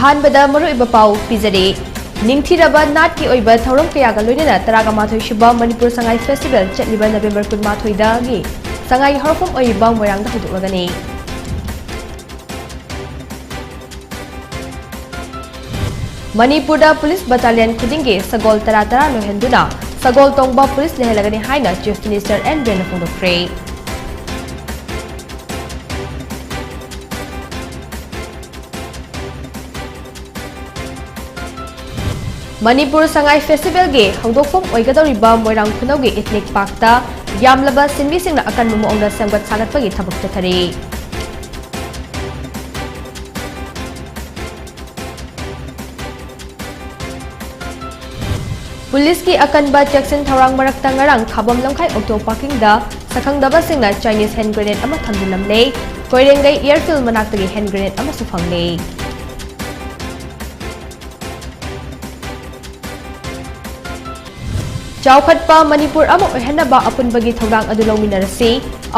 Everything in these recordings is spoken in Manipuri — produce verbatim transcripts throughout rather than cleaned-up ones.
ꯑꯍꯥꯟꯕꯗ ꯃꯔꯨꯑꯣꯏꯕ ꯄꯥꯎ ꯄꯤꯖꯔꯤ꯫ ꯅꯤꯡꯊꯤꯔꯕ ꯅꯥꯠꯀꯤ ꯑꯣꯏꯕ ꯊꯧꯔꯝ ꯀꯌꯥꯒ ꯂꯣꯏꯅꯅ ꯇꯔꯥꯃꯥꯊꯣꯏ ꯁꯨꯕ ꯃꯅꯤꯄꯨꯔ ꯁꯉꯥꯏ ꯐꯦꯁꯇꯤꯚꯦꯜ ꯆꯠꯂꯤꯕ ꯅꯕꯦꯝꯕꯔ ꯀꯨꯟꯃꯥꯊꯣꯏꯗꯒꯤ ꯁꯉꯥꯏꯒꯤ ꯍꯧꯔꯛꯐꯝ ꯑꯣꯏꯔꯤꯕ ꯃꯣꯏꯔꯥꯡꯗ ꯍꯧꯗꯣꯛꯂꯒꯅꯤ꯫ ꯃꯅꯤꯄꯨꯔꯗ ꯄꯨꯂꯤꯁ ꯕꯠꯇꯥꯂꯤꯌꯟ ꯈꯨꯗꯤꯡꯒꯤ ꯁꯒꯣꯜ ꯇꯔꯥ ꯇꯔꯥ ꯂꯣꯏꯍꯟꯗꯨꯅ ꯁꯒꯣꯜ ꯇꯣꯡꯕ ꯄꯨꯂꯤꯁ ꯂꯩꯍꯜꯂꯒꯅꯤ ꯍꯥꯏꯅ chief minister and ꯕꯤꯔꯦꯟꯅ ꯐꯣꯡꯗꯣꯛꯈ꯭ꯔꯦ꯫ Manipur Sangai ꯐꯦꯁꯇꯤꯚꯦꯜꯒꯤ ꯍꯧꯗꯣꯛꯐꯝ ꯑꯣꯏꯒꯗꯧꯔꯤꯕ ꯃꯣꯏꯔꯥꯡ ꯈꯨꯅꯧꯒꯤ ꯏꯊꯅꯤꯛ ꯄꯥꯔꯛꯇ ꯌꯥꯝꯂꯕ ꯁꯤꯟꯃꯤꯁꯤꯡꯅ ꯑꯀꯟꯕ ꯃꯑꯣꯡꯗ ꯁꯦꯝꯒꯠ ꯁꯥꯒꯠꯄꯒꯤ ꯊꯕꯛ ꯆꯠꯊꯔꯤ꯫ ꯄꯨꯂꯤꯁꯀꯤ ꯑꯀꯟꯕ ꯆꯦꯛꯁꯤꯟ ꯊꯧꯔꯥꯡ ꯃꯔꯛꯇ ꯉꯔꯥꯡ ꯈꯥꯕꯝ ꯂꯝꯈꯥꯏ ꯑꯣꯛꯇꯣ ꯄꯥꯔꯀꯤꯡꯗ ꯁꯛꯈꯪꯗꯕꯁꯤꯡꯅ ꯆꯥꯏꯅꯤꯁ ꯍꯦꯟ ꯒ꯭ꯔꯦꯅꯦꯗ ꯑꯃ ꯊꯝꯖꯤꯜꯂꯝꯂꯦ꯫ ꯀꯣꯏꯔꯦꯡꯒꯩ ꯑꯦꯌꯔꯐꯤꯜ ꯃꯅꯥꯛꯇꯒꯤ ꯍꯦꯟ ꯒ꯭ꯔꯦꯅꯦꯗ ꯑꯃꯁꯨ ꯐꯪꯂꯦ꯫ ꯆꯥꯎꯈꯠꯄ ꯃꯅꯤꯄꯨꯔ ꯑꯃ ꯑꯣꯏꯍꯟꯅꯕ ꯑꯄꯨꯟꯕꯒꯤ ꯊꯧꯗꯥꯡ ꯑꯗꯨ ꯂꯧꯃꯤꯟꯅꯔꯁꯤ,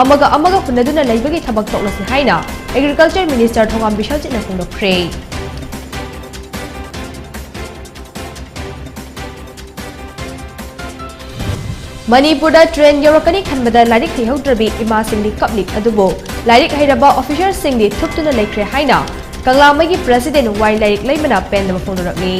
ꯑꯃꯒ ꯑꯃꯒ ꯍꯨꯟꯅꯗꯨꯅ ꯂꯩꯕꯒꯤ ꯊꯕꯛ ꯇꯧꯅꯁꯤ ꯍꯥꯏꯅ ꯑꯦꯒ꯭ꯔꯤꯀꯜꯆꯔ ꯃꯤꯅꯤꯁꯇꯔ ꯊꯣꯉꯥꯝ ꯕꯤꯁ꯭ꯋꯖꯤꯠꯅ ꯐꯣꯡꯗꯣꯛꯈ꯭ꯔꯦ꯫ ꯃꯅꯤꯄꯨꯔꯗ ꯇ꯭ꯔꯦꯟ ꯌꯧꯔꯛꯀꯅꯤ ꯈꯟꯕꯗ ꯂꯥꯏꯔꯤꯛ ꯍꯩꯍꯧꯗ꯭ꯔꯕꯤ ꯏꯃꯥꯁꯤꯡꯗꯤ ꯀꯞꯂꯤ, ꯑꯗꯨꯕꯨ ꯂꯥꯏꯔꯤꯛ ꯍꯩꯔꯕ ꯑꯣꯐꯤꯁꯔꯁꯤꯡꯗꯤ ꯊꯨꯞꯇꯨꯅ ꯂꯩꯈ꯭ꯔꯦ ꯍꯥꯏꯅ ꯀꯪꯂꯥꯃꯩꯒꯤ ꯄ꯭ꯔꯁꯤꯗꯦꯟ ꯋꯥꯏ ꯂꯥꯏꯔꯤꯛ ꯂꯩꯃꯅ ꯄꯦꯟꯗꯕ ꯐꯣꯡꯗꯣꯔꯛꯂꯤ꯫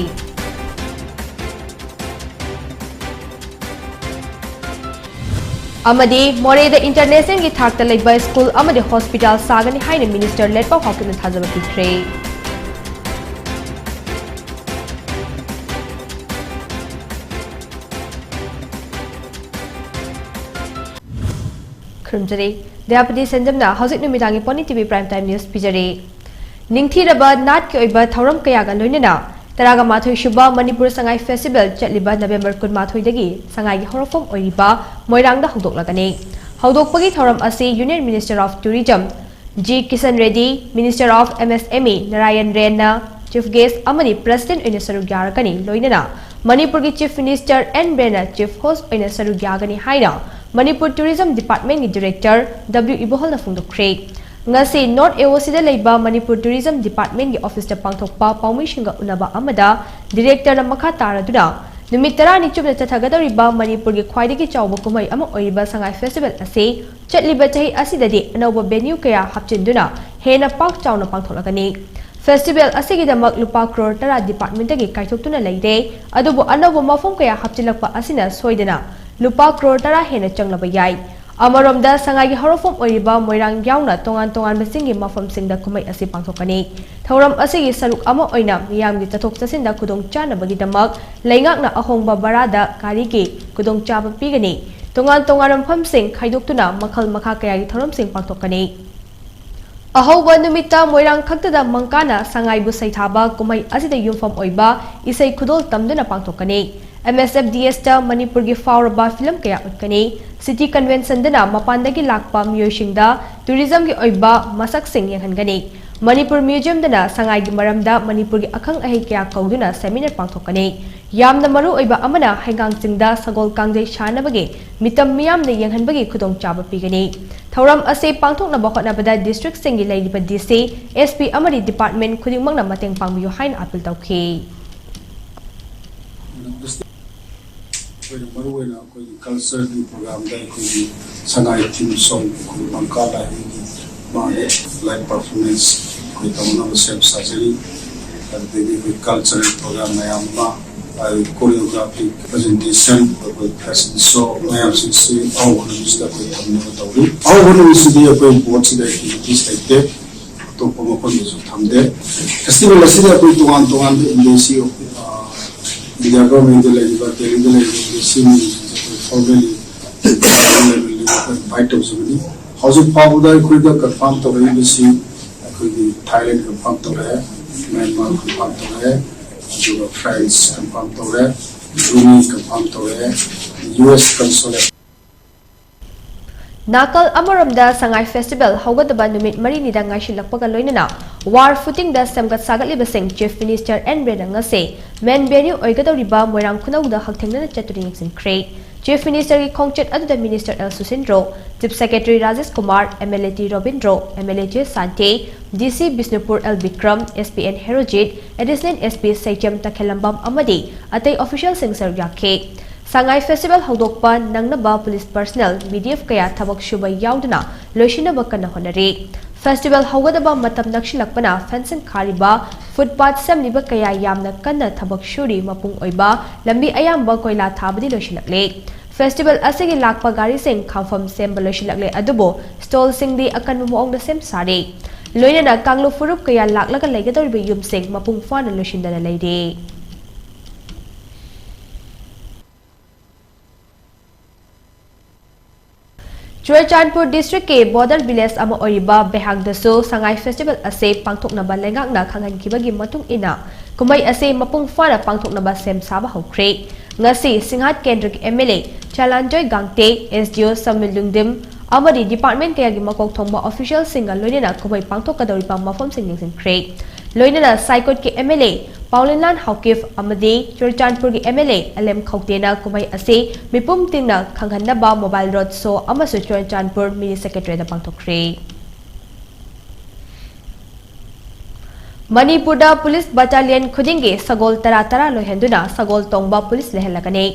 ꯑꯃꯗꯤ ꯃꯣꯔꯦꯗ ꯏꯟꯇꯔꯅꯦꯁꯅꯦꯜꯒꯤ ꯊꯥꯛꯇ ꯂꯩꯕ ꯁ꯭ꯀꯨꯜ ꯑꯃꯗꯤ ꯍꯣꯁꯄꯤꯇꯥꯜ ꯁꯥꯒꯅꯤ ꯍꯥꯏꯅ ꯃꯤꯅꯤꯁꯇꯔ ꯂꯦꯠꯄꯥꯎ ꯍꯥꯎꯀꯤꯞꯅ ꯊꯥꯖꯕ ꯄꯤꯈ꯭ꯔꯦ꯫ ꯈꯨꯔꯨꯝꯖꯔꯤ꯫ ꯗꯌꯥꯄꯇꯤ ꯁꯦꯟꯖꯝꯅ ꯍꯧꯖꯤꯛ ꯅꯨꯃꯤꯗꯥꯡꯒꯤ pony TV Prime Time News ꯄꯤꯖꯔꯤ꯫ ꯅꯤꯡꯊꯤꯔꯕ ꯅꯥꯠꯀꯤ ꯑꯣꯏꯕ ꯊꯧꯔꯝ ꯀꯌꯥꯒ ꯂꯣꯏꯅꯅ ꯇꯔꯥꯒ ꯃꯥꯊꯣꯏ ꯁꯨꯕ ꯃꯅꯤꯄꯨꯔ ꯁꯉꯥꯏ ꯐꯦꯁꯇꯤꯚꯦꯜ ꯆꯠꯂꯤꯕ ꯅꯕꯦꯝꯕꯔ ꯀꯨꯟꯃꯥꯊꯣꯏꯗꯒꯤ ꯁꯉꯥꯏꯒꯤ ꯍꯧꯔꯛꯐꯝ ꯑꯣꯏꯔꯤꯕ ꯃꯣꯏꯔꯥꯡꯗ ꯍꯧꯗꯣꯛꯂꯒꯅꯤ꯫ ꯍꯧꯗꯣꯛꯄꯒꯤ ꯊꯧꯔꯝ ꯑꯁꯤ Union Minister of Tourism G Kishan Reddy, Minister of MSME Narayan ꯔꯦꯟꯅ Chief Guest ꯑꯃꯗꯤ President ꯑꯣꯏꯅ ꯁꯔꯨꯛ ꯌꯥꯔꯒꯅꯤ, ꯂꯣꯏꯅꯅ ꯃꯅꯤꯄꯨꯔꯒꯤ Chief Minister ꯑꯦꯟ ꯕꯤꯔꯦꯟꯅ Chief Host ꯑꯣꯏꯅ ꯁꯔꯨꯛ ꯌꯥꯒꯅꯤ ꯍꯥꯏꯅ ꯃꯅꯤꯄꯨꯔ Tourism Departmentꯀꯤ Director ꯗꯕ꯭ꯂꯤꯎ ꯏꯕꯣꯍꯜꯅ ꯐꯣꯡꯗꯣꯛꯈ꯭ꯔꯦ꯫ ꯉꯁꯤ North A O Cꯗ ꯂꯩꯕ ꯃꯅꯤꯄꯨꯔ Tourism Departmentꯀꯤ officeꯇ ꯄꯥꯡꯊꯣꯛꯄ ꯄꯥꯎꯃꯤꯁꯤꯡꯒ ꯎꯅꯕ ꯑꯃꯗ directorꯅ ꯃꯈꯥ ꯇꯥꯔꯗꯨꯅ ꯅꯨꯃꯤꯠ ꯇꯔꯥꯅꯤ ꯆꯨꯞꯅ ꯆꯠꯊꯒꯗꯧꯔꯤꯕ ꯃꯅꯤꯄꯨꯔꯒꯤ ꯈ꯭ꯋꯥꯏꯗꯒꯤ ꯆꯥꯎꯕ ꯀꯨꯝꯍꯩ ꯑꯃ ꯑꯣꯏꯔꯤꯕ ꯁꯉꯥꯏ Festival ꯑꯁꯤ ꯆꯠꯂꯤꯕ ꯆꯍꯤ ꯑꯁꯤꯗꯗꯤ ꯑꯅꯧꯕ venue ꯀꯌꯥ ꯍꯥꯞꯆꯤꯟꯗꯨꯅ ꯍꯦꯟꯅ ꯄꯥꯛ ꯆꯥꯎꯅ ꯄꯥꯡꯊꯣꯛꯂꯒꯅꯤ꯫ Festival ꯑꯁꯤꯒꯤꯗꯃꯛ ꯂꯨꯄꯥ ꯀ꯭ꯔꯣꯔ ꯇꯔꯥ departmentꯇꯒꯤ ꯀꯥꯏꯊꯣꯛꯇꯨꯅ ꯂꯩꯔꯦ, ꯑꯗꯨꯕꯨ ꯑꯅꯧꯕ ꯃꯐꯝ ꯀꯌꯥ ꯍꯥꯞꯆꯤꯜꯂꯛꯄ ꯑꯁꯤꯅ ꯁꯣꯏꯗꯅ ꯂꯨꯄꯥ ꯀ꯭ꯔꯣꯔ ꯇꯔꯥ ꯍꯦꯟꯅ ꯆꯪꯂꯕ ꯌꯥꯏ꯫ ꯑꯃꯔꯣꯝꯗ ꯁꯉꯥꯏꯒꯤ ꯍꯧꯔꯛꯐꯝ ꯑꯣꯏꯔꯤꯕ ꯃꯣꯏꯔꯥꯡ ꯌꯥꯎꯅ ꯇꯣꯉꯥꯟ ꯇꯣꯉꯥꯟꯕꯁꯤꯡꯒꯤ ꯃꯐꯝꯁꯤꯡꯗ ꯀꯨꯝꯍꯩ ꯑꯁꯤ ꯄꯥꯡꯊꯣꯛꯀꯅꯤ꯫ ꯊꯧꯔꯝ ꯑꯁꯤꯒꯤ ꯁꯔꯨꯛ ꯑꯃ ꯑꯣꯏꯅ ꯃꯤꯌꯥꯝꯒꯤ ꯆꯠꯊꯣꯛ ꯆꯠꯁꯤꯟꯗ ꯈꯨꯗꯣꯡꯆꯥꯅꯕꯒꯤꯗꯃꯛ ꯂꯩꯉꯥꯛꯅ ꯑꯍꯣꯡꯕ ꯚꯔꯥꯗ ꯒꯥꯔꯤꯒꯤ ꯈꯨꯗꯣꯡꯆꯥꯕ ꯄꯤꯒꯅꯤ꯫ ꯇꯣꯉꯥꯟ ꯇꯣꯉꯥꯟꯕ ꯃꯐꯝꯁꯤꯡ ꯈꯥꯏꯗꯣꯛꯇꯨꯅ ꯃꯈꯜ ꯃꯈꯥ ꯀꯌꯥꯒꯤ ꯊꯧꯔꯝꯁꯤꯡ ꯄꯥꯡꯊꯣꯛꯀꯅꯤ꯫ ꯑꯍꯧꯕ ꯅꯨꯃꯤꯠꯇ ꯃꯣꯏꯔꯥꯡ ꯈꯛꯇꯗ ꯃꯪꯀꯥꯅ ꯁꯉꯥꯏꯕꯨ ꯁꯩꯊꯥꯕ ꯀꯨꯝꯍꯩ ꯑꯁꯤꯗ ꯌꯨꯝꯐꯝ ꯑꯣꯏꯕ ꯏꯁꯩ ꯈꯨꯗꯣꯜ ꯇꯝꯗꯨꯅ ꯄꯥꯡꯊꯣꯛꯀꯅꯤ꯫ M S F D Sꯇ ꯃꯅꯤꯄꯨꯔꯒꯤ ꯐꯥꯎꯔꯕ film ꯀꯌꯥ ꯎꯠꯀꯅꯤ꯫ City Conventionꯗꯅ ꯃꯄꯥꯟꯗꯒꯤ ꯂꯥꯛꯄ ꯃꯤꯑꯣꯏꯁꯤꯡꯗ tourismꯒꯤ ꯑꯣꯏꯕ ꯃꯁꯛꯁꯤꯡ ꯌꯦꯡꯍꯟꯒꯅꯤ꯫ ꯃꯅꯤꯄꯨꯔ Museumꯗꯅ ꯁꯉꯥꯏꯒꯤ ꯃꯔꯝꯗ ꯃꯅꯤꯄꯨꯔꯒꯤ ꯑꯈꯪ ꯑꯍꯩ ꯀꯌꯥ ꯀꯧꯗꯨꯅ seminar ꯄꯥꯡꯊꯣꯛꯀꯅꯤ꯫ ꯌꯥꯝꯅ ꯃꯔꯨ ꯑꯣꯏꯕ ꯑꯃꯅ ꯍꯩꯉꯥꯡꯆꯤꯡꯗ ꯁꯒꯣꯜ ꯀꯥꯡꯖꯩ ꯁꯥꯟꯅꯕꯒꯤ ꯃꯤꯇꯝ ꯃꯤꯌꯥꯝꯗ ꯌꯦꯡꯍꯟꯕꯒꯤ ꯈꯨꯗꯣꯡꯆꯥꯕ ꯄꯤꯒꯅꯤ꯫ ꯊꯧꯔꯝ ꯑꯁꯤ ꯄꯥꯡꯊꯣꯛꯅꯕ ꯍꯣꯠꯅꯕꯗ districtꯁꯤꯡꯒꯤ ꯂꯩꯔꯤꯕ D C, S P ꯑꯃꯗꯤ department ꯈꯨꯗꯤꯡꯃꯛꯅ ꯃꯇꯦꯡ ꯄꯥꯡꯕꯤꯌꯨ ꯍꯥꯏꯅ appeal ꯇꯧꯈꯤ꯫ ꯑꯩꯈꯣꯏꯅ ꯃꯔꯨꯑꯣꯏꯅ ꯑꯩꯈꯣꯏꯒꯤ cultureꯒꯤ programꯗ ꯑꯩꯈꯣꯏꯒꯤ ꯁꯉꯥꯏ theme song, ꯑꯩꯈꯣꯏꯒꯤ ꯃꯪꯀꯥ ꯂꯥꯏꯔꯦꯝꯕꯤꯒꯤ ꯃꯥꯒꯤ live performance ꯑꯩꯈꯣꯏ ꯇꯧꯅꯕ ꯁꯦꯝ ꯁꯥꯖꯔꯤ꯫ ꯑꯗꯨꯗꯒꯤ ꯑꯩꯈꯣꯏ cultural program ꯃꯌꯥꯝ ꯑꯃ, ꯑꯩꯈꯣꯏ choreographic presentation, ꯑꯩꯈꯣꯏ fashion show ꯃꯌꯥꯝꯁꯤꯡꯁꯤ ꯑꯍꯧꯕ ꯅꯨꯃꯤꯠꯁꯤꯗ ꯑꯩꯈꯣꯏ ꯊꯝꯅꯕ ꯇꯧꯔꯤ꯫ ꯑꯍꯧꯕ ꯅꯨꯃꯤꯠꯁꯤꯗꯤ ꯑꯩꯈꯣꯏ boardꯁꯤꯗ activities ꯂꯩꯇꯦ꯫ ꯑꯇꯣꯞꯄ ꯃꯐꯝꯗꯁꯨ ꯊꯝꯗꯦ꯫ Festival ꯑꯁꯤꯗ ꯑꯩꯈꯣꯏ ꯇꯣꯉꯥꯟ ꯇꯣꯉꯥꯟꯕ embassy of, ꯑ, India governmentꯗ ꯂꯩꯔꯤꯕ, ꯗꯦꯜꯂꯤꯗ ꯂꯩꯔꯤꯕ embassy ꯃꯤꯁꯤꯡꯁꯦ ꯑꯩꯈꯣꯏ formally invite ꯇꯧꯖꯕꯅꯤ꯫ ꯍꯧꯖꯤꯛ ꯐꯥꯎꯕꯗ ꯑꯩꯈꯣꯏꯗ confirm ꯇꯧꯔꯛꯏꯕꯁꯤ ꯑꯩꯈꯣꯏꯒꯤ Thailand confirm ꯇꯧꯔꯛꯑꯦ, Myanmar confirm ꯇꯧꯔꯛꯑꯦ, ꯑꯗꯨꯒ France confirm ꯇꯧꯔꯦ, Brunei confirm ꯇꯧꯔꯛꯑꯦ, U S consulate꯫ ꯅꯥꯀꯜ ꯑꯃꯔꯣꯝꯗ ꯁꯉꯥꯏ Festival ꯍꯧꯒꯗꯕ ꯅꯨꯃꯤꯠ ꯃꯔꯤꯅꯤꯗ ꯉꯥꯏꯁꯤꯜꯂꯛꯄꯒ ꯂꯣꯏꯅꯅ ꯋꯥꯔ ꯐꯨꯇꯤꯡꯗ ꯁꯦꯝꯒꯠ ꯁꯥꯒꯠꯂꯤꯕꯁꯤꯡ Chief Minister N Birenꯅ ꯉꯁꯤ main venue ꯑꯣꯏꯒꯗꯧꯔꯤꯕ ꯃꯣꯏꯔꯥꯡ ꯈꯨꯅꯧꯗ ꯍꯛꯊꯦꯡꯅꯅ ꯆꯠꯇꯨꯅ ꯌꯦꯡꯁꯤꯟꯈ꯭ꯔꯦ꯫ Chief Minister ꯒꯤ ꯈꯣꯡꯆꯠ ꯑꯗꯨꯗ Minister L Susindro, Chief Secretary Rajesh Kumar, MLA T Robindro, MLA J Shanti, DC Bishnupur L Bikram, SP N Herojit, Additional SP Seijam Takhellambam ꯑꯃꯗꯤ ꯑꯇꯩ official ꯁꯤꯡ ꯁꯔꯨꯛ ꯌꯥꯈꯤ꯫ ꯁꯉꯥꯏ Festival ꯍꯧꯗꯣꯛꯄ ꯅꯪꯅꯕ police personnel, BDF ꯀꯌꯥ ꯊꯕꯛ ꯁꯨꯕ ꯌꯥꯎꯗꯨꯅ ꯂꯣꯏꯁꯤꯟꯅꯕ ꯀꯟꯅ ꯍꯣꯠꯅꯔꯤ꯫ Festival ꯍꯧꯒꯗꯕ ꯃꯇꯝ ꯅꯛꯁꯤꯜꯂꯛꯄꯅ fencing ꯈꯥꯔꯤꯕ, footpath ꯁꯦꯝꯂꯤꯕ ꯀꯌꯥ ꯌꯥꯝꯅ ꯀꯟꯅ ꯊꯕꯛ ꯁꯨꯔꯤ꯫ ꯃꯄꯨꯡ ꯑꯣꯏꯕ ꯂꯝꯕꯤ ꯑꯌꯥꯝꯕ ꯀꯣꯏꯂꯥ ꯊꯥꯕꯗꯤ ꯂꯣꯏꯁꯤꯜꯂꯛꯂꯦ꯫ Festival ꯑꯁꯤꯒꯤ ꯂꯥꯛꯄ ꯒꯥꯔꯤꯁꯤꯡ ꯈꯥꯝꯐꯝ ꯁꯦꯝꯕ ꯂꯣꯏꯁꯤꯜꯂꯛꯂꯦ, ꯑꯗꯨꯕꯨ stall ꯁꯤꯡꯗꯤ ꯑꯀꯟꯕ ꯃꯑꯣꯡꯗ ꯁꯦꯝ ꯁꯥꯔꯤ꯫ ꯂꯣꯏꯅꯅ ꯀꯥꯡꯂꯨꯞ ꯐꯨꯔꯨꯞ ꯀꯌꯥ ꯂꯥꯛꯂꯒ ꯂꯩꯒꯗꯧꯔꯤꯕ ꯌꯨꯝꯁꯤꯡ ꯃꯄꯨꯡ ꯐꯥꯅ ꯂꯣꯏꯁꯤꯟꯗꯅ ꯂꯩꯔꯤ꯫ ꯆꯨꯔꯆꯥꯟꯄꯨꯔ district ꯀꯤ border village ꯑꯃ ꯑꯣꯏꯔꯤꯕ ꯕꯦꯍꯥꯡꯗꯁꯨ ꯁꯉꯥꯏ Festival ꯑꯁꯤ ꯄꯥꯡꯊꯣꯛꯅꯕ ꯂꯩꯉꯥꯛꯅ ꯈꯪꯍꯟꯈꯤꯕꯒꯤ ꯃꯇꯨꯡ ꯏꯟꯅ ꯀꯨꯝꯍꯩ ꯑꯁꯤ ꯃꯄꯨꯡ ꯐꯥꯅ ꯄꯥꯡꯊꯣꯛꯅꯕ ꯁꯦꯝ ꯁꯥꯕ ꯍꯧꯈ꯭ꯔꯦ꯫ ꯉꯁꯤ ꯁꯤꯡꯍꯥꯠ ꯀꯦꯟꯗ꯭ꯔꯒꯤ MLA ꯆꯂꯥꯟꯖꯣꯏ ꯒꯥꯡꯇꯦ, SDO ꯁꯃꯤꯜ ꯂꯨꯡꯗꯤꯝ ꯑꯃꯗꯤ department ꯀꯌꯥꯒꯤ ꯃꯀꯣꯛ ꯊꯣꯡꯕ official ꯁꯤꯡꯒ ꯂꯣꯏꯅꯅ ꯀꯨꯝꯍꯩ ꯄꯥꯡꯊꯣꯛꯀꯗꯧꯔꯤꯕ ꯃꯐꯝꯁꯤꯡ ꯌꯦꯡꯁꯤꯟꯈ꯭ꯔꯦ꯫ ꯂꯣꯏꯅꯅ ꯁꯥꯏꯀꯣꯠꯀꯤ MLA ꯄꯥꯎꯂꯤꯟꯂꯥꯟ ꯍꯥꯎꯀꯤꯞ ꯑꯃꯗꯤ ꯆꯨꯔꯆꯥꯟꯄꯨꯔꯒꯤ MLA ꯑꯦꯜ ꯑꯦꯝ ꯈꯧꯇꯦꯅ ꯀꯨꯝꯍꯩ ꯑꯁꯤ ꯃꯤꯄꯨꯝ ꯇꯤꯡꯅ ꯈꯪꯍꯟꯅꯕ mobile road show ꯑꯃꯁꯨ ꯆꯨꯔꯆꯥꯟꯄꯨꯔ mini secretariat ꯇ ꯄꯥꯡꯊꯣꯛꯈ꯭ꯔꯦ꯫ ꯃꯅꯤꯄꯨꯔꯗ police battalion ꯈꯨꯗꯤꯡꯒꯤ ꯁꯒꯣꯜ ꯇꯔꯥ ꯇꯔꯥ ꯂꯣꯏꯍꯟꯗꯨꯅ ꯁꯒꯣꯜ ꯇꯣꯡꯕ police ꯂꯩꯍꯜꯂꯒꯅꯤ꯫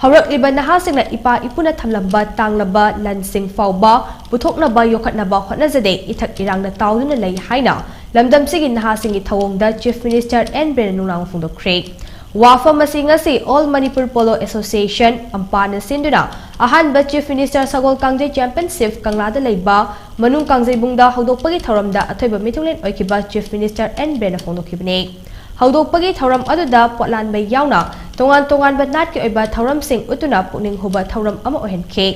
ꯍꯧꯔꯛꯂꯤꯕ ꯅꯍꯥꯁꯤꯡꯅ ꯏꯄꯥ ꯏꯄꯨꯅ ꯊꯝꯂꯝꯕ ꯇꯥꯡꯂꯕ ꯂꯟꯁꯤꯡ ꯐꯥꯎꯕ ꯄꯨꯊꯣꯛꯅꯕ ꯌꯣꯛꯈꯠꯅꯕ ꯍꯣꯠꯅꯖꯗꯦ, ꯏꯊꯛ ꯏꯔꯥꯡꯅ ꯇꯥꯎꯗꯨꯅ ꯂꯩ ꯍꯥꯏꯅ ꯂꯝꯗꯝꯁꯤꯒꯤ ꯅꯍꯥꯁꯤꯡꯒꯤ ꯊꯧꯑꯣꯡꯗ Chief Minister ꯑꯦꯟ ꯕꯤꯔꯦꯟꯅ ꯅꯨꯡꯅꯥꯡꯕ ꯐꯣꯡꯗꯣꯛꯈ꯭ꯔꯦ꯫ ꯋꯥꯐꯝ ꯑꯁꯤ ꯉꯁꯤ All Manipur Polo Association, ꯑꯝꯄꯥꯅ ꯁꯤꯟꯗꯨꯅ ꯑꯍꯥꯟꯕ Chief Minister ꯁꯒꯣꯜ ꯀꯥꯡꯖꯩ Championship ꯀꯪꯂꯥꯗ ꯂꯩꯕ ꯃꯅꯨꯡ ꯀꯥꯡꯖꯩꯕꯨꯡꯗ ꯍꯧꯗꯣꯛꯄꯒꯤ ꯊꯧꯔꯝꯗ ꯑꯊꯣꯏꯕ ꯃꯤꯊꯨꯡꯂꯦꯟ ꯑꯣꯏꯈꯤꯕ Chief Minister ꯑꯦꯟ ꯕꯤꯔꯦꯟꯅ ꯐꯣꯡꯗꯣꯛꯈꯤꯕꯅꯤ꯫ ꯍꯧꯗꯣꯛꯄꯒꯤ ꯊꯧꯔꯝ ꯑꯗꯨꯗ ꯄꯣꯠꯂꯥꯟꯕ ꯌꯥꯎꯅ ꯇꯣꯉꯥꯟ ꯇꯣꯉꯥꯟꯕ ꯅꯥꯠꯀꯤ ꯑꯣꯏꯕ ꯊꯧꯔꯝꯁꯤꯡ ꯎꯠꯇꯨꯅ ꯄꯨꯛꯅꯤꯡ ꯍꯨꯕ ꯊꯧꯔꯝ ꯑꯃ ꯑꯣꯏꯍꯟꯈꯤ꯫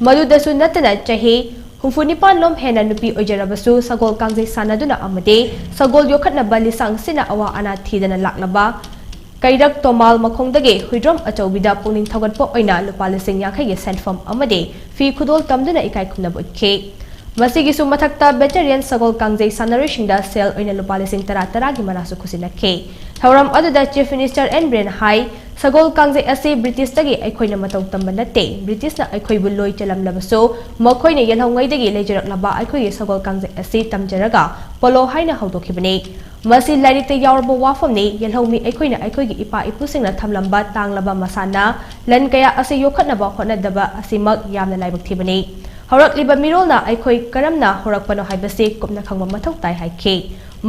ꯃꯗꯨꯗꯁꯨ ꯅꯠꯇꯅ ꯆꯍꯤ ꯍꯨꯝꯐꯨ ꯅꯤꯄꯥꯟ ꯂꯣꯝ ꯍꯦꯟꯅ ꯅꯨꯄꯤ ꯑꯣꯏꯖꯔꯕꯁꯨ ꯁꯒꯣꯜ ꯀꯥꯡꯖꯩ ꯁꯥꯟꯅꯗꯨꯅ ꯑꯃꯗꯤ ꯁꯒꯣꯜ ꯌꯣꯛꯈꯠꯅꯕ ꯂꯤꯁꯥꯡ ꯁꯤꯠꯅ ꯑꯋꯥ ꯑꯅꯥ ꯊꯤꯗꯅ ꯂꯥꯛꯂꯕ ꯀꯩꯔꯛ ꯇꯣꯃꯥꯜ ꯃꯈꯣꯡꯗꯒꯤ ꯍꯨꯏꯗ꯭ꯔꯣꯝ ꯑꯆꯧꯕꯤꯗ ꯄꯨꯛꯅꯤꯡ ꯊꯧꯒꯠꯄ ꯑꯣꯏꯅ ꯂꯨꯄꯥ ꯂꯤꯁꯤꯡ ꯌꯥꯡꯈꯩꯒꯤ ꯁꯦꯟꯐꯝ ꯑꯃꯗꯤ ꯐꯤ ꯈꯨꯗꯣꯜ ꯇꯝꯗꯨꯅ ꯏꯀꯥꯏ ꯈꯨꯝꯅꯕ ꯎꯠꯈꯤ꯫ ꯃꯁꯤꯒꯤꯁꯨ ꯃꯊꯛꯇ veteran ꯁꯒꯣꯜ ꯀꯥꯡꯖꯩ ꯁꯥꯟꯅꯔꯣꯏꯁꯤꯡꯗ ꯁꯦꯜ ꯑꯣꯏꯅ ꯂꯨꯄꯥ ꯂꯤꯁꯤꯡ ꯇꯔꯥ ꯇꯔꯥꯒꯤ ꯃꯅꯥꯁꯨ ꯈꯨꯠꯁꯤꯟꯅꯈꯤ꯫ ꯊꯧꯔꯝ ꯑꯗꯨꯗ Chief Minister ꯑꯦꯟ ꯕꯤꯔꯦꯟꯅ ꯍꯥꯏ, ꯁꯒꯣꯜ ꯀꯥꯡꯖꯩ ꯑꯁꯤ ꯕ꯭ꯔꯤꯇꯤꯁꯇꯒꯤ ꯑꯩꯈꯣꯏꯅ ꯃꯇꯧ ꯇꯝꯕ ꯅꯠꯇꯦ꯫ ꯕ꯭ꯔꯤꯇꯤꯁꯅ ꯑꯩꯈꯣꯏꯕꯨ ꯂꯣꯏ ꯆꯜꯂꯝꯂꯕꯁꯨ, ꯃꯈꯣꯏꯅ ꯌꯦꯜꯍꯧꯉꯩꯗꯒꯤ ꯂꯩꯖꯔꯛꯂꯕ ꯑꯩꯈꯣꯏꯒꯤ ꯁꯒꯣꯜ ꯀꯥꯡꯖꯩ ꯑꯁꯤ ꯇꯝꯖꯔꯒ ꯄꯣꯂꯣ ꯍꯥꯏꯅ ꯍꯧꯗꯣꯛꯈꯤꯕꯅꯤ꯫ ꯃꯁꯤ ꯂꯥꯏꯔꯤꯛꯇ ꯌꯥꯎꯔꯕ ꯋꯥꯐꯝꯅꯤ꯫ ꯌꯦꯜꯍꯧꯃꯤ ꯑꯩꯈꯣꯏꯅ ꯑꯩꯈꯣꯏꯒꯤ ꯏꯄꯥ ꯏꯄꯨꯁꯤꯡꯅ ꯊꯝꯂꯝꯕ ꯇꯥꯡꯂꯕ ꯃꯁꯥꯟꯅ, ꯂꯟ ꯀꯌꯥ ꯑꯁꯤ ꯌꯣꯛꯈꯠꯅꯕ ꯍꯣꯠꯅꯗꯕ ꯑꯁꯤꯃꯛ ꯌꯥꯝꯅ ꯂꯥꯏꯕꯛ ꯊꯤꯕꯅꯤ꯫ ꯍꯧꯔꯛꯂꯤꯕ ꯃꯤꯔꯣꯜꯅ ꯑꯩꯈꯣꯏ ꯀꯔꯝꯅ ꯍꯧꯔꯛꯄꯅꯣ ꯍꯥꯏꯕꯁꯤ ꯀꯨꯞꯅ ꯈꯪꯕ ꯃꯊꯧ ꯇꯥꯏ ꯍꯥꯏꯈꯤ꯫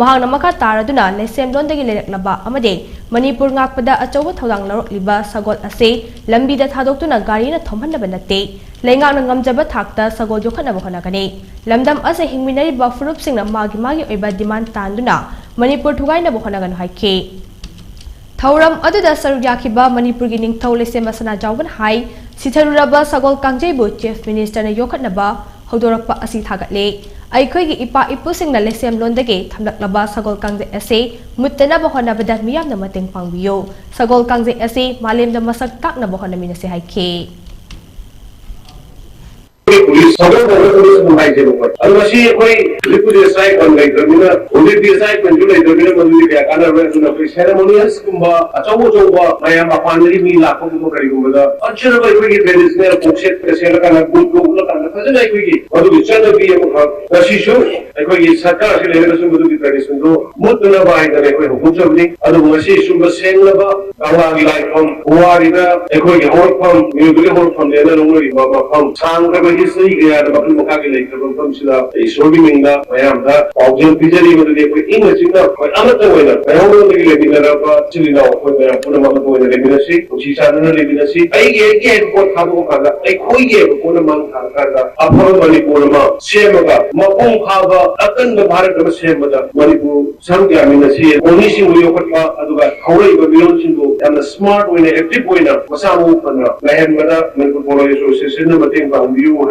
ꯃꯍꯥꯛꯅ ꯃꯈꯥ ꯇꯥꯔꯗꯨꯅ ꯂꯩꯁꯦꯝꯂꯣꯟꯗꯒꯤ ꯂꯩꯔꯛꯂꯕ ꯑꯃꯗꯤ ꯃꯅꯤꯄꯨꯔ ꯉꯥꯛꯄꯗ ꯑꯆꯧꯕ ꯊꯧꯗꯥꯡ ꯂꯧꯔꯛꯂꯤꯕ ꯁꯒꯣꯜ ꯑꯁꯤ ꯂꯝꯕꯤꯗ ꯊꯥꯗꯣꯛꯇꯨꯅ ꯒꯥꯔꯤꯅ ꯊꯣꯝꯍꯟꯅꯕ ꯅꯠꯇꯦ꯫ ꯂꯩꯉꯥꯛꯅ ꯉꯝꯖꯕ ꯊꯥꯛꯇ ꯁꯒꯣꯜ ꯌꯣꯛꯈꯠꯅꯕ ꯍꯣꯠꯅꯒꯅꯤ꯫ ꯂꯝꯗꯝ ꯑꯁꯤꯗ ꯍꯤꯡꯃꯤꯟꯅꯔꯤꯕ ꯐꯨꯔꯨꯞꯁꯤꯡꯅ ꯃꯥꯒꯤ ꯃꯥꯒꯤ ꯑꯣꯏꯕ ꯗꯤꯃꯥꯟ ꯇꯥꯟꯗꯨꯅ ꯃꯅꯤꯄꯨꯔ ꯊꯨꯒꯥꯏꯅꯕ ꯍꯣꯠꯅꯒꯅꯨ ꯍꯥꯏꯈꯤ꯫ ꯊꯧꯔꯝ ꯑꯗꯨꯗ ꯁꯔꯨꯛ ꯌꯥꯈꯤꯕ ꯃꯅꯤꯄꯨꯔꯒꯤ ꯅꯤꯡꯊꯧ ꯂꯩꯁꯦꯝꯕ ꯁꯅꯥꯖꯥꯎꯕꯅ ꯍꯥꯏ, ꯁꯤꯊꯔꯨꯔꯕ ꯁꯒꯣꯜ ꯀꯥꯡꯖꯩꯕꯨ Chief Ministerꯅ ꯌꯣꯛꯈꯠꯅꯕ ꯍꯧꯗꯣꯔꯛꯄ ꯑꯁꯤ ꯊꯥꯒꯠꯂꯤ꯫ ꯑꯩꯈꯣꯏꯒꯤ ꯏꯄꯥ ꯏꯄꯨꯁꯤꯡꯅ ꯂꯩꯁꯦꯝꯂꯣꯟꯗꯒꯤ ꯊꯝꯂꯛꯂꯕ ꯁꯒꯣꯜ ꯀꯥꯡꯖꯩ ꯑꯁꯤ ꯃꯨꯠꯇꯅꯕ ꯍꯣꯠꯅꯕꯗ ꯃꯤꯌꯥꯝꯅ ꯃꯇꯦꯡ ꯄꯥꯡꯕꯤꯌꯨ꯫ ꯁꯒꯣꯜ ꯀꯥꯡꯖꯩ ꯑꯁꯤ ꯃꯥꯂꯦꯝꯗ ꯃꯁꯛ ꯇꯥꯛꯅꯕ ꯍꯣꯠꯅꯃꯤꯟꯅꯁꯤ ꯍꯥꯏꯈꯤ꯫ ꯑꯩꯈꯣꯏ ꯄꯨꯂꯤꯁ ꯁꯒꯣꯜ ꯀꯥꯡꯖꯩ ꯄꯨꯂꯤꯁ ꯑꯗꯨꯝ ꯍꯥꯏꯖꯦꯕꯀꯣ꯫ ꯑꯗꯣ ꯃꯁꯤ ꯑꯩꯈꯣꯏ ꯍꯧꯖꯤꯛ ꯄꯨꯂꯤꯁ ꯍꯥꯏ ꯕꯟ ꯂꯩꯇ꯭ꯔꯕꯅꯤꯅ, ꯍꯧꯖꯤꯛ ꯄꯨꯂꯤꯁ ꯍꯥꯏ ꯕꯟꯁꯨ ꯂꯩꯇ꯭ꯔꯕꯅꯤꯅ ꯃꯗꯨꯗꯤ ꯀꯌꯥ ꯀꯥꯟꯅꯔꯣꯏ꯫ ꯑꯗꯨꯅ ꯑꯩꯈꯣꯏ ꯁꯦꯔꯦꯃꯣꯅꯤꯌꯜꯁꯀꯨꯝꯕ ꯑꯆꯧ ꯑꯆꯧꯕ ꯃꯌꯥꯝ ꯃꯄꯥꯟꯗꯒꯤ ꯃꯤ ꯂꯥꯛꯄꯒꯨꯝꯕ ꯀꯔꯤꯒꯨꯝꯕꯗ ꯐꯖꯔꯕ ꯑꯩꯈꯣꯏꯒꯤ ꯇ꯭ꯔꯦꯗꯤꯁꯅꯦꯜ ꯀꯣꯛꯁꯦꯠꯀ ꯁꯦꯠꯂꯀꯥꯟꯗ, ꯕꯨꯠꯀ ꯎꯞꯂꯀꯥꯟꯗ ꯐꯖꯅ ꯑꯩꯈꯣꯏꯒꯤ ꯃꯗꯨꯒꯤ ꯆꯠꯅꯕꯤ ꯑꯃꯈꯛ ꯉꯁꯤꯁꯨ ꯑꯩꯈꯣꯏꯒꯤ ꯁꯔꯀꯥꯔꯁꯤ ꯂꯩꯔꯒꯁꯨ ꯃꯗꯨꯒꯤ ꯇ꯭ꯔꯦꯗꯤꯁꯟꯗꯣ ꯃꯨꯠꯇꯅꯕ ꯍꯥꯏꯗꯅ ꯑꯩꯈꯣꯏ ꯍꯧꯗꯣꯛꯆꯕꯅꯤ꯫ ꯑꯗꯨꯕꯨ ꯉꯁꯤ ꯁꯨꯝꯕ ꯁꯦꯡꯂꯕ ꯀꯪꯂꯥꯒꯤ ꯂꯥꯏꯐꯝ, ꯄꯨꯋꯥꯔꯤꯗ ꯑꯩꯈꯣꯏꯒꯤ ꯍꯧꯔꯛꯐꯝ, ꯃꯤꯑꯣꯏꯕꯒꯤ ꯍꯧꯔꯛꯐꯝꯅꯦꯅ ꯂꯧꯅꯔꯤꯕ ꯃꯐꯝ, ꯁꯥꯡꯈ꯭ꯔꯕ ꯍꯤꯁꯇ꯭ꯔꯤ ꯀꯌꯥꯗ ꯃꯈꯜ ꯃꯈꯥꯒꯤ ꯂꯩꯈ꯭ꯔꯕ ꯃꯐꯝꯁꯤꯗ ꯏꯁꯣꯔꯒꯤ ꯃꯤꯡꯗ ꯃꯌꯥꯝꯗ ꯄꯥꯎꯖꯦꯜ ꯄꯤꯖꯔꯤ꯫ ꯃꯗꯨꯗꯤ ꯑꯩꯈꯣꯏ ꯏꯪꯅ ꯆꯤꯛꯅ ꯑꯩꯈꯣꯏ ꯑꯃꯠꯇ ꯑꯣꯏꯅ ꯃꯩꯍꯧꯔꯣꯟꯗꯒꯤ ꯂꯩꯃꯤꯟꯅꯔꯕ ꯏꯆꯤꯜ ꯏꯅꯥꯎ ꯑꯩꯈꯣꯏ ꯃꯌꯥꯝ ꯄꯨꯝꯅꯃꯛ ꯑꯃꯠꯇ ꯑꯣꯏꯅ ꯂꯩꯃꯤꯟꯅꯁꯤ, ꯅꯨꯡꯁꯤ ꯆꯥꯟꯅꯅ ꯂꯩꯃꯤꯟꯅꯁꯤ꯫ ꯑꯩꯒꯤ ꯑꯩꯒꯤ ꯍꯥꯏꯕ ꯄꯣꯠ ꯊꯥꯗꯣꯛꯑꯀꯥꯟꯗ ꯑꯩꯈꯣꯏꯒꯤ ꯍꯥꯏꯕ ꯄꯣꯠ ꯑꯃ ꯊꯥꯔꯀꯥꯟꯗ ꯑꯐꯕ ꯃꯅꯤꯄꯨꯔ ꯑꯃ ꯁꯦꯝꯃꯒ ꯃꯄꯨꯡ ꯐꯥꯕ ꯑꯀꯟꯕ ꯚꯥꯔꯠ ꯑꯃ ꯁꯦꯝꯕꯗ ꯃꯅꯤꯄꯨꯔ ꯁꯔꯨꯛ ꯌꯥꯃꯤꯟꯅꯁꯤ꯫ ꯃꯣꯅꯤꯁꯤꯡꯕꯨ ꯌꯣꯛꯈꯠꯄ ꯑꯗꯨꯒ ꯍꯧꯔꯛꯏꯕ ꯃꯤꯔꯣꯜꯁꯤꯡꯕꯨ ꯌꯥꯝꯅ ꯁ꯭ꯃꯥꯔꯠ ꯑꯣꯏꯅ, ꯑꯦꯛꯇꯤꯚ ꯑꯣꯏꯅ ꯃꯁꯥ ꯃꯎ ꯐꯅ ꯂꯩꯍꯟꯕꯗ ꯃꯅꯤꯄꯨꯔ ꯄꯣꯂꯣ ꯑꯦꯁꯣꯁꯤꯌꯦꯁꯟꯅ ꯃꯇꯦꯡ ꯄꯥꯡꯕꯤꯌꯨ꯫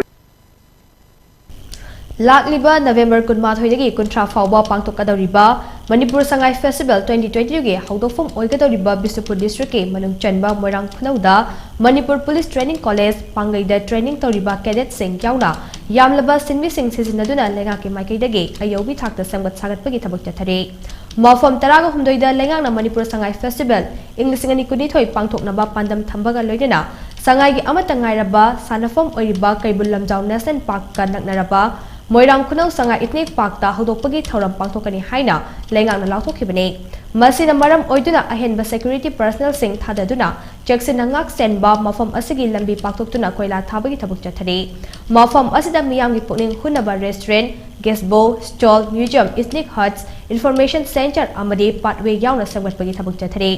ꯂꯥꯛꯂꯤꯕ ꯅꯕꯦꯝꯕꯔ ꯀꯨꯟꯃꯥꯊꯣꯏꯗꯒꯤ ꯀꯨꯟꯊ꯭ꯔꯥ ꯐꯥꯎꯕ ꯄꯥꯡꯊꯣꯛꯀꯗꯧꯔꯤꯕ Manipur Sangai festival twenty twenty-two ꯒꯤ ꯍꯧꯗꯣꯛꯐꯝ ꯑꯣꯏꯒꯗꯧꯔꯤꯕ ꯕꯤꯁꯅꯨꯄꯨꯔ ꯗꯤꯁꯇ꯭ꯔꯤꯛꯀꯤ ꯃꯅꯨꯡ ꯆꯟꯕ ꯃꯣꯏꯔꯥꯡ ꯈꯨꯅꯧꯗ ꯃꯅꯤꯄꯨꯔ ꯄꯨꯂꯤꯁ ꯇ꯭ꯔꯦꯅꯤꯡ ꯀꯣꯂꯦꯖ ꯄꯥꯡꯒꯩꯗ ꯇ꯭ꯔꯦꯅꯤꯡ ꯇꯧꯔꯤꯕ ꯀꯦꯗꯦꯠꯁꯤꯡ ꯌꯥꯎꯅ ꯌꯥꯝꯂꯕ ꯁꯤꯟꯃꯤꯁꯤꯡ ꯁꯤꯖꯤꯟꯅꯗꯨꯅ ꯂꯩꯉꯥꯛꯀꯤ ꯃꯥꯏꯀꯩꯗꯒꯤ ꯑꯌꯧꯕꯤ ꯊꯥꯛꯇ ꯁꯦꯝꯒꯠ ꯁꯥꯒꯠꯄꯒꯤ ꯊꯕꯛ ꯆꯠꯊꯔꯤ꯫ ꯃꯐꯝ ꯇꯔꯥꯒ ꯍꯨꯝꯗꯣꯏꯗ ꯂꯩꯉꯥꯛꯅ ꯃꯅꯤꯄꯨꯔ ꯁꯉꯥꯏ ꯐꯦꯁꯇꯤꯚꯦꯜ ꯏꯪ ꯂꯤꯁꯤꯡ ꯑꯅꯤ ꯀꯨꯟꯅꯤꯊꯣꯏ ꯄꯥꯡꯊꯣꯛꯅꯕ ꯄꯥꯟꯗꯝ ꯊꯝꯕꯒ ꯂꯣꯏꯅꯅ ꯁꯉꯥꯏꯒꯤ ꯑꯃꯠꯇ ꯉꯥꯏꯔꯕ ꯁꯥꯟꯅꯐꯝ ꯑꯣꯏꯔꯤꯕ ꯀꯩꯕꯨꯜ ꯂꯝꯖꯥꯎ ꯅꯦꯁꯅꯦꯜ ꯄꯥꯔꯛꯀ ꯅꯛꯅꯔꯕ ꯃꯣꯏꯔꯥꯡ ꯈꯨꯅꯧ ꯁꯉꯥꯏ ꯏꯊꯅꯤꯛ ꯄꯥꯔꯛꯇ ꯍꯧꯗꯣꯛꯄꯒꯤ ꯊꯧꯔꯝ ꯄꯥꯡꯊꯣꯛꯀꯅꯤ ꯍꯥꯏꯅ ꯂꯩꯉꯥꯛꯅ ꯂꯥꯎꯊꯣꯛꯈꯤꯕꯅꯤ꯫ ꯃꯁꯤꯅ ꯃꯔꯝ ꯑꯣꯏꯗꯨꯅ ꯑꯍꯦꯟꯕ ꯁꯦꯀ꯭ꯌꯨꯔꯤꯇꯤ ꯄꯔꯁꯅꯦꯜꯁꯤꯡ ꯊꯥꯗꯗꯨꯅ ꯆꯦꯛꯁꯤꯟꯅ ꯉꯥꯛ ꯁꯦꯟꯕ ꯃꯐꯝ ꯑꯁꯤꯒꯤ ꯂꯝꯕꯤ ꯄꯥꯛꯊꯣꯛꯇꯨꯅ ꯀꯣꯏꯂꯥ ꯊꯥꯕꯒꯤ ꯊꯕꯛ ꯆꯠꯊꯔꯤ꯫ ꯃꯐꯝ ꯑꯁꯤꯗ ꯃꯤꯌꯥꯝꯒꯤ ꯄꯨꯛꯅꯤꯡ ꯍꯨꯅꯕ restaurant, gazebo, stall, museum, ethnic huts, information centre ꯑꯃꯗꯤ ꯄꯥꯠꯋꯦ ꯌꯥꯎꯅ ꯁꯦꯝꯒꯠꯄꯒꯤ ꯊꯕꯛ ꯆꯠꯊꯔꯤ꯫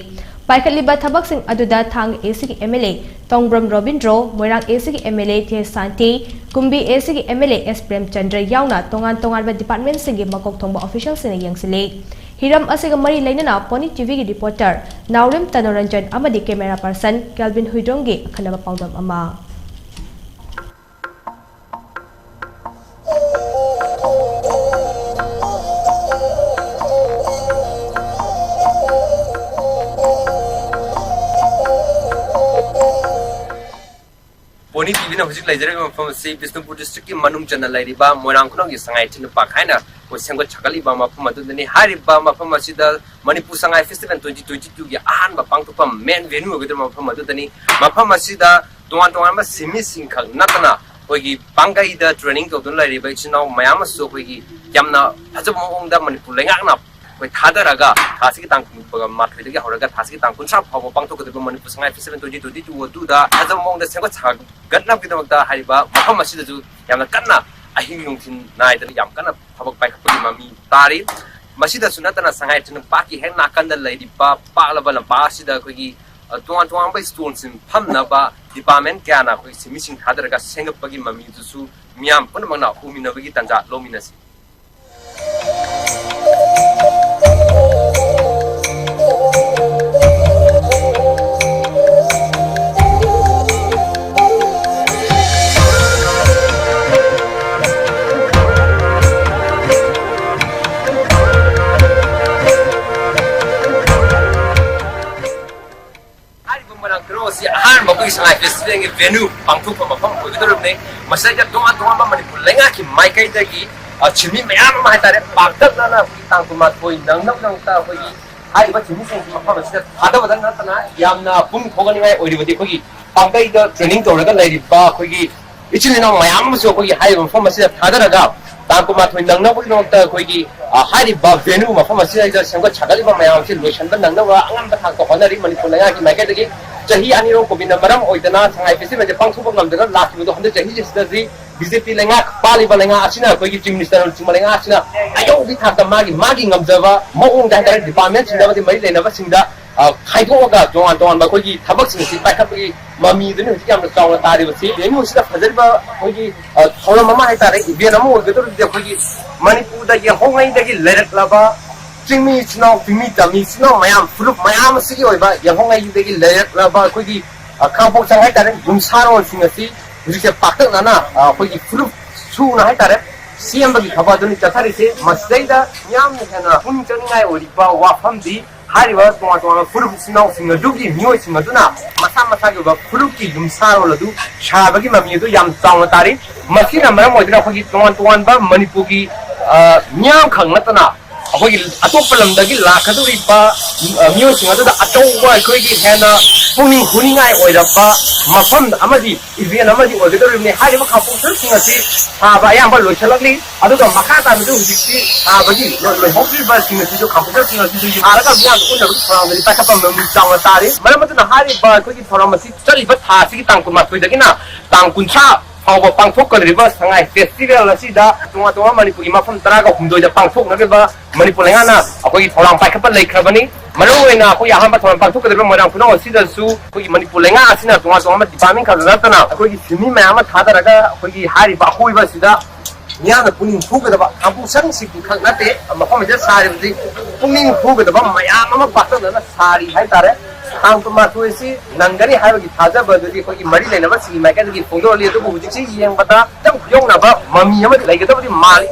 ꯄꯥꯏꯈꯠꯂꯤꯕ ꯊꯕꯛꯁꯤꯡ ꯑꯗꯨꯗ ꯊꯥꯡ ꯑꯦꯁꯤꯒꯤ M L A Tongbram Robindro, Moirang ꯑꯦꯁꯤꯒꯤ M L A T Shanti, ꯀꯨꯝꯕꯤ ꯑꯦꯁꯤꯒꯤ M L A S Premchandra ꯌꯥꯎꯅ ꯇꯣꯉꯥꯟ ꯇꯣꯉꯥꯟꯕ ꯗꯤꯄꯥꯔꯠꯃꯦꯟꯁꯤꯡꯒꯤ ꯃꯀꯣꯛ ꯊꯣꯡꯕ ꯑꯣꯐꯤꯁꯤꯌꯦꯜꯁꯤꯡꯅ ꯌꯦꯡꯁꯤꯜꯂꯤ꯫ ꯍꯤꯔꯝ ꯑꯁꯤꯒ ꯃꯔꯤ ꯂꯩꯅꯅ ꯄꯣꯅꯤ ꯇꯤꯚꯤꯒꯤ ꯔꯤꯄꯣꯔꯇꯔ ꯅꯥꯎꯔꯦꯝ ꯇꯅꯣꯔꯟꯖꯟ ꯑꯃꯗꯤ ꯀꯦꯃꯦꯔꯥ ꯄꯔꯁꯟ ꯀꯦꯜꯚꯤꯟ ꯍꯨꯏꯗ꯭ꯔꯣꯝꯒꯤ ꯑꯈꯟꯅꯕ ꯄꯥꯎꯗꯝ ꯑꯃ꯫ ꯄꯣꯅꯤ ꯇꯤꯚꯤꯅ ꯍꯧꯖꯤꯛ ꯂꯩꯖꯔꯤꯕ ꯃꯐꯝ ꯑꯁꯤ ꯕꯤꯁꯅꯨꯄꯨꯔ ꯗꯤꯁꯇ꯭ꯔꯤꯛꯀꯤ ꯃꯅꯨꯡ ꯆꯟꯅ ꯂꯩꯔꯤꯕ ꯃꯣꯏꯔꯥꯡ ꯈꯨꯅꯧꯒꯤ ꯁꯉꯥꯏ ꯏꯊꯅꯤꯛ ꯄꯥꯔꯛ ꯍꯥꯏꯅ ꯑꯩꯈꯣꯏ ꯁꯦꯝꯒꯠ ꯁꯥꯒꯠꯂꯤꯕ ꯃꯐꯝ ꯑꯗꯨꯗꯅꯤ꯫ ꯍꯥꯏꯔꯤꯕ ꯃꯐꯝ ꯑꯁꯤꯗ Manipur Sangai festival twenty twenty ꯇꯨꯒꯤ ꯑꯍꯥꯟꯕ ꯄꯥꯡꯊꯣꯛꯐꯝ, ꯃꯦꯟ ꯚꯦꯅ꯭ꯌꯨ ꯑꯣꯏꯒꯗꯧꯔꯤꯕ ꯃꯐꯝ ꯑꯗꯨꯗꯅꯤ꯫ ꯃꯐꯝ ꯑꯁꯤꯗ ꯇꯣꯉꯥꯟ ꯇꯣꯉꯥꯟꯕ ꯁꯤꯟꯃꯤꯁꯤꯡꯈꯛ ꯅꯠꯇꯅ ꯑꯩꯈꯣꯏꯒꯤ ꯄꯥꯡꯒꯩꯗ ꯇ꯭ꯔꯦꯅꯤꯡ ꯇꯧꯗꯨꯅ ꯂꯩꯔꯤꯕ ꯏꯆꯤꯟ ꯏꯅꯥꯎ ꯃꯌꯥꯝ ꯑꯃꯁꯨ ꯑꯩꯈꯣꯏꯒꯤ ꯌꯥꯝꯅ ꯐꯖꯕ ꯃꯑꯣꯡꯗ ꯃꯅꯤꯄꯨꯔ ꯂꯩꯉꯥꯛꯅ ꯑꯩꯈꯣꯏ ꯊꯥꯗꯔꯒ ꯊꯥꯁꯤꯒꯤ ꯇꯥꯡ ꯀꯨꯟꯃꯥꯊꯣꯏꯗꯒꯤ ꯍꯧꯔꯒ ꯊꯥꯁꯤꯒꯤ ꯇꯥꯡ ꯀꯨꯟꯊ꯭ꯔꯥ ꯐꯥꯎꯕ ꯄꯥꯡꯊꯣꯛꯀꯗꯧꯔꯤꯕ Manipur Sangai festival twenty twenty two ꯑꯗꯨꯗ ꯐꯖꯕ ꯃꯑꯣꯡꯗ ꯁꯦꯝꯒꯠ ꯁꯥꯒꯠꯅꯕꯒꯤꯗꯃꯛꯇ ꯍꯥꯏꯔꯤꯕ ꯃꯐꯝ ꯑꯁꯤꯗꯁꯨ ꯌꯥꯝꯅ ꯀꯟꯅ ꯑꯍꯤꯡ ꯅꯨꯡꯊꯤꯜ ꯅꯥꯏꯗꯅ ꯌꯥꯝ ꯀꯟꯅ ꯊꯕꯛ ꯄꯥꯏꯈꯠꯄꯒꯤ ꯃꯃꯤ ꯇꯥꯔꯤ꯫ ꯃꯁꯤꯗꯁꯨ ꯅꯠꯇꯅ ꯁꯉꯥꯏ ꯏꯊꯅꯤꯛ ꯄꯥꯔꯛꯀꯤ ꯍꯦꯛ ꯅꯥꯀꯟꯗ ꯂꯩꯔꯤꯕ ꯄꯥꯛꯂꯕ ꯂꯝꯄꯥꯛ ꯑꯁꯤꯗ ꯑꯩꯈꯣꯏꯒꯤ, ꯑ, ꯇꯣꯉꯥꯟ ꯇꯣꯉꯥꯟꯕ ꯁ꯭ꯇꯣꯜꯁꯤꯡ ꯐꯝꯅꯕ ꯗꯤꯄꯥꯔꯠꯃꯦꯟ ꯀꯌꯥꯅ ꯑꯩꯈꯣꯏ ꯁꯤꯟꯃꯤꯁꯤꯡ ꯊꯥꯗꯔꯒ ꯁꯦꯝꯒꯠꯄꯒꯤ ꯃꯃꯤꯗꯨꯁꯨ ꯃꯤꯌꯥꯝ ꯄꯨꯝꯅꯃꯛꯅ ꯎꯃꯤꯟꯅꯕꯒꯤ ꯇꯥꯟꯖꯥ ꯂꯧꯃꯤꯟꯅꯁꯤ꯫ ꯍꯥꯏꯔꯤꯕ ꯃꯣꯏꯔꯥꯡ ꯈꯨꯅꯧ ꯑꯁꯤ ꯑꯍꯥꯟꯕ ꯑꯩꯈꯣꯏꯒꯤ ꯁꯉꯥꯏ ꯐꯦꯁꯇꯤꯚꯦꯜꯒꯤ ꯚꯦꯅ꯭ꯌꯨ ꯄꯥꯡꯊꯣꯛꯄ ꯃꯐꯝ ꯑꯣꯏꯒꯗꯧꯔꯤꯕꯅꯤ꯫ ꯃꯁꯤꯗ ꯇꯣꯉꯥꯟ ꯇꯣꯉꯥꯟꯕ ꯃꯅꯤꯄꯨꯔ ꯂꯩꯉꯥꯛꯀꯤ ꯃꯥꯏꯀꯩꯗꯒꯤ ꯑ, ꯁꯤꯟꯃꯤ ꯃꯌꯥꯝ ꯑꯃ ꯍꯥꯏꯇꯥꯔꯦ, ꯄꯥꯛꯇꯛꯅꯅ ꯑꯩꯈꯣꯏꯒꯤ ꯇꯥꯡ ꯀꯨꯟꯃꯥꯊꯣꯏ ꯅꯪꯅꯕꯒꯤꯗꯃꯛꯇ ꯑꯩꯈꯣꯏꯒꯤ ꯍꯥꯏꯔꯤꯕ ꯁꯤꯟꯃꯤꯁꯤꯡꯁꯤ ꯃꯐꯝ ꯑꯁꯤꯗ ꯊꯥꯗꯕꯗ ꯅꯠꯇꯅ ꯌꯥꯝꯅ ꯄꯨꯛꯅꯤꯡ ꯊꯧꯒꯠꯅꯤꯡꯉꯥꯏ ꯑꯣꯏꯔꯤꯕꯗꯤ ꯑꯩꯈꯣꯏꯒꯤ ꯄꯥꯡꯒꯩꯗ training ꯇꯧꯔꯒ ꯂꯩꯔꯤꯕ ꯑꯩꯈꯣꯏꯒꯤ ꯏꯆꯤꯜ ꯏꯅꯥꯎ ꯃꯌꯥꯝ ꯑꯃꯁꯨ ꯑꯩꯈꯣꯏꯒꯤ ꯍꯥꯏꯔꯤꯕ ꯃꯐꯝ ꯑꯁꯤꯗ ꯊꯥꯗꯔꯒ ꯇꯥꯡ ꯀꯨꯟꯃꯥꯊꯣꯏ ꯅꯪꯅꯕꯒꯤꯗꯃꯛꯇ ꯑꯩꯈꯣꯏꯒꯤ, ꯑ, ꯍꯥꯏꯔꯤꯕ venue ꯃꯐꯝ ꯑꯁꯤꯗ ꯁꯦꯝꯒꯠ ꯁꯥꯒꯠꯂꯤꯕ ꯃꯌꯥꯝ ꯑꯁꯤ ꯂꯣꯏꯁꯤꯟꯕ ꯅꯪꯅꯕ ꯑꯉꯝꯕ ꯊꯥꯛꯇ ꯍꯣꯠꯅꯔꯤ꯫ ꯃꯅꯤꯄꯨꯔ ꯂꯩꯉꯥꯛꯀꯤ ꯃꯥꯏꯀꯩꯗꯒꯤ ꯆꯍꯤ ꯑꯅꯤꯔꯣꯝ COVID ꯃꯔꯝ ꯑꯣꯏꯗꯅ ꯁꯉꯥꯏ festivalꯁꯦ ꯄꯥꯡꯊꯣꯛꯄ ꯉꯝꯗꯅ ꯂꯥꯛꯈꯤꯕꯗꯣ ꯍꯟꯗꯛ ꯆꯍꯤꯁꯤꯗꯗꯤ BJP ꯂꯩꯉꯥꯛ, ꯄꯥꯜꯂꯤꯕ ꯂꯩꯉꯥꯛ ꯑꯁꯤꯅ ꯑꯩꯈꯣꯏꯒꯤ Chief Minister ꯑꯃꯁꯨꯡ ꯂꯩꯉꯥꯛ ꯑꯁꯤꯅ ꯑꯌꯧꯕꯒꯤ ꯊꯥꯛꯇ ꯃꯥꯒꯤ, ꯃꯥꯒꯤ ꯉꯝꯖꯕ ꯃꯑꯣꯡꯗ ꯍꯥꯏꯇꯥꯔꯦ departmentꯁꯤꯡꯗ ꯑꯃꯗꯤ ꯃꯔꯤ ꯂꯩꯅꯕꯁꯤꯡꯗ, ꯑ, ꯈꯥꯏꯗꯣꯛꯑꯒ ꯇꯣꯉꯥꯟ ꯇꯣꯉꯥꯟꯕ ꯑꯩꯈꯣꯏꯒꯤ ꯊꯕꯛꯁꯤꯡ ꯑꯁꯤ ꯄꯥꯏꯈꯠꯄꯒꯤ ꯃꯃꯤꯗꯨꯅꯤ ꯍꯧꯖꯤꯛ ꯌꯥꯝꯅ ꯆꯥꯎꯅ ꯇꯥꯔꯤꯕꯁꯤ꯫ Venueꯁꯤꯗ ꯐꯖꯔꯤꯕ ꯑꯩꯈꯣꯏꯒꯤ, ꯑ, ꯊꯧꯔꯝ ꯑꯃ ꯍꯥꯏꯇꯥꯔꯦ, event ꯑꯃ ꯑꯣꯏꯒꯗꯧꯔꯤꯕꯗꯤ ꯑꯩꯈꯣꯏꯒꯤ ꯃꯅꯤꯄꯨꯔꯗ ꯌꯦꯜꯍꯧꯉꯩꯗꯒꯤ ꯂꯩꯔꯛꯂꯕ ꯆꯤꯡꯃꯤ ꯏꯆꯤꯟ ꯏꯅꯥꯎ, ꯆꯤꯡꯃꯤ ꯇꯝꯃꯤ ꯏꯆꯤꯟ ꯏꯅꯥꯎ ꯃꯌꯥꯝ, ꯐꯨꯔꯨꯞ ꯃꯌꯥꯝ ꯑꯁꯤꯒꯤ ꯑꯣꯏꯕ ꯌꯦꯜꯍꯧꯉꯩꯗꯒꯤ ꯂꯩꯔꯛꯂꯕ ꯑꯩꯈꯣꯏꯒꯤ, ꯑ, ꯀꯥꯡꯄꯣꯛ ꯆꯥꯡ ꯍꯥꯏꯇꯥꯔꯦ, ꯌꯨꯝꯁꯥꯔꯣꯜꯁꯤꯡ ꯑꯁꯤ ꯍꯧꯖꯤꯛꯁꯦ ꯄꯥꯛꯇꯛꯅꯅ, ꯑ, ꯑꯩꯈꯣꯏꯒꯤ ꯐꯨꯔꯨꯞ ꯁꯨꯅ ꯍꯥꯏꯇꯥꯔꯦ, ꯁꯦꯝꯕꯒꯤ ꯊꯕꯛ ꯑꯗꯨꯅꯤ ꯆꯠꯊꯔꯤꯁꯦ꯫ ꯃꯁꯤꯗꯩꯗ ꯌꯥꯝꯅ ꯍꯦꯟꯅ ꯄꯨꯛꯅꯤꯡ ꯆꯪꯅꯤꯡꯉꯥꯏ ꯑꯣꯏꯔꯤꯕ ꯋꯥꯐꯝꯗꯤ ꯍꯥꯏꯔꯤꯕ ꯇꯣꯉꯥꯟ ꯇꯣꯉꯥꯟꯕ ꯐꯨꯔꯨꯞ ꯏꯆꯤꯟ ꯏꯅꯥꯎꯁꯤꯡ ꯑꯗꯨꯒꯤ ꯃꯤꯑꯣꯏꯁꯤꯡ ꯑꯗꯨꯅ ꯃꯁꯥ ꯃꯁꯥꯒꯤ ꯑꯣꯏꯕ ꯐꯨꯔꯨꯞꯀꯤ ꯌꯨꯝꯁꯥꯔꯣꯜ ꯑꯗꯨ ꯁꯥꯕꯒꯤ ꯃꯃꯤ ꯑꯗꯨ ꯌꯥꯝ ꯆꯥꯎꯅ ꯇꯥꯔꯤ꯫ ꯃꯁꯤꯅ ꯃꯔꯝ ꯑꯣꯏꯗꯨꯅ ꯑꯩꯈꯣꯏꯒꯤ ꯇꯣꯉꯥꯟ ꯇꯣꯉꯥꯟꯕ ꯃꯅꯤꯄꯨꯔꯒꯤ, ꯑ, ꯃꯤꯌꯥꯝꯈꯛ ꯅꯠꯇꯅ ꯑꯩꯈꯣꯏꯒꯤ ꯑꯇꯣꯞꯄ ꯂꯝꯗꯒꯤ ꯂꯥꯛꯀꯗꯧꯔꯤꯕ, ꯑ, ꯃꯤꯑꯣꯏꯁꯤꯡ ꯑꯗꯨꯗ ꯑꯆꯧꯕ ꯑꯩꯈꯣꯏꯒꯤ ꯍꯦꯟꯅ ꯄꯨꯛꯅꯤꯡ ꯍꯨꯅꯤꯡꯉꯥꯏ ꯑꯣꯏꯔꯕ ꯃꯐꯝ ꯑꯃꯗꯤ event ꯑꯃꯗꯤ ꯑꯣꯏꯒꯗꯧꯔꯤꯕꯅꯤ꯫ ꯍꯥꯏꯔꯤꯕ ꯀꯥꯡꯄꯣꯛ ꯁꯔꯨꯛꯁꯤꯡ ꯑꯁꯤ ꯁꯥꯕ ꯑꯌꯥꯝꯕ ꯂꯣꯏꯁꯤꯜꯂꯛꯂꯤ꯫ ꯑꯗꯨꯒ ꯃꯈꯥ ꯇꯥꯅꯁꯨ ꯍꯧꯖꯤꯛꯇꯤ ꯁꯥꯕꯒꯤ ꯂꯣꯏ-, ꯂꯣꯏꯍꯧꯗ꯭ꯔꯤꯕꯁꯤꯡ ꯑꯁꯤꯁꯨ ꯀꯝꯄ꯭ꯌꯨꯇꯔꯁꯤꯡ ꯑꯁꯤꯁꯨ ꯁꯥꯔꯒ ꯃꯤꯌꯥꯝꯗ ꯎꯠꯅꯕꯒꯤ ꯊꯧꯔꯥꯡꯗꯗꯤ ꯄꯥꯏꯈꯠꯄ ꯃꯃꯤ ꯆꯥꯎꯅ ꯇꯥꯔꯤ꯫ ꯃꯔꯝ ꯑꯗꯨꯅ ꯍꯥꯏꯔꯤꯕ ꯑꯩꯈꯣꯏꯒꯤ ꯊꯧꯔꯝ ꯑꯁꯤ ꯆꯠꯂꯤꯕ ꯊꯥ ꯑꯁꯤꯒꯤ ꯇꯥꯡ ꯀꯨꯟꯃꯥꯊꯣꯏꯗꯒꯤꯅ ꯇꯥꯡ ꯀꯨꯟꯊ꯭ꯔꯥ ꯐꯥꯎꯕ ꯄꯥꯡꯊꯣꯛꯀꯗꯧꯔꯤꯕ ꯁꯉꯥꯏ festival ꯑꯁꯤꯗ ꯇꯣꯉꯥꯟ ꯇꯣꯉꯥꯟꯕ ꯃꯅꯤꯄꯨꯔꯒꯤ ꯃꯐꯝ ꯇꯔꯥꯒ ꯍꯨꯝꯗꯣꯏꯗ ꯄꯥꯡꯊꯣꯛꯅꯔꯤꯕ ꯃꯅꯤꯄꯨꯔ ꯂꯩꯉꯥꯛꯅ ꯑꯩꯈꯣꯏꯒꯤ ꯊꯧꯔꯥꯡ ꯄꯥꯏꯈꯠꯄ ꯂꯩꯈ꯭ꯔꯕꯅꯤ꯫ ꯃꯔꯨꯑꯣꯏꯅ ꯑꯩꯈꯣꯏꯒꯤ ꯑꯍꯥꯟꯕ ꯊꯧꯔꯝ ꯄꯥꯡꯊꯣꯛꯀꯗꯧꯔꯤꯕ ꯃꯣꯏꯔꯥꯡ ꯈꯨꯅꯧ ꯑꯁꯤꯗꯁꯨ ꯑꯩꯈꯣꯏꯒꯤ ꯃꯅꯤꯄꯨꯔ ꯂꯩꯉꯥꯛ ꯑꯁꯤꯅ ꯇꯣꯉꯥꯟ ꯇꯣꯉꯥꯟꯕ department ꯈꯛꯇ ꯅꯠꯇꯅ ꯑꯩꯈꯣꯏꯒꯤ ꯁꯤꯟꯃꯤ ꯃꯌꯥꯝ ꯑꯃ ꯊꯥꯗꯔꯒ ꯑꯩꯈꯣꯏꯒꯤ ꯍꯥꯏꯔꯤꯕ ꯑꯀꯣꯏꯕ ꯑꯁꯤꯗ ꯃꯤꯌꯥꯝꯅ ꯄꯨꯛꯅꯤꯡ ꯍꯨꯒꯗꯕ ꯀꯥꯡꯄꯣꯛ ꯁꯪꯁꯤꯡ ꯈꯛ ꯅꯠꯇꯦ, ꯃꯐꯝ ꯑꯁꯤꯗ ꯁꯥꯔꯤꯕꯁꯤ ꯄꯨꯛꯅꯤꯡ ꯍꯨꯒꯗꯕ ꯃꯌꯥꯝ ꯑꯃ ꯄꯥꯛꯇꯛꯅꯅ ꯁꯥꯔꯤ ꯍꯥꯏꯇꯥꯔꯦ꯫ ꯇꯥꯡ ꯀꯨꯟꯃꯥꯊꯣꯏꯁꯤ ꯅꯪꯒꯅꯤ ꯍꯥꯏꯕꯒꯤ ꯊꯥꯖꯕ ꯑꯗꯨꯗꯤ ꯑꯩꯈꯣꯏꯒꯤ ꯃꯔꯤ ꯂꯩꯅꯕꯁꯤꯡꯒꯤ ꯃꯥꯏꯀꯩꯗꯒꯤ ꯐꯣꯡꯗꯣꯔꯛꯂꯤ꯫ ꯑꯗꯨꯕꯨ ꯍꯧꯖꯤꯛꯁꯤ ꯌꯦꯡꯕꯗ ꯈꯤꯇꯪ ꯈꯨꯌꯧꯅꯕ ꯃꯃꯤ ꯑꯃꯗꯤ ꯂꯩꯒꯗꯕꯗꯤ ꯃꯥꯜꯂꯤ꯫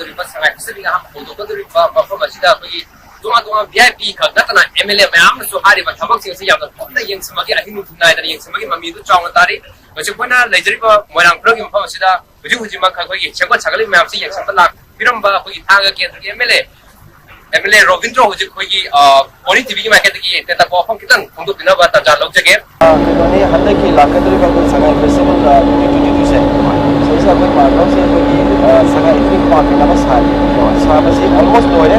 ꯁꯉꯥꯏ ꯐꯦꯁꯇꯤꯚꯦꯜ ꯑꯍꯥꯟꯕ ꯍꯧꯗꯣꯛꯀꯗꯧꯔꯤꯕ ꯃꯐꯝ ꯑꯁꯤꯗ ꯑꯩꯈꯣꯏꯒꯤ ꯇꯣꯉꯥꯟ ꯇꯣꯉꯥꯟꯕ ꯚꯤ ꯑꯥꯏ ꯄꯤ ꯈꯛ ꯅꯠꯇꯅ ꯑꯦꯝ ꯑꯦꯜ ꯑꯦ ꯃꯌꯥꯝꯅꯁꯨ ꯍꯥꯏꯔꯤꯕ ꯊꯕꯛꯁꯤꯡ ꯑꯁꯤ ꯌꯥꯝꯅ ꯀꯨꯞꯅ ꯌꯦꯡꯁꯤꯟꯕꯒꯤ, ꯑꯍꯤꯡ ꯅꯨꯡꯊꯤꯜ ꯅꯥꯏꯗꯅ ꯌꯦꯡꯁꯤꯟꯕꯒꯤ ꯃꯃꯤꯗꯨ ꯆꯥꯎꯅ ꯇꯥꯔꯤ꯫ ꯍꯧꯖꯤꯛ ꯑꯩꯈꯣꯏꯅ ꯂꯩꯖꯔꯤꯕ ꯃꯣꯏꯔꯥꯡ ꯈꯨꯔꯝꯒꯤ ꯃꯐꯝ ꯑꯁꯤꯗ ꯍꯧꯖꯤꯛ ꯍꯧꯖꯤꯛꯃꯛ ꯑꯩꯈꯣꯏꯒꯤ ꯁꯦꯝꯒꯠ ꯁꯥꯒꯠꯂꯤꯕ ꯃꯌꯥꯝꯁꯤ ꯌꯦꯡꯁꯤꯟꯕ ꯂꯥꯛꯄꯤꯔꯝꯕ ꯑꯩꯈꯣꯏꯒꯤ ꯊꯥꯡꯒ ꯀꯦꯟꯗ꯭ꯔꯒꯤ M L A, M L A Robindro ꯍꯧꯖꯤꯛ ꯑꯩꯈꯣꯏꯒꯤ, ꯑ, ꯃꯣꯔꯅꯤꯡ ꯇꯤ ꯚꯤꯒꯤ ꯃꯥꯏꯀꯩꯗꯒꯤ ꯇꯦꯟꯇꯛꯄ ꯋꯥꯐꯝ ꯈꯤꯇꯪ ꯐꯣꯡꯗꯣꯛꯄꯤꯅꯕ ꯇꯥꯟꯖꯥ ꯂꯧꯖꯒꯦ꯫ ꯑ, ꯀꯩꯅꯣꯅꯤ, ꯍꯟꯗꯛꯀꯤ ꯂꯥꯛꯀꯗꯧꯔꯤꯕ ꯑꯩꯈꯣꯏ ꯁꯉꯥꯏ ꯐꯦꯁꯇꯤꯚꯦꯜ, ꯑ, ꯇ꯭ꯋꯦꯟꯇꯤ ꯇ꯭ꯋꯦꯟꯇꯤ ꯇꯨꯁꯦ, ꯁꯤꯗꯩꯁꯤꯗ ꯑꯩꯈꯣꯏ ꯄꯥꯡꯊꯣꯛꯁꯦ ꯑꯩꯈꯣꯏꯒꯤ, ꯑ, ꯁꯉꯥꯏ ꯏꯊꯅꯤꯛ ꯄꯥꯔꯛ ꯍꯥꯏꯅ ꯑꯃ ꯁꯥꯔꯤ꯫ ꯁꯥꯕꯁꯤ ꯑꯣꯜꯃꯣꯁ ꯂꯣꯏꯔꯦ꯫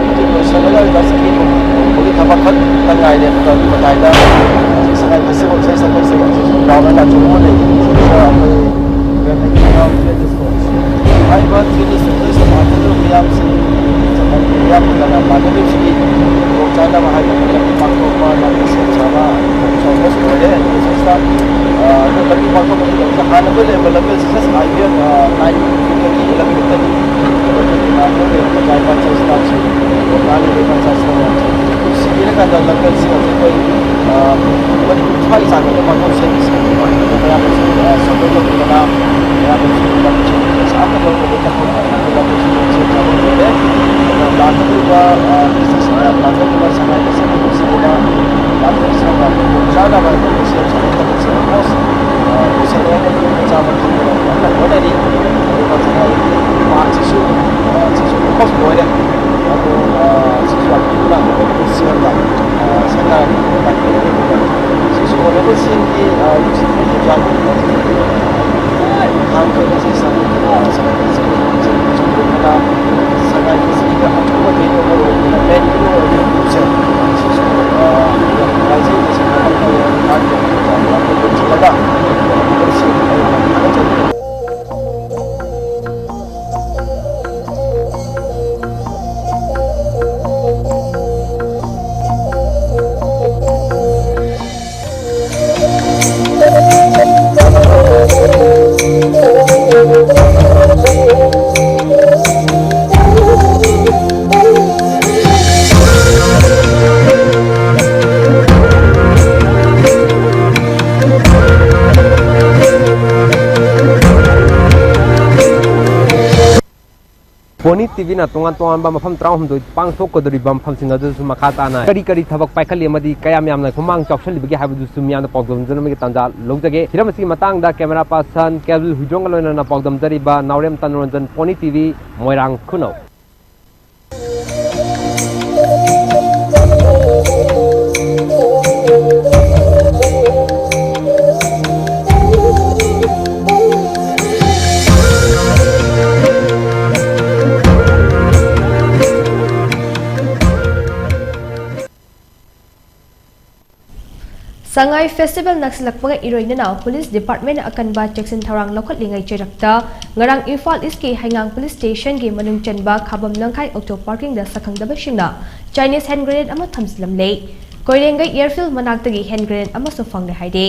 ꯍꯧꯖꯤꯛ ꯂꯣꯏꯁꯤꯜꯂꯒ ꯖꯁ ꯀꯦꯛ ꯍꯧꯕꯒꯤ ꯊꯕꯛ ꯈꯛꯇ ꯉꯥꯏꯔꯦ꯫ ꯑꯗꯨꯒ ꯑꯗꯨꯒꯤ ꯃꯇꯥꯏꯗ ꯍꯧꯖꯤꯛ ꯁꯉꯥꯏ ꯐꯦꯁꯇꯤꯚꯦꯜꯁꯦ ꯑꯩꯈꯣꯏꯁꯦ ꯍꯧꯖꯤꯛ ꯒ꯭ꯔꯥꯎꯟ ꯑꯆꯧꯕ ꯑꯃ ꯂꯩ꯫ ꯁꯤꯗ ꯑꯩꯈꯣꯏ ꯍꯥꯏꯔꯤꯕ ꯇ꯭ꯔꯦꯗꯤꯁꯅꯦꯜ ꯃꯌꯥꯝꯁꯤ ꯃꯤꯌꯥꯝ ꯈꯨꯟꯅꯥꯏ ꯃꯤꯌꯥꯝ ꯈꯨꯟꯅꯥꯏ ꯄꯥꯟꯅꯕꯁꯤꯒꯤ ꯈꯨꯗꯣꯡꯆꯥꯅꯕ ꯍꯥꯏꯕ ꯂꯝꯕꯤ ꯄꯥꯡꯊꯣꯛꯄ, ꯂꯝꯕꯤ ꯁꯦꯝ ꯁꯥꯕ ꯊꯕꯛꯁꯨ ꯑꯣꯏꯔꯦ꯫ ꯑꯗꯨ ꯁꯤꯗ, ꯑ, ꯑꯗꯨ ꯂꯝꯕꯤ ꯄꯥꯡꯊꯣꯛꯄꯒꯤ ꯍꯥꯟꯅ ꯑꯩꯈꯣꯏ ꯂꯩꯔꯝꯕ ꯂꯝꯕꯤ ꯑꯁꯤ ꯖꯁ ꯑꯥꯏ ꯕꯤ ꯑꯦꯐ, ꯑ, ꯂꯥꯏꯟ ꯗꯒꯤ ꯏꯂꯦꯚꯦꯟ ꯗꯒꯤ ꯂꯥꯏꯟ ꯂꯩꯔꯝꯕ ꯖꯥꯏ ꯄꯟꯆꯥꯌꯠ ꯁꯤꯗ ꯍꯧꯖꯤꯛ ꯂꯥꯏꯟ ꯂꯩꯔꯝꯕ ꯄꯟꯆꯥꯌꯠ ꯁꯤꯗ ꯁꯤꯖꯤꯟꯅꯔꯀꯥꯟꯗ ꯂꯝꯕꯤ ꯑꯁꯤ ꯍꯧꯖꯤꯛ ꯑꯩꯈꯣꯏ, ꯑ, ꯃꯅꯤꯄꯨꯔ ꯏꯝꯐꯥꯜꯒꯤ ꯆꯥꯡꯗ ꯄꯥꯡꯊꯣꯛ ꯁꯦꯝꯃꯤꯁꯦ꯫ ꯑꯗꯣ ꯃꯌꯥꯝꯅꯁꯨ, ꯑ, ꯁꯞꯄꯣꯔꯠ ꯇꯧꯕꯤꯗꯅ ꯃꯌꯥꯝꯅꯁꯨ ꯂꯝꯕꯤꯁꯦ ꯄꯩꯁꯥ ꯑꯝꯇ ꯂꯧꯗꯕꯤꯗ ꯊꯕꯛ ꯂꯝꯕꯤꯁꯦ ꯁꯦꯝ ꯁꯥꯕ ꯂꯣꯏꯔꯦ꯫ ꯑꯗꯣ ꯂꯥꯛꯀꯗꯧꯔꯤꯕ, ꯑ, ꯈ꯭ꯔꯤꯁꯃꯥꯁ ꯃꯌꯥꯝ ꯂꯥꯛꯀꯗꯧꯔꯤꯕ ꯁꯉꯥꯏ ꯐꯦꯁꯇꯤꯚꯦꯜꯁꯤꯗ ꯂꯥꯛꯄꯤꯔꯤꯕ ꯆꯥꯅꯕ ꯁꯦꯝ ꯁꯥꯕ ꯊꯕꯛꯁꯦ almost, ꯑ, ꯂꯣꯏꯁꯤꯜꯂꯦ꯫ ꯃꯆꯥ ꯃꯊꯧ ꯀꯟꯅ ꯍꯣꯠꯅꯔꯤ꯫ ꯑꯗꯨꯒ ꯁꯉꯥꯏ ꯄꯥꯔꯛꯁꯤꯁꯨ ꯄꯣꯅꯤ ꯇꯤꯚꯤꯅ ꯇꯣꯉꯥꯟ ꯇꯣꯉꯥꯟꯕ ꯃꯐꯝ ꯇꯔꯥꯍꯨꯝꯗꯣꯏ ꯄꯥꯡꯊꯣꯛꯀꯗꯧꯔꯤꯕ ꯃꯐꯝꯁꯤꯡ ꯑꯗꯨꯁꯨ ꯃꯈꯥ ꯇꯥꯅ ꯀꯔꯤ ꯀꯔꯤ ꯊꯕꯛ ꯄꯥꯏꯈꯠꯂꯤ ꯑꯃꯗꯤ ꯀꯌꯥꯝ ꯌꯥꯝꯅ ꯈꯨꯃꯥꯡ ꯆꯥꯎꯁꯤꯜꯂꯤꯕꯒꯦ ꯍꯥꯏꯕꯗꯨꯁꯨ ꯃꯤꯌꯥꯝꯗ ꯄꯥꯎꯗꯝꯖꯅꯕꯒꯤ ꯇꯥꯟꯖꯥ ꯂꯧꯖꯒꯦ꯫ ꯍꯤꯔꯝ ꯑꯁꯤꯒꯤ ꯃꯇꯥꯡꯗ camera person ꯀꯦꯕꯤꯜ ꯍꯨꯏꯗ꯭ꯔꯣꯡꯒ ꯂꯣꯏꯅꯅ ꯄꯥꯎꯗꯝꯖꯔꯤꯕ ꯅꯥꯎꯔꯦꯝ ꯇꯅꯨꯔꯟꯖꯟ, ꯄꯣꯅꯤ ꯇꯤꯚꯤ, ꯃꯣꯏꯔꯥꯡ ꯈꯨꯅꯧ꯫ ꯁꯉꯥꯏ ꯐꯦꯁꯇꯤꯚꯦꯜ ꯅꯛꯁꯤꯜꯂꯛꯄꯒ ꯏꯔꯣꯏꯅꯅ ꯄꯨꯂꯤꯁ ꯗꯤꯄꯥꯔꯠꯃꯦꯟꯅ ꯑꯀꯟꯕ ꯆꯦꯛꯁꯤꯟ ꯊꯧꯔꯥꯡ ꯂꯧꯈꯠꯂꯤꯉꯩ ꯆꯩꯔꯛꯇ ꯉꯔꯥꯡ ꯏꯝꯐꯥꯜ ꯏꯁꯀꯤ ꯍꯩꯉꯥꯡ ꯄꯨꯂꯤꯁ ꯁ꯭ꯇꯦꯁꯟꯒꯤ ꯃꯅꯨꯡ ꯆꯟꯕ ꯈꯥꯕꯝ ꯂꯝꯈꯥꯏ ꯑꯣꯇꯣ ꯄꯥꯔꯀꯤꯡꯗ ꯁꯛꯈꯪꯗꯕꯁꯤꯡꯅ ꯆꯥꯏꯅꯤꯁ ꯍꯦꯟ ꯒ꯭ꯔꯦꯅꯦꯗ ꯑꯃ ꯊꯝꯖꯤꯜꯂꯝꯂꯦ꯫ ꯀꯣꯏꯔꯦꯡꯒꯩ ꯑꯦꯌꯔꯐꯤꯜ ꯃꯅꯥꯛꯇꯒꯤ ꯍꯦꯟ ꯒ꯭ꯔꯦꯅꯦꯗ ꯑꯃꯁꯨ ꯐꯪꯂꯦ ꯍꯥꯏꯔꯤ꯫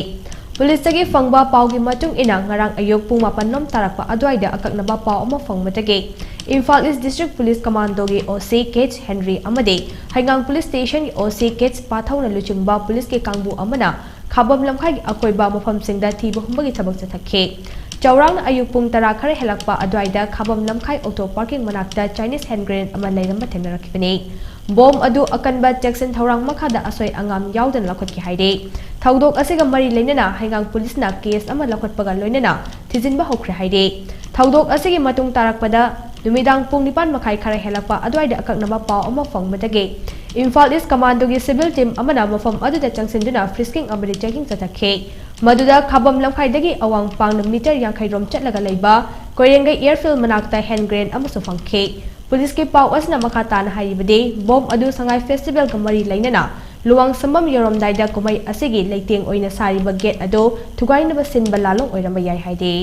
ꯄꯨꯂꯤꯁꯇꯒꯤ ꯐꯪꯕ ꯄꯥꯎꯒꯤ ꯃꯇꯨꯡ ꯏꯟꯅ ꯉꯔꯥꯡ ꯑꯌꯨꯛ ꯄꯨꯡ ꯃꯥꯄꯟ ꯂꯣꯝ ꯇꯥꯔꯛꯄ ꯑꯗꯨꯋꯥꯏꯗ ꯑꯀꯛꯅꯕ ꯄꯥꯎ ꯑꯃ ꯐꯪꯕꯗꯒꯤ ꯏꯝꯐꯥꯜ ꯏꯁ ꯗꯤꯁꯇ꯭ꯔꯤꯛ ꯄꯨꯂꯤꯁ ꯀꯃꯥꯟꯗꯣꯒꯤ ꯑꯣ ꯁꯤ ꯀꯦ ꯑꯩꯆ ꯍꯦꯟꯔꯤ ꯑꯃꯗꯤ ꯍꯩꯉꯥꯡ ꯄꯨꯂꯤꯁ ꯁ꯭ꯇꯦꯁꯟꯒꯤ ꯑꯣ ꯁꯤ ꯀꯦ ꯑꯩꯆ ꯄꯥꯊꯧꯅ ꯂꯨꯆꯤꯡꯕ ꯄꯨꯂꯤꯁꯀꯤ ꯀꯥꯡꯕꯨ ꯑꯃꯅ ꯈꯥꯕꯝ ꯂꯝꯈꯥꯏꯒꯤ ꯑꯀꯣꯏꯕ ꯃꯐꯝꯁꯤꯡꯗ ꯊꯤꯕ ꯍꯨꯝꯕꯒꯤ ꯊꯕꯛ ꯆꯠꯊꯈꯤ꯫ ꯆꯥꯎꯔꯥꯛꯅ ꯑꯌꯨꯛ ꯄꯨꯡ ꯇꯔꯥ ꯈꯔ ꯍꯦꯜꯂꯛꯄ ꯑꯗꯨꯋꯥꯏꯗ ꯈꯥꯕꯝ ꯂꯝꯈꯥꯏ ꯑꯣꯇꯣ ꯄꯥꯔꯀꯤꯡ ꯃꯅꯥꯛꯇ ꯆꯥꯏꯅꯤꯁ ꯍꯦꯟ ꯒ꯭ꯔꯦꯅꯦꯗ ꯑꯃ ꯂꯩꯔꯝꯕ ꯊꯦꯡꯅꯔꯛꯈꯤꯕꯅꯤ꯫ ꯕꯣꯝ ꯑꯗꯨ ꯑꯀꯟꯕ ꯆꯦꯛꯁꯤꯟ ꯊꯧꯔꯥꯡ ꯃꯈꯥꯗ ꯑꯁꯣꯏ ꯑꯉꯥꯝ ꯌꯥꯎꯗꯅ ꯂꯧꯈꯠꯈꯤ ꯍꯥꯏꯔꯤ꯫ ꯊꯧꯗꯣꯛ ꯑꯁꯤꯒ ꯃꯔꯤ ꯂꯩꯅꯅ ꯍꯩꯉꯥꯡ ꯄꯨꯂꯤꯁꯅ ꯀꯦꯁ ꯑꯃ ꯂꯧꯈꯠꯄꯒ ꯂꯣꯏꯅꯅ ꯊꯤꯖꯤꯟꯕ ꯍꯧꯈ꯭ꯔꯦ ꯍꯥꯏꯔꯤ꯫ ꯊꯧꯗꯣꯛ ꯑꯁꯤꯒꯤ ꯃꯇꯨꯡ ꯇꯥꯔꯛꯄꯗ ꯅꯨꯃꯤꯗꯥꯡ ꯄꯨꯡ ꯅꯤꯄꯥꯟ ꯃꯈꯥꯏ ꯈꯔ ꯍꯦꯜꯂꯛꯄ ꯑꯗꯨꯋꯥꯏꯗ ꯑꯀꯛꯅꯕ ꯄꯥꯎ ꯑꯃ ꯐꯪꯕꯗꯒꯤ ꯏꯝꯐꯥꯜ ꯏꯁ ꯀꯃꯥꯟꯗꯣꯒꯤ ꯁꯤꯚꯤꯜ ꯇꯤꯝ ꯑꯃꯅ ꯃꯐꯝ ꯑꯗꯨꯗ ꯆꯪꯁꯤꯟꯗꯨꯅ ꯐ꯭ꯔꯤꯁꯀꯤꯡ ꯑꯃꯗꯤ ꯆꯦꯀꯤꯡ ꯆꯠꯊꯈꯤ꯫ ꯃꯗꯨꯗ ꯈꯥꯕꯝ ꯂꯝꯈꯥꯏꯗꯒꯤ ꯑꯋꯥꯡ ꯄꯥꯡꯅ ꯃꯤꯇꯔ ꯌꯥꯡꯈꯩ ꯔꯣꯝ ꯆꯠꯂꯒ ꯂꯩꯕ ꯀꯣꯏꯔꯦꯡꯒꯩ ꯑꯦꯌꯔꯐꯤꯜ ꯃꯅꯥꯛꯇ ꯍꯦꯟ ꯒ꯭ꯔꯦꯅꯦꯗ ꯑꯃꯁꯨ ꯐꯪꯈꯤ꯫ ꯄꯨꯂꯤꯁꯀꯤ ꯄꯥꯎ ꯑꯁꯤꯅ ꯃꯈꯥ ꯇꯥꯅ ꯍꯥꯏꯔꯤꯕꯗꯤ, ꯕꯣꯝ ꯑꯗꯨ ꯁꯉꯥꯏ ꯐꯦꯁꯇꯤꯚꯦꯜꯒ ꯃꯔꯤ ꯂꯩꯅꯅ ꯂꯨꯋꯥꯡ ꯁꯝꯕꯝ ꯌꯧꯔꯝꯗꯥꯏꯗ ꯀꯨꯝꯍꯩ ꯑꯁꯤꯒꯤ ꯂꯩꯇꯦꯡ ꯑꯣꯏꯅ ꯁꯥꯔꯤꯕ ꯒꯦꯠ ꯑꯗꯨ ꯊꯨꯒꯥꯏꯅꯕ ꯁꯤꯟꯕ ꯂꯥꯂꯣꯡ ꯑꯣꯏꯔꯝꯕ ꯌꯥꯏ ꯍꯥꯏꯔꯤ꯫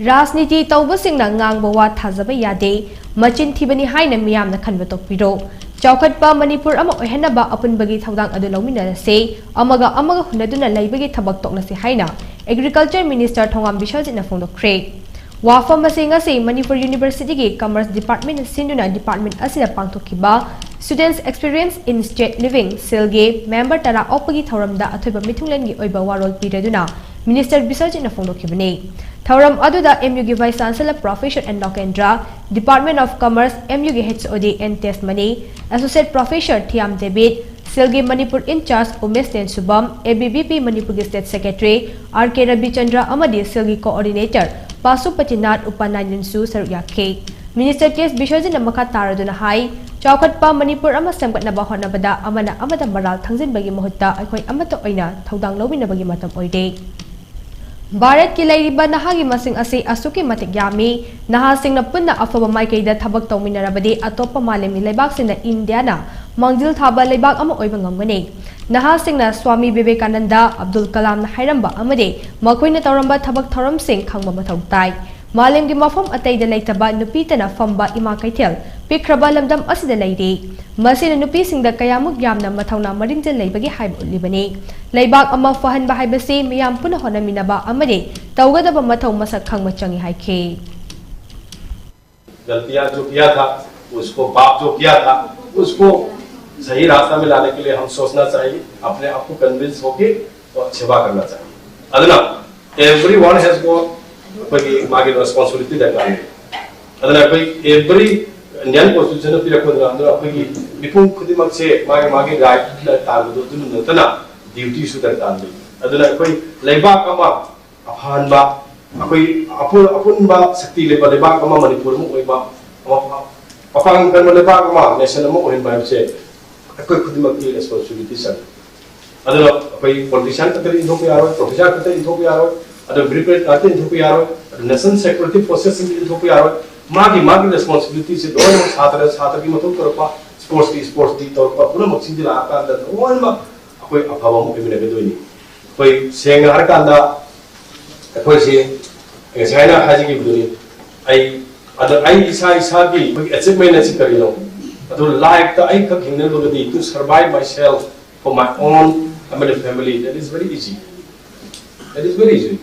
ꯔꯥꯖꯅꯤꯇꯤ ꯇꯧꯕꯁꯤꯡꯅ ꯉꯥꯡꯕ ꯋꯥ ꯊꯥꯖꯕ ꯌꯥꯗꯦ, ꯃꯆꯤꯟ ꯊꯤꯕꯅꯤ ꯍꯥꯏꯅ ꯃꯤꯌꯥꯝꯅ ꯈꯟꯕ ꯇꯣꯛꯄꯤꯔꯣ꯫ ꯆꯥꯎꯈꯠꯄ ꯃꯅꯤꯄꯨꯔ ꯑꯃ ꯑꯣꯏꯍꯟꯅꯕ ꯑꯄꯨꯟꯕꯒꯤ ꯊꯧꯗꯥꯡ ꯑꯗꯨ ꯂꯧꯃꯤꯟꯅꯔꯁꯦ꯫ ꯑꯃꯒ ꯑꯃꯒ ꯍꯨꯟꯅꯗꯨꯅ ꯂꯩꯕꯒꯤ ꯊꯕꯛ ꯇꯣꯛꯂꯁꯤ ꯍꯥꯏꯅ Agriculture Minister ꯊꯣꯉꯥꯝ ꯕꯤꯁ꯭ꯋꯖꯤꯠꯅ ꯐꯣꯡꯗꯣꯛꯈ꯭ꯔꯦ꯫ ꯋꯥꯐꯝ ꯑꯁꯤ ꯉꯁꯤ ꯃꯅꯤꯄꯨꯔ Universityꯒꯤ Commerce Departmentꯅ ꯁꯤꯟꯗꯨꯅ department ꯑꯁꯤꯗ ꯄꯥꯡꯊꯣꯛꯈꯤꯕ Students Experience in State Living cellꯒꯤ member ꯇꯔꯥ ꯑꯣꯛꯄꯒꯤ ꯊꯧꯔꯝꯗ ꯑꯊꯣꯏꯕ ꯃꯤꯊꯨꯡꯂꯦꯟꯒꯤ ꯑꯣꯏꯕ ꯋꯥꯔꯣꯜ ꯄꯤꯔꯗꯨꯅ Minister ꯕꯤꯁ꯭ꯋꯖꯤꯠꯅ ꯐꯣꯡꯗꯣꯛꯈꯤꯕꯅꯤ꯫ ꯊꯧꯔꯝ ꯑꯗꯨꯗ M U ꯒꯤ Vice Chancellor Professor N ꯂꯣꯀꯦꯟꯗ꯭ꯔ, Department of Commerce, M U ꯒꯤ H O D N Tejmani, Associate Professor Thiyam ꯗꯦꯕꯤꯠ, ꯁꯦꯜꯒꯤ Manipur in charge Umesh ꯇꯦꯟꯁꯨꯕꯝ, A B V P ꯃꯅꯤꯄꯨꯔꯒꯤ State Secretary R K ꯔꯕꯤꯆꯟꯗ꯭ꯔ ꯑꯃꯗꯤ ꯁꯦꯜꯒꯤ Coordinator ꯄꯥꯁꯨꯄꯇꯤꯅꯥꯊ ꯎꯄꯥꯅꯥꯌꯟꯁꯨ ꯁꯔꯨꯛ ꯌꯥꯈꯤ꯫ Minister K S ꯕꯤꯁ꯭ꯋꯖꯤꯠꯅ ꯃꯈꯥ ꯇꯥꯔꯗꯨꯅ ꯍꯥꯏ, ꯆꯥꯎꯈꯠꯄ ꯃꯅꯤꯄꯨꯔ ꯑꯃ ꯁꯦꯝꯒꯠꯅꯕ ꯍꯣꯠꯅꯕꯗ ꯑꯃꯅ ꯑꯃꯗ ꯃꯔꯥꯜ ꯊꯪꯖꯤꯟꯕꯒꯤ ꯃꯍꯨꯠꯇ ꯑꯩꯈꯣꯏ ꯑꯃꯠꯇ ꯑꯣꯏꯅ ꯊꯧꯗꯥꯡ ꯂꯧꯃꯤꯟꯅꯕꯒꯤ ꯃꯇꯝ ꯑꯣꯏꯔꯦ꯫ ꯚꯥꯔꯠꯀꯤ ꯂꯩꯔꯤꯕ ꯅꯍꯥꯒꯤ ꯃꯁꯤꯡ ꯑꯁꯤ ꯑꯁꯨꯛꯀꯤ ꯃꯇꯤꯛ ꯌꯥꯝꯃꯤ꯫ ꯅꯍꯥꯁꯤꯡꯅ ꯄꯨꯟꯅ ꯑꯐꯕ ꯃꯥꯏꯀꯩꯗ ꯊꯕꯛ ꯇꯧꯃꯤꯟꯅꯔꯕꯗꯤ ꯑꯇꯣꯞꯄ ꯃꯥꯂꯦꯝꯒꯤ ꯂꯩꯕꯥꯛꯁꯤꯡꯅ ꯏꯟꯗꯤꯌꯥꯅ ꯃꯥꯡꯖꯤꯜ ꯊꯥꯕ ꯂꯩꯕꯥꯛ ꯑꯃ ꯑꯣꯏꯕ ꯉꯝꯒꯅꯤ꯫ ꯅꯍꯥꯁꯤꯡꯅ ꯁ꯭ꯋꯥꯃꯤ ꯕꯤꯕꯦꯀꯥꯅꯟꯗ, ꯑꯕꯗꯨꯜ ꯀꯂꯥꯝꯅ ꯍꯥꯏꯔꯝꯕ ꯑꯃꯗꯤ ꯃꯈꯣꯏꯅ ꯇꯧꯔꯝꯕ ꯊꯕꯛ ꯊꯧꯔꯝꯁꯤꯡ ꯈꯪꯕ ꯃꯊꯧ ꯇꯥꯏ꯫ ꯃꯥꯂꯦꯝꯒꯤ ꯃꯐꯝ ꯑꯇꯩꯗ ꯂꯩꯇꯕ ꯅꯨꯄꯤꯇꯅ ꯐꯝꯕ ꯏꯃꯥ ꯀꯩꯊꯦꯜ ꯄꯤꯛꯈ꯭ꯔꯕ ꯂꯝꯗꯝ ꯑꯁꯤꯗ ꯂꯩꯔꯤ꯫ ꯃꯁꯤꯅ ꯅꯨꯄꯤꯁꯤꯡꯗ ꯀꯌꯥꯃꯨꯛ ꯌꯥꯝꯅ ꯃꯊꯧꯅꯥ ꯃꯔꯤꯡꯖꯦꯜ ꯂꯩꯕꯒꯦ ꯍꯥꯏꯕ ꯎꯠꯂꯤꯕꯅꯤ꯫ ꯂꯩꯕꯥꯛ ꯑꯃ ꯐꯍꯟꯕ ꯍꯥꯏꯕꯁꯤ ꯃꯤꯌꯥꯝ ꯄꯨꯟꯅ ꯍꯣꯠꯅꯃꯤꯟꯅꯕ ꯑꯃꯗꯤ ꯇꯧꯒꯗꯕ ꯃꯊꯧ ꯃꯁꯛ ꯈꯪꯕ ꯆꯪꯏ ꯍꯥꯏꯈꯤ꯫ गलतियां जो किया था, उसको पाप जो किया था, उसको सही रास्ता में लाने के लिए हम सोचना चाहिए, अपने आप को कन्विंस होके और सेवा करना चाहिए। ꯑꯗꯨꯅ everyone has got ꯑꯩꯈꯣꯏꯒꯤ ꯃꯥꯒꯤ responsibility ꯗꯔꯀꯥꯔ ꯂꯩ꯫ ꯑꯗꯨꯅ ꯑꯩꯈꯣꯏ every Indian constitution ꯅ ꯄꯤꯔꯛꯄꯗꯨꯅ ꯑꯗꯨꯅ ꯑꯩꯈꯣꯏꯒꯤ ꯃꯤꯄꯨꯝ ꯈꯨꯗꯤꯡꯃꯛꯁꯦ ꯃꯥꯒꯤ ꯃꯥꯒꯤ right ꯇꯥꯟꯕꯗꯣ ꯑꯗꯨ ꯅꯠꯇꯅ duty ꯁꯨ ꯗꯔꯀꯥꯔ ꯂꯩ꯫ ꯑꯗꯨꯅ ꯑꯩꯈꯣꯏ ꯂꯩꯕꯥꯛ ꯑꯃ ꯑꯐꯍꯟꯕ, ꯑꯩꯈꯣꯏ ꯑꯄꯨ- ꯑꯄꯨꯟꯕ ꯁꯛꯇꯤ ꯂꯩꯕ ꯂꯩꯕꯥꯛ ꯑꯃ ꯃꯅꯤꯄꯨꯔ ꯑꯃ ꯑꯣꯏꯕ, ꯑꯃ- ꯑꯄꯥꯡ ꯀꯟꯕ ꯂꯩꯕꯥꯛ ꯑꯃ nation ꯑꯃ ꯑꯣꯏꯍꯟꯕ ꯍꯥꯏꯕꯁꯦ ꯑꯩꯈꯣꯏ ꯈꯨꯗꯤꯡꯃꯛꯀꯤ responsibility ꯆꯪꯉꯤ꯫ ꯑꯗꯨꯅ ꯑꯩꯈꯣꯏ politician ꯈꯛꯇꯗꯤ ꯏꯟꯊꯣꯛꯄ ꯌꯥꯔꯣꯏ, professor ꯈꯛꯇ ꯏꯟꯊꯣꯛꯄ ꯌꯥꯔꯣꯏ, ꯑꯗꯨ bureaucrat ꯉꯥꯛꯇ ꯏꯟꯊꯣꯛꯄ ꯌꯥꯔꯣꯏ, ꯑꯗꯨ nation security forces ꯁꯤꯡ ꯏꯟꯊꯣꯛꯄ ꯌꯥꯔꯣꯏ꯫ ꯃꯥꯒꯤ ꯃꯥꯒꯤ responsibility ꯁꯦ ꯂꯣꯏꯅꯃꯛ ꯁꯥꯇ꯭ꯔ ꯁꯥꯇ꯭ꯔꯒꯤ ꯃꯊꯧ ꯇꯧꯔꯛꯄ, sports ꯀꯤ sports ꯀꯤ ꯇꯧꯔꯛꯄ ꯄꯨꯝꯅꯃꯛꯁꯤꯡꯁꯤ ꯂꯥꯛꯑꯀꯥꯟꯗ ꯂꯣꯏꯅꯃꯛ ꯑꯩꯈꯣꯏ ꯑꯐꯕ ꯑꯃ ꯑꯣꯏꯃꯤꯟꯅꯒꯗꯣꯏꯅꯤ꯫ ꯑꯩꯈꯣꯏ ꯁꯦꯡꯅ ꯍꯥꯏꯔꯀꯥꯟꯗ ꯑꯩꯈꯣꯏꯁꯤ ꯉꯁꯥꯏꯅ ꯍꯥꯏꯖꯈꯤꯕꯗꯨꯅꯤ꯫ ꯑꯩ ꯑꯗ ꯑꯩ ꯏꯁꯥ ꯏꯁꯥꯒꯤ ꯑꯩꯈꯣꯏꯒꯤ achievement ꯑꯁꯤ ꯀꯔꯤꯅꯣ? ꯑꯗꯨ life ꯇ ꯑꯩꯈꯛ ꯍꯤꯡꯅꯕꯒꯗꯤ to survive myself for my own ꯑꯃꯗꯤ family, that is very easy. That is very easy.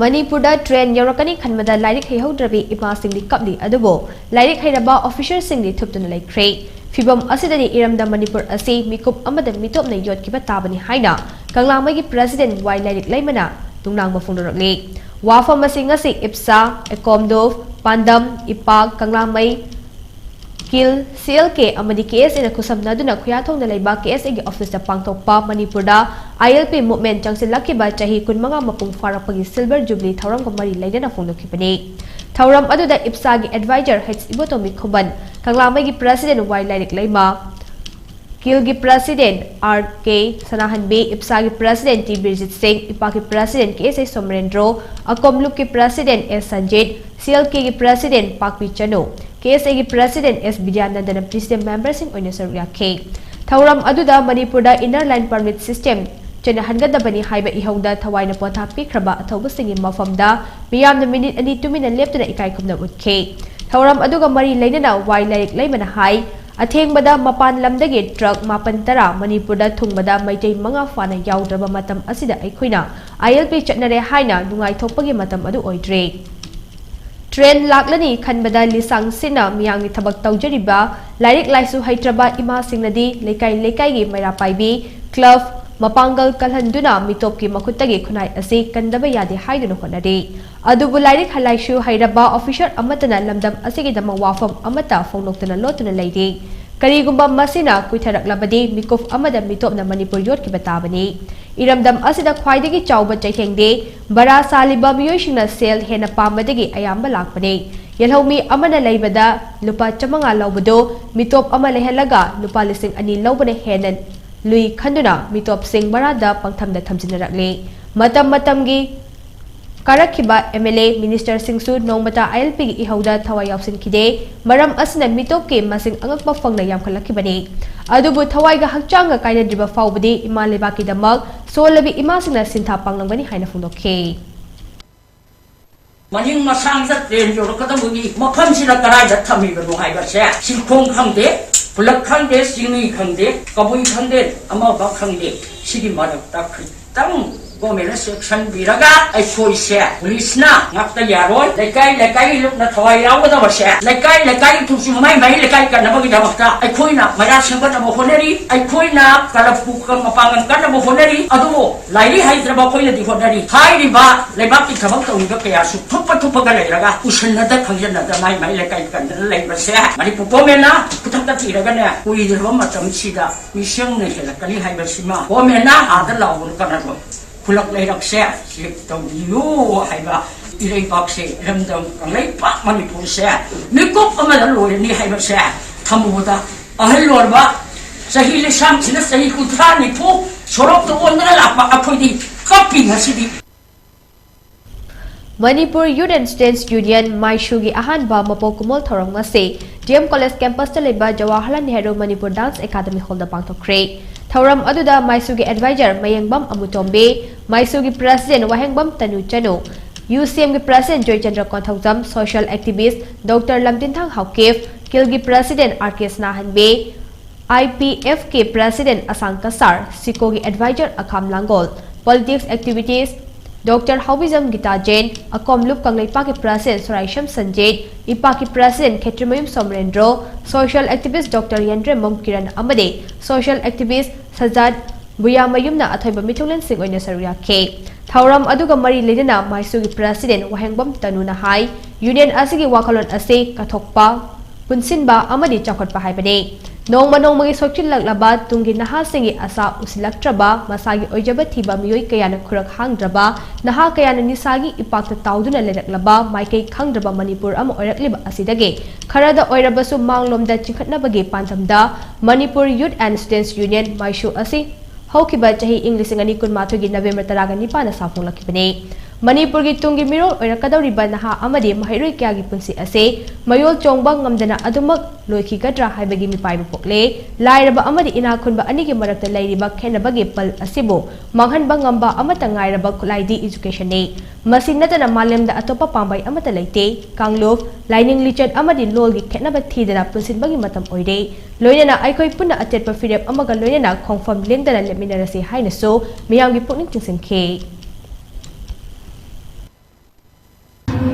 ꯃꯅꯤꯄꯨꯔꯗ train ꯌꯧꯔꯛꯀꯅꯤ ꯈꯟꯕꯗ ꯂꯥꯏꯔꯤꯛ ꯍꯩꯍꯧꯗ꯭ꯔꯕꯤ ꯏꯃꯥꯁꯤꯡꯗꯤ ꯀꯞꯂꯤ, ꯑꯗꯨꯕꯨ ꯂꯥꯏꯔꯤꯛ ꯍꯩꯔꯕ officer ꯁꯤꯡꯗꯤ ꯊꯨꯞꯇꯨꯅ ꯂꯩꯈ꯭ꯔꯦ꯫ ꯐꯤꯚꯝ ꯑꯁꯤꯗꯗꯤ ꯏꯔꯝꯗꯝ ꯃꯅꯤꯄꯨꯔ ꯑꯁꯤ ꯃꯤꯀꯨꯞ ꯑꯃꯗ ꯃꯤꯇꯣꯞꯅ ꯌꯣꯠꯈꯤꯕ ꯇꯥꯕꯅꯤ ꯍꯥꯏꯅ ꯀꯪꯂꯥꯃꯩꯒꯤ President ꯋꯥꯏ ꯂꯥꯏꯔꯤꯛ ꯂꯩꯃꯅ ꯅꯨꯡꯅꯥꯡꯕ ꯐꯣꯡꯗꯣꯔꯛꯂꯤ꯫ ꯋꯥꯐꯝ ꯑꯁꯤ ꯉꯁꯤ ꯏꯞꯁꯥ, ꯑꯦꯀꯣꯝꯗꯣꯞ, ꯄꯥꯟꯗꯝ, ꯏꯄꯥꯛ, ꯀꯪꯂꯥꯃꯩ, ꯀꯤꯜ, C L K ꯑꯃꯗꯤ K S A ꯅ ꯈꯨꯠꯁꯝꯅꯗꯨꯅ ꯈꯨꯌꯥꯊꯣꯡꯗ ꯂꯩꯕ K S A ꯒꯤ office ꯇ ꯄꯥꯡꯊꯣꯛꯄ ꯃꯅꯤꯄꯨꯔꯗ I L P movement ꯆꯪꯁꯤꯜꯂꯛꯈꯤꯕ ꯆꯍꯤ ꯀꯨꯟꯃꯉꯥ ꯃꯄꯨꯡ ꯐꯥꯔꯛꯄꯒꯤ Silver Jubilee ꯊꯧꯔꯝꯒ ꯃꯔꯤ ꯂꯩꯅꯅ ꯐꯣꯡꯗꯣꯛꯈꯤꯕꯅꯤ꯫ ꯊꯧꯔꯝ ꯑꯗꯨꯗ ꯏꯞꯁꯥꯒꯤ advisor H ꯏꯕꯣꯇꯣꯝꯕꯤ ꯈꯨꯃꯟ, ꯀꯪꯂꯥꯃꯩꯒꯤ President ꯋꯥꯏ ꯂꯥꯏꯔꯤꯛ ꯂꯩꯃ, ꯀꯤꯜꯒꯤ President R K ꯁꯅꯥꯍꯟꯕꯤ, ꯏꯞꯁꯥꯒꯤ President T ꯕꯤꯔꯖꯤꯠ ꯁꯤꯡ, ꯏꯄꯥꯛꯀꯤ President K S A ꯁꯣꯃꯔꯦꯟꯗ꯭ꯔꯣ, ꯑꯀꯣꯝꯂꯨꯞꯀꯤ President S Sanjit, C L K ꯒꯤ President Pakpi Chanu, K S A ꯒꯤ President S ꯕꯤꯗ꯭ꯌꯥꯅꯟꯗꯅ president member ꯁꯤꯡ ꯑꯣꯏꯅ ꯁꯔꯨꯛ ꯌꯥꯈꯤ꯫ ꯊꯧꯔꯝ ꯑꯗꯨꯗ ꯃꯅꯤꯄꯨꯔꯗ Inner Line Permit System ꯆꯠꯅꯍꯟꯒꯗꯕꯅꯤ ꯍꯥꯏꯕ ꯏꯍꯧꯗ ꯊꯋꯥꯏꯅ ꯄꯣꯟꯊꯥ ꯄꯤꯈ꯭ꯔꯕ ꯑꯊꯧꯕꯁꯤꯡꯒꯤ ꯃꯐꯝꯗ ꯃꯤꯌꯥꯝꯅ minute ꯑꯅꯤ ꯇꯨꯃꯤꯟꯅ ꯂꯦꯞꯇꯨꯅ ꯏꯀꯥꯏ ꯈꯨꯝꯅꯕ ꯎꯠꯈꯤ꯫ ꯊꯧꯔꯝ ꯑꯗꯨꯒ ꯃꯔꯤ ꯂꯩꯅꯅ ꯋꯥꯏ ꯂꯥꯏꯔꯤꯛ ꯂꯩꯃꯅ ꯍꯥꯏ, ꯑꯊꯦꯡꯕꯗ ꯃꯄꯥꯟ ꯂꯝꯗꯒꯤ truck ꯃꯥꯄꯟ ꯇꯔꯥ ꯃꯅꯤꯄꯨꯔꯗ ꯊꯨꯡꯕꯗ ꯃꯩꯇꯩ ꯃꯉꯥ ꯐꯥꯅ ꯌꯥꯎꯗ꯭ꯔꯕ ꯃꯇꯝ ꯑꯁꯤꯗ ꯑꯩꯈꯣꯏꯅ I L P ꯆꯠꯅꯔꯦ ꯍꯥꯏꯅ ꯅꯨꯡꯉꯥꯏꯊꯣꯛꯄꯒꯤ ꯃꯇꯝ ꯑꯗꯨ ꯑꯣꯏꯗ꯭ꯔꯦ꯫ Train ꯂꯥꯛꯂꯅꯤ ꯈꯟꯕꯗ ꯂꯤꯁꯥꯡ ꯁꯤꯠꯅ ꯃꯤꯌꯥꯝꯒꯤ ꯊꯕꯛ ꯇꯧꯖꯔꯤꯕ, ꯂꯥꯏꯔꯤꯛ ꯂꯥꯏꯁꯨ ꯍꯩꯇ꯭ꯔꯕ ꯏꯃꯥꯁꯤꯡꯅꯗꯤ ꯂꯩꯀꯥꯏ ꯂꯩꯀꯥꯏꯒꯤ ꯃꯩꯔꯥ ꯄꯥꯏꯕꯤ, club, ꯃꯄꯥꯡꯒꯜ ꯀꯜꯍꯟꯗꯨꯅ ꯃꯤꯇꯣꯞꯀꯤ ꯃꯈꯨꯠꯇꯒꯤ ꯈꯨꯟꯅꯥꯏ ꯑꯁꯤ ꯀꯟꯗꯕ ꯌꯥꯗꯦ ꯍꯥꯏꯗꯨꯅ ꯍꯣꯠꯅꯔꯤ꯫ ꯑꯗꯨꯕꯨ ꯂꯥꯏꯔꯤꯛ ꯂꯥꯏꯁꯨ ꯍꯩꯔꯕ officer ꯑꯃꯠꯇꯅ ꯂꯝꯗꯝ ꯑꯁꯤꯒꯤꯗꯃꯛ ꯋꯥꯐꯝ ꯑꯃꯠꯇ ꯐꯣꯡꯗꯣꯛꯇꯅ ꯂꯣꯠꯇꯨꯅ ꯂꯩꯔꯤ꯫ ꯀꯔꯤꯒꯨꯝꯕ ꯃꯁꯤꯅ ꯀꯨꯏꯊꯔꯛꯂꯕꯗꯤ ꯃꯤꯀꯨꯞ ꯑꯃꯗ ꯃꯤꯇꯣꯞꯅ ꯃꯅꯤꯄꯨꯔ ꯌꯣꯠꯈꯤꯕ ꯇꯥꯕꯅꯤ꯫ ꯏꯔꯝꯗꯝ ꯑꯁꯤꯗ ꯈ꯭ꯋꯥꯏꯗꯒꯤ ꯆꯥꯎꯕ ꯆꯩꯊꯦꯡꯗꯤ ꯚꯔꯥ ꯁꯥꯜꯂꯤꯕ ꯃꯤꯑꯣꯏꯁꯤꯡꯅ ꯁꯦꯜ ꯍꯦꯟꯅ ꯄꯥꯝꯕꯗꯒꯤ ꯑꯌꯥꯝꯕ ꯂꯥꯛꯄꯅꯤ꯫ ꯌꯦꯜꯍꯧꯃꯤ ꯑꯃꯅ ꯂꯩꯕꯗ ꯂꯨꯄꯥ ꯆꯥꯃꯉꯥ ꯂꯧꯕꯗꯨ ꯃꯤꯇꯣꯞ ꯑꯃ ꯂꯩꯍꯜꯂꯒ ꯂꯨꯄꯥ ꯂꯤꯁꯤꯡ ꯑꯅꯤ ꯂꯧꯕꯅ ꯍꯦꯟꯅ ꯂꯨꯏ ꯈꯟꯗꯨꯅ ꯃꯤꯇꯣꯞꯁꯤꯡ ꯚꯔꯥꯗ ꯄꯪꯊꯝꯗ ꯊꯝꯖꯤꯟꯅꯔꯛꯂꯤ꯫ ꯃꯇꯝ ꯃꯇꯝꯒꯤ ꯀꯥꯔꯛꯈꯤꯕ M L A, minister ꯁꯤꯡꯁꯨ ꯅꯣꯡꯃꯇ I L P ꯒꯤ ꯏꯍꯧꯗ ꯊꯋꯥꯏ ꯌꯥꯎꯁꯤꯟꯈꯤꯗꯦ꯫ ꯃꯔꯝ ꯑꯁꯤꯅ ꯃꯤꯇꯣꯞꯀꯤ ꯃꯁꯤꯡ ꯑꯉꯛꯄ ꯐꯪꯅ ꯌꯥꯝꯈꯠꯂꯛꯈꯤꯕꯅꯤ꯫ ꯑꯗꯨꯕꯨ ꯊꯋꯥꯏꯒ ꯍꯛꯆꯥꯡꯒ ꯀꯥꯏꯅꯗ꯭ꯔꯤꯕ ꯐꯥꯎꯕꯗꯤ ꯏꯃꯥ ꯂꯩꯕꯥꯛꯀꯤꯗꯃꯛ ꯁꯣꯜꯂꯕꯤ ꯏꯃꯥꯁꯤꯡꯅ ꯁꯤꯟꯊꯥ ꯄꯥꯡꯂꯝꯒꯅꯤ ꯍꯥꯏꯅ ꯐꯣꯡꯗꯣꯛꯈꯤ꯫ ꯃꯅꯤꯡ ꯃꯁꯥꯡꯗ train ꯌꯧꯔꯛꯀꯗꯕꯒꯤ ꯃꯐꯝꯁꯤꯅ ꯀꯗꯥꯏꯗ ꯊꯝꯃꯤꯕꯅꯣ ꯍꯥꯏꯕꯁꯦ ꯁꯤꯟꯈꯣꯡ ꯈꯪꯗꯦ, ꯈꯨꯜꯂꯛ ꯈꯪꯗꯦ, ꯆꯤꯡꯃꯤ ꯈꯪꯗꯦ, ꯀꯕꯨꯏ ꯈꯪꯗꯦ, ꯑꯃꯕ ꯈꯪꯗꯦ꯫ ꯁꯤꯒꯤ ꯃꯔꯛꯇ ꯈꯤꯇꯪ ꯒꯣꯔꯃꯦꯟꯅ ꯆꯦꯛꯁꯤꯟꯕꯤꯔꯒ ꯑꯩꯈꯣꯏꯁꯦ ꯄꯨꯂꯤꯁꯅ ꯉꯥꯛꯇ ꯌꯥꯔꯣꯏ꯫ ꯂꯩꯀꯥꯏ ꯂꯩꯀꯥꯏ ꯂꯨꯞꯅ ꯊꯋꯥꯏ ꯌꯥꯎꯒꯗꯕꯁꯦ, ꯂꯩꯀꯥꯏ ꯂꯩꯀꯥꯏ ꯊꯨꯡꯁꯨ ꯃꯥꯏ ꯃꯥꯏ ꯂꯩꯀꯥꯏ ꯀꯟꯅꯕꯒꯤꯗꯃꯛꯇ ꯑꯩꯈꯣꯏꯅ ꯃꯩꯔꯥ ꯁꯦꯝꯒꯠꯅꯕ ꯍꯣꯠꯅꯔꯤ, ꯑꯩꯈꯣꯏꯅ ꯀꯂꯕꯄꯨ ꯃꯄꯥꯡꯒꯜ ꯀꯟꯅꯕ ꯍꯣꯠꯅꯔꯤ꯫ ꯑꯗꯨꯕꯨ ꯂꯥꯏꯔꯤꯛ ꯍꯩꯇ꯭ꯔꯕ ꯑꯩꯈꯣꯏꯅꯗꯤ ꯍꯣꯠꯅꯔꯤ꯫ ꯍꯥꯏꯔꯤꯕ ꯂꯩꯕꯥꯛꯀꯤ ꯊꯕꯛ ꯇꯧꯔꯤꯕ ꯀꯌꯥꯁꯨ ꯊꯨꯞꯄ ꯊꯨꯞꯄꯒ ꯂꯩꯔꯒ ꯎꯁꯟꯅꯗ ꯈꯪꯖꯟꯅꯗ ꯃꯥꯏ ꯃꯥꯏ ꯂꯩꯀꯥꯏ ꯀꯟꯗꯅ ꯂꯩꯕꯁꯦ ꯃꯅꯤꯄꯨꯔ ꯒꯣꯔꯃꯦꯟꯅ ꯈꯨꯗꯛꯇ ꯊꯤꯔꯒꯅꯦ, ꯀꯨꯏꯗ꯭ꯔꯕ ꯃꯇꯝꯁꯤꯗ ꯃꯤꯁꯤꯡꯅ ꯍꯦꯜꯂꯛꯀꯅꯤ ꯍꯥꯏꯕꯁꯤꯃ ꯒꯣꯔꯃꯦꯟꯅ ꯑꯥꯗ ꯂꯥꯎꯕꯅ ꯀꯥꯟꯅꯔꯣꯏ꯫ ꯈꯨꯜꯂꯛ ꯂꯩꯔꯛꯁꯦ ꯆꯦꯛ ꯇꯧꯕꯤꯌꯨ ꯍꯥꯏꯕ, ꯏꯔꯩꯕꯥꯛꯁꯦ, ꯏꯔꯝꯗꯝ ꯀꯪꯂꯩꯄꯥꯛ ꯃꯅꯤꯄꯨꯔꯁꯦ ꯃꯤꯀꯨꯞ ꯑꯃꯗ ꯂꯣꯏꯔꯅꯤ ꯍꯥꯏꯕꯁꯦ ꯊꯃꯣꯗ ꯑꯍꯜ ꯑꯣꯏꯔꯕ ꯆꯍꯤ ꯂꯩꯁꯥꯡꯁꯤꯅ ꯆꯍꯤ ꯀꯨꯟꯊ꯭ꯔꯥ ꯅꯤꯐꯨ ꯁꯣꯔꯣꯛꯇ ꯑꯣꯟꯗꯅ ꯂꯥꯛꯄ ꯑꯩꯈꯣꯏꯗꯤ ꯀꯞꯄꯤ ꯉꯁꯤꯗꯤ꯫ Manipur Youth and Students Union ꯃꯥꯏꯁꯨꯒꯤ ꯑꯍꯥꯟꯕ ꯃꯄꯣꯛ ꯀꯨꯝꯑꯣꯜ ꯊꯧꯔꯝ ꯉꯁꯤ D M College campus ꯇ ꯂꯩꯕ Jawaharlal Nehru Manipur dance academy hall ꯗ ꯄꯥꯡꯊꯣꯛꯈ꯭ꯔꯦ꯫ ꯊꯧꯔꯝ ꯑꯗꯨꯗ ꯃꯥꯏꯁꯨꯒꯤ advisor ꯃꯌꯦꯡꯕꯝ ꯑꯃꯨꯇꯣꯝꯕꯤ, ꯃꯥꯏꯁꯨꯒꯤ president ꯋꯥꯍꯦꯡꯕꯝ ꯇꯅꯨ ꯆꯅꯨ, U C M ꯒꯤ president Joychandra Konthoujam, social activist Doctor ꯂꯝꯇꯤꯟꯊꯥꯡ Haokip, ꯀꯤꯜꯒꯤ president R K ꯁꯅꯥꯍꯟꯕꯤ, I P F ꯀꯤ president ꯑꯁꯥꯡ ꯀꯁꯥꯔ, ꯁꯤꯀꯣꯒꯤ advisor ꯑꯈꯥꯝ ꯂꯥꯡꯒꯣꯜ, politics activist Doctor ꯍꯥꯎꯕꯤꯖꯝ ꯒꯤꯇꯥ ꯖꯦꯟ, ꯑꯀꯣꯝꯂꯨꯞ ꯀꯪꯂꯩꯄꯥꯛꯀꯤ president ꯁꯣꯔꯥꯏꯁꯝ ꯁꯟꯖꯤꯠ, ꯏꯄꯥꯛꯀꯤ president ꯈꯦꯇ꯭ꯔꯤꯃꯌꯨꯝ ꯁꯣꯃꯔꯦꯟꯗ꯭ꯔꯣ, social activist Doctor ꯌꯦꯟꯗ꯭ꯔꯦꯝꯕꯝ ꯀꯤꯔꯟ ꯑꯃꯗꯤ social activist ꯁꯖꯥꯠ ꯕꯨꯌꯥꯃꯌꯨꯝꯅ ꯑꯊꯣꯏꯕ ꯃꯤꯊꯨꯡꯂꯦꯟꯁꯤꯡ ꯑꯣꯏꯅ ꯁꯔꯨꯛ ꯌꯥꯈꯤ꯫ ꯊꯧꯔꯝ ꯑꯗꯨꯒ ꯃꯔꯤ ꯂꯩꯅꯅ ꯃꯥꯏꯁꯨꯒꯤ president ꯋꯥꯍꯦꯡꯕꯝ ꯇꯅꯨꯅ ꯍꯥꯏ, union ꯑꯁꯤꯒꯤ ꯋꯥꯈꯜꯂꯣꯟ ꯑꯁꯤ ꯀꯠꯊꯣꯛꯄ, ꯄꯨꯟꯁꯤꯟꯕ ꯑꯃꯗꯤ ꯆꯥꯎꯈꯠꯄ ꯍꯥꯏꯕꯅꯤ꯫ ꯅꯣꯡꯃ ꯅꯣꯡꯃꯒꯤ ꯁꯣꯛꯆꯤꯜꯂꯛꯂꯕ ꯇꯨꯡꯒꯤ ꯅꯍꯥꯁꯤꯡꯒꯤ ꯑꯁꯥ ꯎꯁꯤꯜꯂꯛꯇ꯭ꯔꯕ, ꯃꯁꯥꯒꯤ ꯑꯣꯏꯖꯕ ꯊꯤꯕ ꯃꯤꯑꯣꯏ ꯀꯌꯥꯅ ꯈꯨꯔꯛ ꯍꯥꯡꯗ꯭ꯔꯕ, ꯅꯍꯥ ꯀꯌꯥꯅ ꯅꯤꯁꯥꯒꯤ ꯏꯄꯥꯛꯇ ꯇꯥꯎꯗꯨꯅ ꯂꯩꯔꯛꯂꯕ, ꯃꯥꯏꯀꯩ ꯈꯪꯗ꯭ꯔꯕ ꯃꯅꯤꯄꯨꯔ ꯑꯃ ꯑꯣꯏꯔꯛꯂꯤꯕ ꯑꯁꯤꯗꯒꯤ ꯈꯔꯗ ꯑꯣꯏꯔꯕꯁꯨ ꯃꯥꯡꯂꯣꯝꯗ ꯆꯤꯡꯈꯠꯅꯕꯒꯤ ꯄꯥꯟꯗꯝꯗ Manipur Youth and Students Union ꯃꯥꯏꯁꯨ ꯑꯁꯤ ꯍꯧꯈꯤꯕ ꯆꯍꯤ ꯏꯪ ꯂꯤꯁꯤꯡ ꯑꯅꯤ ꯀꯨꯟꯃꯥꯊꯣꯏꯒꯤ November ꯇꯔꯥꯒ ꯅꯤꯄꯥꯟꯗ ꯁꯥꯐꯣꯡꯂꯛꯈꯤꯕꯅꯤ꯫ ꯃꯅꯤꯄꯨꯔꯒꯤ ꯇꯨꯡꯒꯤ ꯃꯤꯔꯣꯜ ꯑꯣꯏꯔꯛꯀꯗꯧꯔꯤꯕ ꯅꯍꯥ ꯑꯃꯗꯤ ꯃꯍꯩꯔꯣꯏ ꯀꯌꯥꯒꯤ ꯄꯨꯟꯁꯤ ꯑꯁꯤ ꯃꯌꯣꯜ ꯆꯣꯡꯕ ꯉꯝꯗꯅ ꯑꯗꯨꯃꯛ ꯂꯣꯏꯈꯤꯒꯗ꯭ꯔꯥ ꯍꯥꯏꯕꯒꯤ ꯃꯤꯄꯥꯏꯕ ꯄꯣꯛꯂꯦ꯫ ꯂꯥꯏꯔꯕ ꯑꯃꯗꯤ ꯏꯅꯥꯛ ꯈꯨꯟꯕ ꯑꯅꯤꯒꯤ ꯃꯔꯛꯇ ꯂꯩꯔꯤꯕ ꯈꯦꯠꯅꯕꯒꯤ ꯄꯜ ꯑꯁꯤꯕꯨ ꯃꯥꯡꯍꯟꯕ ꯉꯝꯕ ꯑꯃꯠꯇ ꯉꯥꯏꯔꯕ ꯈꯨꯠꯂꯥꯏꯗꯤ educationꯅꯤ꯫ ꯃꯁꯤ ꯅꯠꯇꯅ ꯃꯥꯂꯦꯝꯗ ꯑꯇꯣꯞꯄ ꯄꯥꯝꯕꯩ ꯑꯃꯠꯇ ꯂꯩꯇꯦ꯫ ꯀꯥꯡꯂꯨꯞ, ꯂꯥꯏꯅꯤꯡ ꯂꯤꯆꯠ ꯑꯃꯗꯤ ꯂꯣꯜꯒꯤ ꯈꯦꯠꯅꯕ ꯊꯤꯗꯅ ꯄꯨꯟꯁꯤꯟꯕꯒꯤ ꯃꯇꯝ ꯑꯣꯏꯔꯦ꯫ ꯂꯣꯏꯅꯅ ꯑꯩꯈꯣꯏ ꯄꯨꯟꯅ ꯑꯆꯦꯠꯄ ꯐꯤꯔꯦꯞ ꯑꯃꯒ ꯂꯣꯏꯅꯅ ꯈꯣꯡꯐꯝ ꯂꯦꯡꯗꯅ ꯂꯦꯞꯃꯤꯟꯅꯔꯁꯤ ꯍꯥꯏꯅꯁꯨ ꯃꯤꯌꯥꯝꯒꯤ ꯄꯨꯛꯅꯤꯡ ꯆꯤꯡꯁꯤꯟꯈꯤ꯫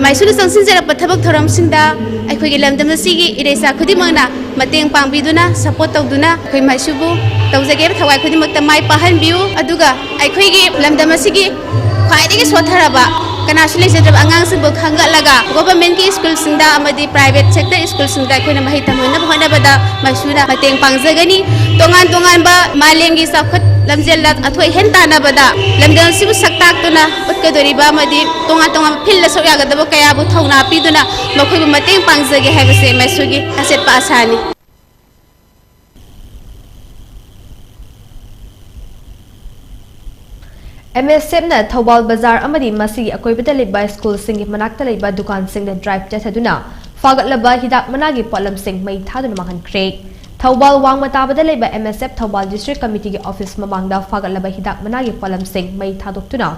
ꯃꯥꯏꯁꯨꯅ ꯆꯪꯁꯤꯟꯖꯔꯛꯄ ꯊꯕꯛ ꯊꯧꯔꯝꯁꯤꯡꯗ ꯑꯩꯈꯣꯏꯒꯤ ꯂꯝꯗꯝ ꯑꯁꯤꯒꯤ ꯏꯔꯩꯆꯥ ꯈꯨꯗꯤꯡꯃꯛꯅ ꯃꯇꯦꯡ ꯄꯥꯡꯕꯤꯗꯨꯅ, support ꯇꯧꯗꯨꯅ ꯑꯩꯈꯣꯏ ꯃꯥꯏꯁꯨꯕꯨ ꯇꯧꯖꯒꯦ ꯍꯥꯏꯕ ꯊꯋꯥꯏ ꯈꯨꯗꯤꯡꯃꯛꯇ ꯃꯥꯏ ꯄꯥꯛꯍꯟꯕꯤꯌꯨ꯫ ꯑꯗꯨꯒ ꯑꯩꯈꯣꯏꯒꯤ ꯂꯝꯗꯝ ꯑꯁꯤꯒꯤ ꯈ꯭ꯋꯥꯏꯗꯒꯤ ꯁꯣꯠꯊꯔꯕ, ꯀꯅꯥꯁꯨ ꯂꯩꯖꯗ꯭ꯔꯕ ꯑꯉꯥꯡꯁꯤꯡꯕꯨ ꯈꯟꯒꯠꯂꯒ governmentꯀꯤ schoolꯁꯤꯡꯗ ꯑꯃꯗꯤ private sector schoolꯁꯤꯡꯗ ꯑꯩꯈꯣꯏꯅ ꯃꯍꯩ ꯇꯝꯍꯟꯅꯕ ꯍꯣꯠꯅꯕꯗ ꯃꯥꯏꯁꯨꯅ ꯃꯇꯦꯡ ꯄꯥꯡꯖꯒꯅꯤ꯫ ꯇꯣꯉꯥꯟ ꯇꯣꯉꯥꯟꯕ ꯃꯥꯂꯦꯝꯒꯤ ꯆꯥꯎꯈꯠ ꯂꯝꯖꯦꯜꯗ ꯑꯊꯣꯏ ꯍꯦꯟ ꯇꯥꯟꯅꯕꯗ ꯂꯝꯗꯝ ꯑꯁꯤꯕꯨ ꯁꯛ ꯇꯥꯛꯇꯨꯅ ꯎꯠꯀꯗꯧꯔꯤꯕ ꯑꯃꯗꯤ ꯇꯣꯉꯥꯟ ꯇꯣꯉꯥꯟꯕ fieldꯗ ꯁꯔꯨꯛ ꯌꯥꯒꯗꯕ ꯀꯌꯥꯕꯨ ꯊꯧꯅꯥ ꯄꯤꯗꯨꯅ ꯃꯈꯣꯏꯕꯨ ꯃꯇꯦꯡ ꯄꯥꯡꯖꯒꯦ ꯍꯥꯏꯕꯁꯦ ꯃꯥꯏꯁꯨꯒꯤ ꯑꯆꯦꯠꯄ ꯑꯁꯥꯅꯤ꯫ MSFꯅ ꯊꯧꯕꯥꯜ ꯕꯖꯥꯔ ꯑꯃꯗꯤ ꯃꯁꯤꯒꯤ ꯑꯀꯣꯏꯕꯗ ꯂꯩꯕ schoolꯁꯤꯡꯒꯤ ꯃꯅꯥꯛꯇ ꯂꯩꯕ ꯗꯨꯀꯥꯟꯁꯤꯡꯗ drive ꯆꯠꯊꯗꯨꯅ ꯐꯥꯒꯠꯂꯕ ꯍꯤꯗꯥꯛ ꯃꯅꯥꯒꯤ ꯄꯣꯠꯂꯝꯁꯤꯡ ꯃꯩ ꯊꯥꯗꯨꯅ ꯃꯥꯡꯍꯟꯈ꯭ꯔꯦ꯫ ꯊꯧꯕꯥꯜ ꯋꯥꯡꯃ ꯇꯥꯕꯗ ꯂꯩꯕ MSF ꯊꯧꯕꯥꯜ district committeeꯒꯤ office ꯃꯃꯥꯡꯗ ꯐꯥꯒꯠꯂꯕ ꯍꯤꯗꯥꯛ ꯃꯅꯥꯒꯤ ꯄꯣꯠꯂꯝꯁꯤꯡ ꯃꯩ ꯊꯥꯗꯣꯛꯇꯨꯅ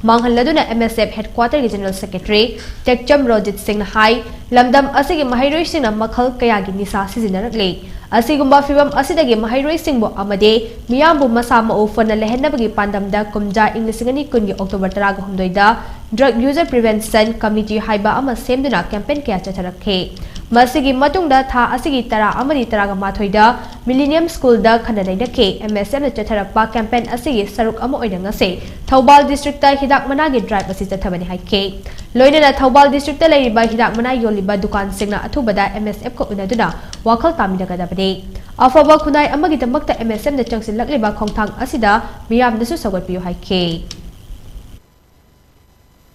ꯃꯥꯡꯍꯜꯂꯗꯨꯅ MSF headquarterꯒꯤ general secretary ꯇꯦꯛꯆꯝ ꯔꯣꯖꯤꯠ ꯁꯤꯡꯅ ꯍꯥꯏ, ꯂꯝꯗꯝ ꯑꯁꯤꯒꯤ ꯃꯍꯩꯔꯣꯏꯁꯤꯡꯅ ꯃꯈꯜ ꯀꯌꯥꯒꯤ ꯅꯤꯁꯥ ꯁꯤꯖꯤꯟꯅꯔꯛꯂꯤ꯫ ꯑꯁꯤꯒꯨꯝꯕ ꯐꯤꯚꯝ ꯑꯁꯤꯗꯒꯤ ꯃꯍꯩꯔꯣꯏꯁꯤꯡꯕꯨ ꯑꯃꯗꯤ ꯃꯤꯌꯥꯝꯕꯨ ꯃꯁꯥ ꯃꯎ ꯐꯅ ꯂꯩꯍꯟꯅꯕꯒꯤ ꯄꯥꯟꯗꯝꯗ ꯀꯨꯝꯖꯥ ꯏꯪ ꯂꯤꯁꯤꯡ ꯑꯅꯤ ꯀꯨꯟꯒꯤ October ꯇꯔꯥꯒ ꯍꯨꯝꯗꯣꯏꯗ Drug User Prevention Committee ꯍꯥꯏꯕ ꯑꯃ ꯁꯦꯝꯗꯨꯅ campaign ꯀꯌꯥ ꯆꯠꯊꯔꯛꯈꯤ꯫ ꯃꯁꯤꯒꯤ ꯃꯇꯨꯡꯗ ꯊꯥ ꯑꯁꯤꯒꯤ ꯇꯔꯥ ꯑꯃꯗꯤ ꯇꯔꯥꯒ ꯃꯥꯊꯣꯏꯗ Millennium Schoolꯗ ꯈꯟꯅ ꯅꯩꯅꯈꯤ꯫ MSFꯅ ꯆꯠꯊꯔꯛꯄ campaign ꯑꯁꯤꯒꯤ ꯁꯔꯨꯛ ꯑꯃ ꯑꯣꯏꯅ ꯉꯁꯤ ꯊꯧꯕꯥꯜ districtꯇ ꯍꯤꯗꯥꯛ ꯃꯅꯥꯒꯤ drive ꯑꯁꯤ ꯆꯠꯊꯕꯅꯤ ꯍꯥꯏꯈꯤ꯫ ꯂꯣꯏꯅꯅ ꯊꯧꯕꯥꯜ districtꯇ ꯂꯩꯔꯤꯕ ꯍꯤꯗꯥꯛ ꯃꯅꯥ ꯌꯣꯜꯂꯤꯕ ꯗꯨꯀꯥꯟꯁꯤꯡꯅ ꯑꯊꯨꯕꯗ MSFꯀ ꯎꯅꯗꯨꯅ ꯋꯥꯈꯜ ꯇꯥꯃꯤꯟꯅꯒꯗꯕꯅꯤ꯫ ꯑꯐꯕ ꯈꯨꯟꯅꯥꯏ ꯑꯃꯒꯤꯗꯃꯛꯇ MSFꯅ ꯆꯪꯁꯤꯜꯂꯛꯂꯤꯕ ꯈꯣꯡꯊꯥꯡ ꯑꯁꯤꯗ ꯃꯤꯌꯥꯝꯅꯁꯨ ꯁꯧꯒꯠꯄꯤꯌꯨ ꯍꯥꯏꯈꯤ꯫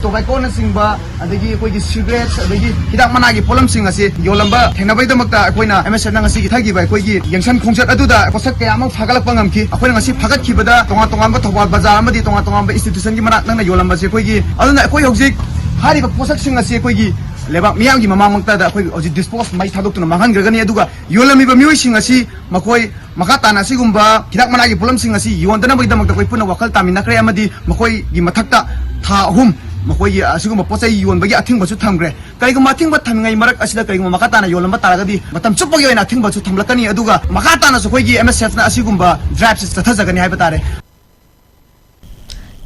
ꯇꯣꯕꯥꯏꯀꯣꯅꯆꯤꯡꯕ, ꯑꯗꯒꯤ ꯑꯩꯈꯣꯏꯒꯤ ꯁꯤꯒꯔꯦꯠ, ꯑꯗꯒꯤ ꯍꯤꯗꯥꯛ ꯃꯅꯥꯒꯤ ꯄꯣꯠꯂꯝꯁꯤꯡ ꯑꯁꯤ ꯌꯣꯜꯂꯝꯕ ꯊꯦꯡꯅꯕꯒꯤꯗꯃꯛꯇ ꯑꯩꯈꯣꯏꯅ ꯑꯦꯝ ꯑꯦꯁ ꯑꯦꯐꯅ ꯉꯁꯤꯒꯤ ꯊꯥꯈꯤꯕ ꯑꯩꯈꯣꯏꯒꯤ ꯌꯦꯡꯁꯟ ꯈꯣꯡꯆꯠ ꯑꯗꯨꯗ ꯄꯣꯠꯁꯛ ꯀꯌꯥ ꯑꯃ ꯐꯥꯒꯠꯂꯛꯄ ꯉꯝꯈꯤ꯫ ꯑꯩꯈꯣꯏꯅ ꯉꯁꯤ ꯐꯥꯒꯠꯈꯤꯕꯗ ꯇꯣꯉꯥꯟ ꯇꯣꯉꯥꯟꯕ ꯊꯧꯕꯥꯜ ꯕꯖꯥꯔ ꯑꯃꯗꯤ ꯇꯣꯉꯥꯟ ꯇꯣꯉꯥꯟꯕ ꯏꯟꯁꯇꯤꯇ꯭ꯌꯨꯁꯟꯒꯤ ꯃꯅꯥꯛ ꯅꯛꯅ ꯌꯣꯜꯂꯝꯕꯁꯦ ꯑꯩꯈꯣꯏꯒꯤ, ꯑꯗꯨꯅ ꯑꯩꯈꯣꯏ ꯍꯧꯖꯤꯛ ꯍꯥꯏꯔꯤꯕ ꯄꯣꯠꯁꯛꯁꯤꯡ ꯑꯁꯤ ꯑꯩꯈꯣꯏꯒꯤ ꯂꯩꯕꯥꯛ ꯃꯤꯌꯥꯝꯒꯤ ꯃꯃꯥꯡꯃꯛꯇꯗ ꯑꯩꯈꯣꯏ ꯍꯧꯖꯤꯛ ꯗꯤꯁꯄꯣꯁ ꯃꯩ ꯊꯥꯗꯣꯛꯇꯨꯅ ꯃꯥꯡꯍꯟꯈ꯭ꯔꯒꯅꯤ꯫ ꯑꯗꯨꯒ ꯌꯣꯜꯂꯝꯃꯤꯕ ꯃꯤꯑꯣꯏꯁꯤꯡ ꯑꯁꯤ ꯃꯈꯣꯏ ꯃꯈꯥ ꯇꯥꯅ ꯑꯁꯤꯒꯨꯝꯕ ꯍꯤꯗꯥꯛ ꯃꯅꯥꯒꯤ ꯄꯣꯠꯂꯝꯁꯤꯡ ꯑꯁꯤ ꯌꯣꯟꯗꯅꯕꯒꯤꯗꯃꯛꯇ ꯑꯩꯈꯣꯏ ꯄꯨꯟꯅ ꯋꯥꯈꯜ ꯇꯥꯃꯤꯟꯅꯈ꯭ꯔꯦ ꯑꯃꯗꯤ ꯃꯈꯣꯏꯒꯤ ꯃꯊꯛꯇ ꯊꯥ ꯑꯍꯨꯝ ꯃꯈꯣꯏꯒꯤ ꯑꯁꯤꯒꯨꯝꯕ ꯄꯣꯠ ꯆꯩ ꯌꯣꯟꯕꯒꯤ ꯑꯊꯤꯡꯕꯁꯨ ꯊꯝꯈ꯭ꯔꯦ꯫ ꯀꯔꯤꯒꯨꯝꯕ ꯑꯊꯤꯡꯕ ꯊꯝꯃꯤꯉꯩ ꯃꯔꯛ ꯑꯁꯤꯗ ꯀꯔꯤꯒꯨꯝꯕ ꯃꯈꯥ ꯇꯥꯅ ꯌꯣꯜꯂꯝꯕ ꯇꯥꯔꯒꯗꯤ ꯃꯇꯝ ꯆꯨꯞꯄꯒꯤ ꯑꯣꯏꯅ ꯑꯊꯤꯡꯕꯁꯨ ꯊꯝꯂꯛꯀꯅꯤ꯫ ꯑꯗꯨꯒ ꯃꯈꯥ ꯇꯥꯅꯁꯨ ꯑꯩꯈꯣꯏꯒꯤ ꯑꯦꯝ ꯑꯦꯁ ꯑꯦꯐꯅ ꯑꯁꯤꯒꯨꯝꯕ ꯗ꯭ꯔꯥꯏꯕꯁꯤ ꯆꯠꯊꯖꯒꯅꯤ ꯍꯥꯏꯕ ꯇꯥꯔꯦ꯫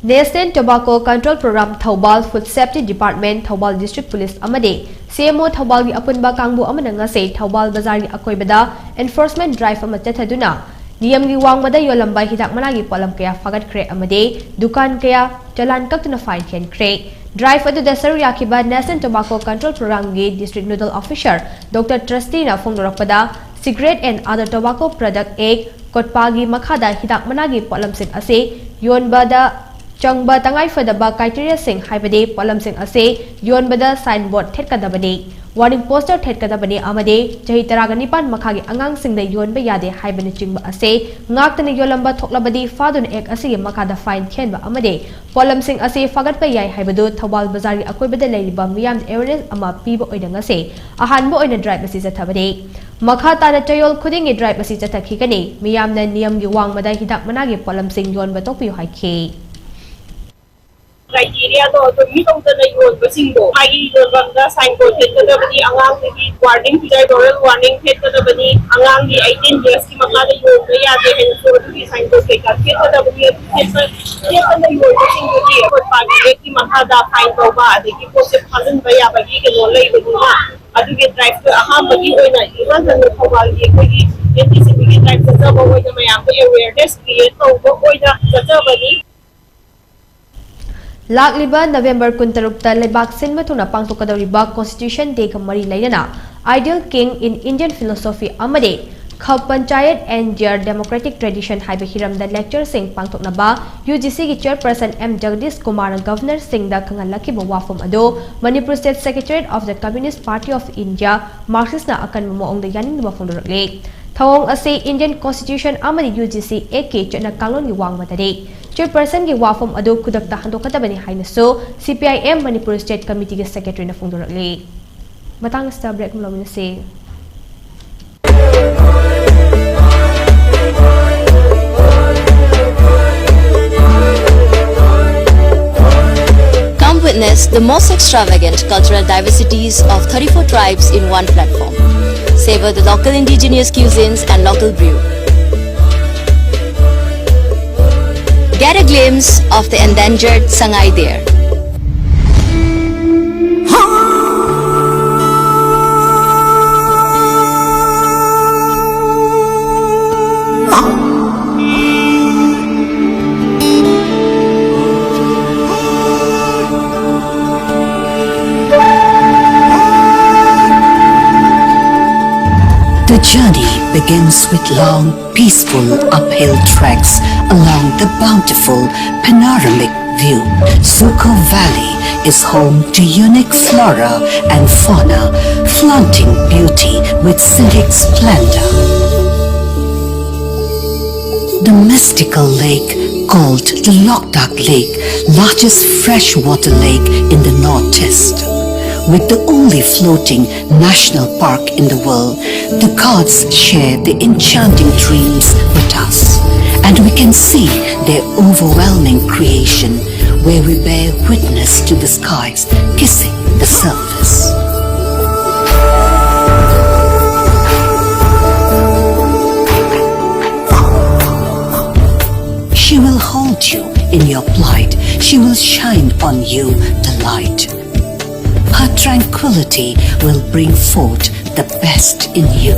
National Tobacco Control Program Thoubal, Food Safety Department Thoubal, District Police ꯑꯃꯗꯤ ꯁꯤ ꯑꯦꯝ ꯑꯣ ꯊꯧꯕꯥꯜꯒꯤ ꯑꯄꯨꯟꯕ ꯀꯥꯡꯕꯨ ꯑꯃꯅ ꯉꯁꯤ ꯊꯧꯕꯥꯜ ꯕꯖꯥꯔꯒꯤ ꯑꯀꯣꯏꯕꯗ enforcement drive ꯑꯃ ꯆꯠꯊꯗꯨꯅ ꯅꯤꯌꯝꯒꯤ ꯋꯥꯡꯃꯗ ꯌꯣꯜꯂꯝꯕ ꯍꯤꯗꯥꯛ ꯃꯅꯥꯒꯤ ꯄꯣꯠꯂꯝ ꯀꯌꯥ ꯐꯥꯒꯠꯈ꯭ꯔꯦ ꯑꯃꯗꯤ ꯗꯨꯀꯥꯟ ꯀꯌꯥ ꯆꯂꯥꯟ ꯀꯛꯇꯨꯅ fine ꯊꯤꯍꯟꯈ꯭ꯔꯦ꯫ Drive ꯑꯗꯨꯗ ꯁꯔꯨꯛ ꯌꯥꯈꯤꯕ National Tobacco Control Programꯒꯤ District Nodal Officer Doctor Trustyꯅ ꯐꯣꯡꯗꯣꯔꯛꯄꯗ, Cigarette and Other Tobacco Product Act, COTPAꯒꯤ ꯃꯈꯥꯗ ꯍꯤꯗꯥꯛ ꯃꯅꯥꯒꯤ ꯄꯣꯠꯂꯝꯁꯤꯡ ꯑꯁꯤ ꯌꯣꯟꯕꯗ ꯆꯪꯕ ꯇꯉꯥꯏꯐꯗꯕ criteriaꯁꯤꯡ, ꯍꯥꯏꯕꯗꯤ ꯄꯣꯠꯂꯝꯁꯤꯡ ꯑꯁꯤ ꯌꯣꯟꯕꯗ sign board ꯊꯦꯠꯀꯗꯕꯅꯤ, warning poster ꯊꯦꯠꯀꯗꯕꯅꯤ ꯑꯃꯗꯤ ꯆꯍꯤ ꯇꯔꯥꯒ ꯅꯤꯄꯥꯟ ꯃꯈꯥꯒꯤ ꯑꯉꯥꯡꯁꯤꯡꯗ ꯌꯣꯟꯕ ꯌꯥꯗꯦ ꯍꯥꯏꯕꯅꯆꯤꯡꯕ ꯑꯁꯤ ꯉꯥꯛꯇꯅ ꯌꯣꯜꯂꯝꯕ ꯊꯣꯛꯂꯕꯗꯤ ꯐꯥꯗꯨꯅ Act ꯑꯁꯤꯒꯤ ꯃꯈꯥꯗ fine ꯊꯤꯍꯟꯕ ꯑꯃꯗꯤ ꯄꯣꯠꯂꯝꯁꯤꯡ ꯑꯁꯤ ꯐꯥꯒꯠꯄ ꯌꯥꯏ ꯍꯥꯏꯕꯗꯨ ꯊꯧꯕꯥꯜ ꯕꯖꯥꯔꯒꯤ ꯑꯀꯣꯏꯕꯗ ꯂꯩꯔꯤꯕ ꯃꯤꯌꯥꯝꯗ awareness ꯑꯃ ꯄꯤꯕ ꯑꯣꯏꯅ ꯉꯁꯤ ꯑꯍꯥꯟꯕ ꯑꯣꯏꯅ drive ꯑꯁꯤ ꯆꯠꯊꯕꯅꯤ꯫ ꯃꯈꯥ ꯇꯥꯅ ꯆꯌꯣꯜ ꯈꯨꯗꯤꯡꯒꯤ drive ꯑꯁꯤ ꯆꯠꯊꯈꯤꯒꯅꯤ꯫ ꯃꯤꯌꯥꯝꯅ ꯅꯤꯌꯝꯒꯤ ꯋꯥꯡꯃꯗ ꯍꯤꯗꯥꯛ ꯃꯅꯥꯒꯤ ꯄꯣꯠꯂꯝꯁꯤꯡ ꯌꯣꯟꯕ ꯇꯣꯛꯄꯤꯌꯨ ꯍꯥꯏꯈꯤ꯫ Criteriaꯗꯣ ꯑꯗꯨ meet ꯇꯧꯗꯅ ꯌꯣꯟꯕꯁꯤꯡꯗꯣ ꯃꯥꯒꯤ ꯌꯣꯟꯐꯝꯗ sign board ꯊꯦꯠꯀꯗꯕꯅꯤ, ꯑꯉꯥꯡꯗꯒꯤ warning ꯄꯤꯖ moral warning ꯊꯦꯠꯀꯗꯕꯅꯤ, ꯑꯉꯥꯡꯒꯤ eighteen yearsꯀꯤ ꯃꯈꯥꯗ ꯌꯣꯟꯕ ꯌꯥꯗꯦ ꯍꯥꯏꯅꯁꯨ ꯑꯗꯨꯒꯤ sign board ꯀꯩꯀꯥ ꯊꯦꯠꯀꯗꯕꯅꯤ꯫ ꯑꯗꯨ ꯊꯦꯠꯄ ꯊꯦꯠꯇꯅ ꯌꯣꯟꯕꯁꯤꯡꯗꯨꯗꯤ COTPAꯒꯤ Actꯀꯤ ꯃꯈꯥꯗ fine ꯇꯧꯕ ꯑꯗꯒꯤ ꯄꯣꯠꯁꯦ ꯐꯥꯖꯤꯟꯕ ꯌꯥꯕꯒꯤ ꯀꯩꯅꯣ ꯂꯩꯕꯅꯤꯅ ꯑꯗꯨꯒꯤ driveꯇꯣ ꯑꯍꯥꯟꯕꯒꯤ ꯑꯣꯏꯅ ꯏꯍꯥꯟ ꯍꯥꯟꯅ ꯊꯧꯕꯥꯜꯒꯤ ꯑꯩꯈꯣꯏꯒꯤ NTCBꯒꯤ drive ꯆꯠꯆꯕ ꯑꯣꯏꯅ ꯃꯌꯥꯝꯗ awareness create ꯇꯧꯕ ꯑꯣꯏꯅ ꯆꯠꯆꯕꯅꯤ꯫ ꯂꯥꯛꯂꯤꯕ November ꯀꯨꯟꯇꯔꯨꯛꯇ ꯂꯩꯕꯥꯛ ꯁꯤꯟꯕ ꯊꯨꯡꯅ ꯄꯥꯡꯊꯣꯛꯀꯗꯧꯔꯤꯕ Constitution Dayꯒ ꯃꯔꯤ ꯂꯩꯅꯅ Ideal King in Indian Philosophy ꯑꯃꯗꯤ Khap Panchayat and Their Democratic Tradition ꯍꯥꯏꯕ ꯍꯤꯔꯝꯗ lectureꯁꯤꯡ ꯄꯥꯡꯊꯣꯛꯅꯕ UGCꯒꯤ chairperson M Jagdish Kumarꯅ governorꯁꯤꯡꯗ ꯈꯪꯍꯜꯂꯛꯈꯤꯕ ꯋꯥꯐꯝ ꯑꯗꯨ Manipur State Secretariat of the Communist Party of India, Marxistꯅ ꯑꯀꯟꯕ ꯃꯑꯣꯡꯗ ꯌꯥꯅꯤꯡꯗꯕ ꯐꯣꯡꯗꯣꯔꯛꯂꯤ꯫ ꯊꯧꯑꯣꯡ ꯑꯁꯤ Indian Constitution ꯑꯃꯗꯤ UGC Actꯀꯤ ꯆꯠꯅ ꯀꯥꯡꯂꯣꯟꯒꯤ ꯋꯥꯡꯃꯗꯅꯤ꯫ Chairpersonꯒꯤ ꯋꯥꯐꯝ ꯑꯗꯨ ꯈꯨꯗꯛꯇ ꯍꯟꯗꯣꯛꯀꯗꯕꯅꯤ ꯍꯥꯏꯅꯁꯨ CPIM Manipur State Committeeꯒꯤ secretaryꯅ ꯐꯣꯡꯗꯣꯔꯛꯂꯤ꯫ ꯃꯇꯥꯡ ꯑꯁꯤꯗ break ꯑꯃ ꯂꯧꯃꯤꯟꯅꯁꯤ꯫ Come witness the most extravagant cultural diversities of thirty-four tribes in one platform. Savor the local indigenous cuisines and local brew. Get a glimpse of the endangered Sangai Deer. The journey begins with long, peaceful uphill treks along the bountiful panoramic view. Zuko Valley is home to unique flora and fauna, flaunting beauty with scenic splendor. The mystical lake called the Loktak Lake, largest freshwater lake in the Northeast, with the only floating national park in the world, the gods share the enchanting dreams with us, and we can see their overwhelming creation where we bear witness to the skies kissing the surface. She will hold you in your plight. She will shine on you the light. Her tranquility will bring forth the best in you.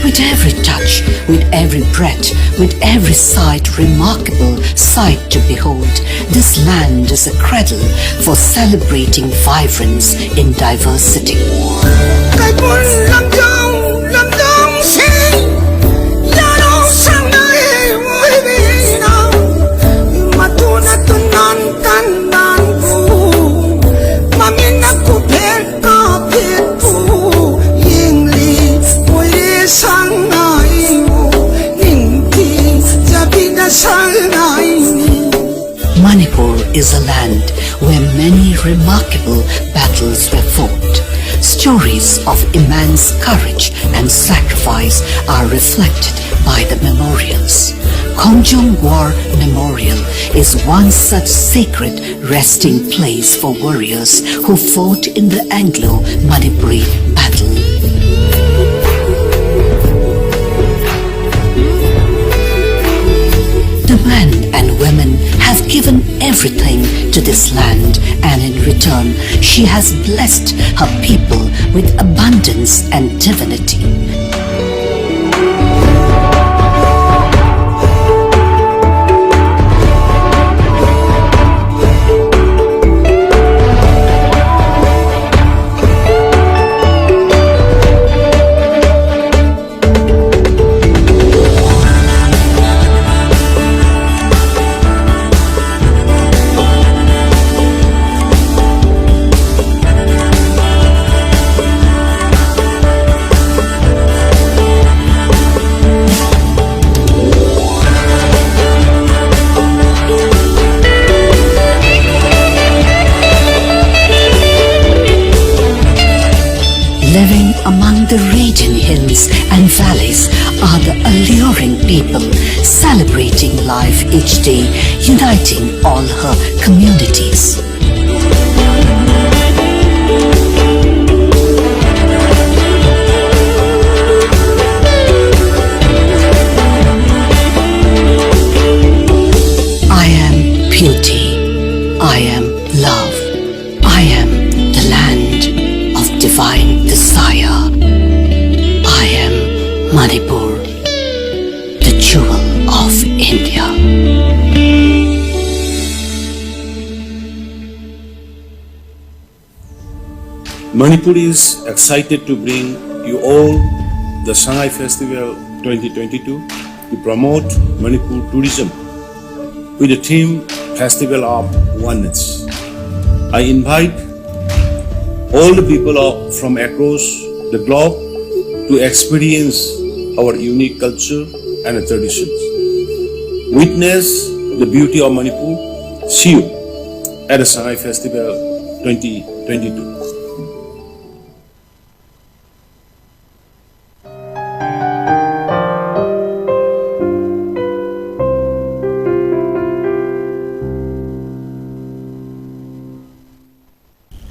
We With every touch, with every breath, with every sight, remarkable sight to behold, this land is a cradle for celebrating vibrance in diversity. Kaipun lamjong, lamjong si, yaro sangai wibina, matuna tunan tandan pu, mamina kupel kapit pu, yingli puli sangai wu, ningti jabina sangai ni. Manipur is a land where many remarkable battles were fought. Stories of immense courage and sacrifice are reflected by the memorials. Khongjung War Memorial is one such sacred resting place for warriors who fought in the Anglo-Manipuri battle. The men and women have given everything to this land, and in return, she has blessed her people with abundance and divinity. Living among the raging hills and valleys are the alluring people, celebrating life each day, uniting all her communities. I am beauty. I am love. I am the land of divine desire. I am Manipur. of India. Manipur is excited to bring you all the Sangai Festival twenty twenty-two to promote Manipur tourism with the theme Festival of Oneness. I invite all the people of, from across the globe to experience our unique culture and traditions. Witness the beauty of Manipur. See you at the Sangai Festival twenty twenty-two.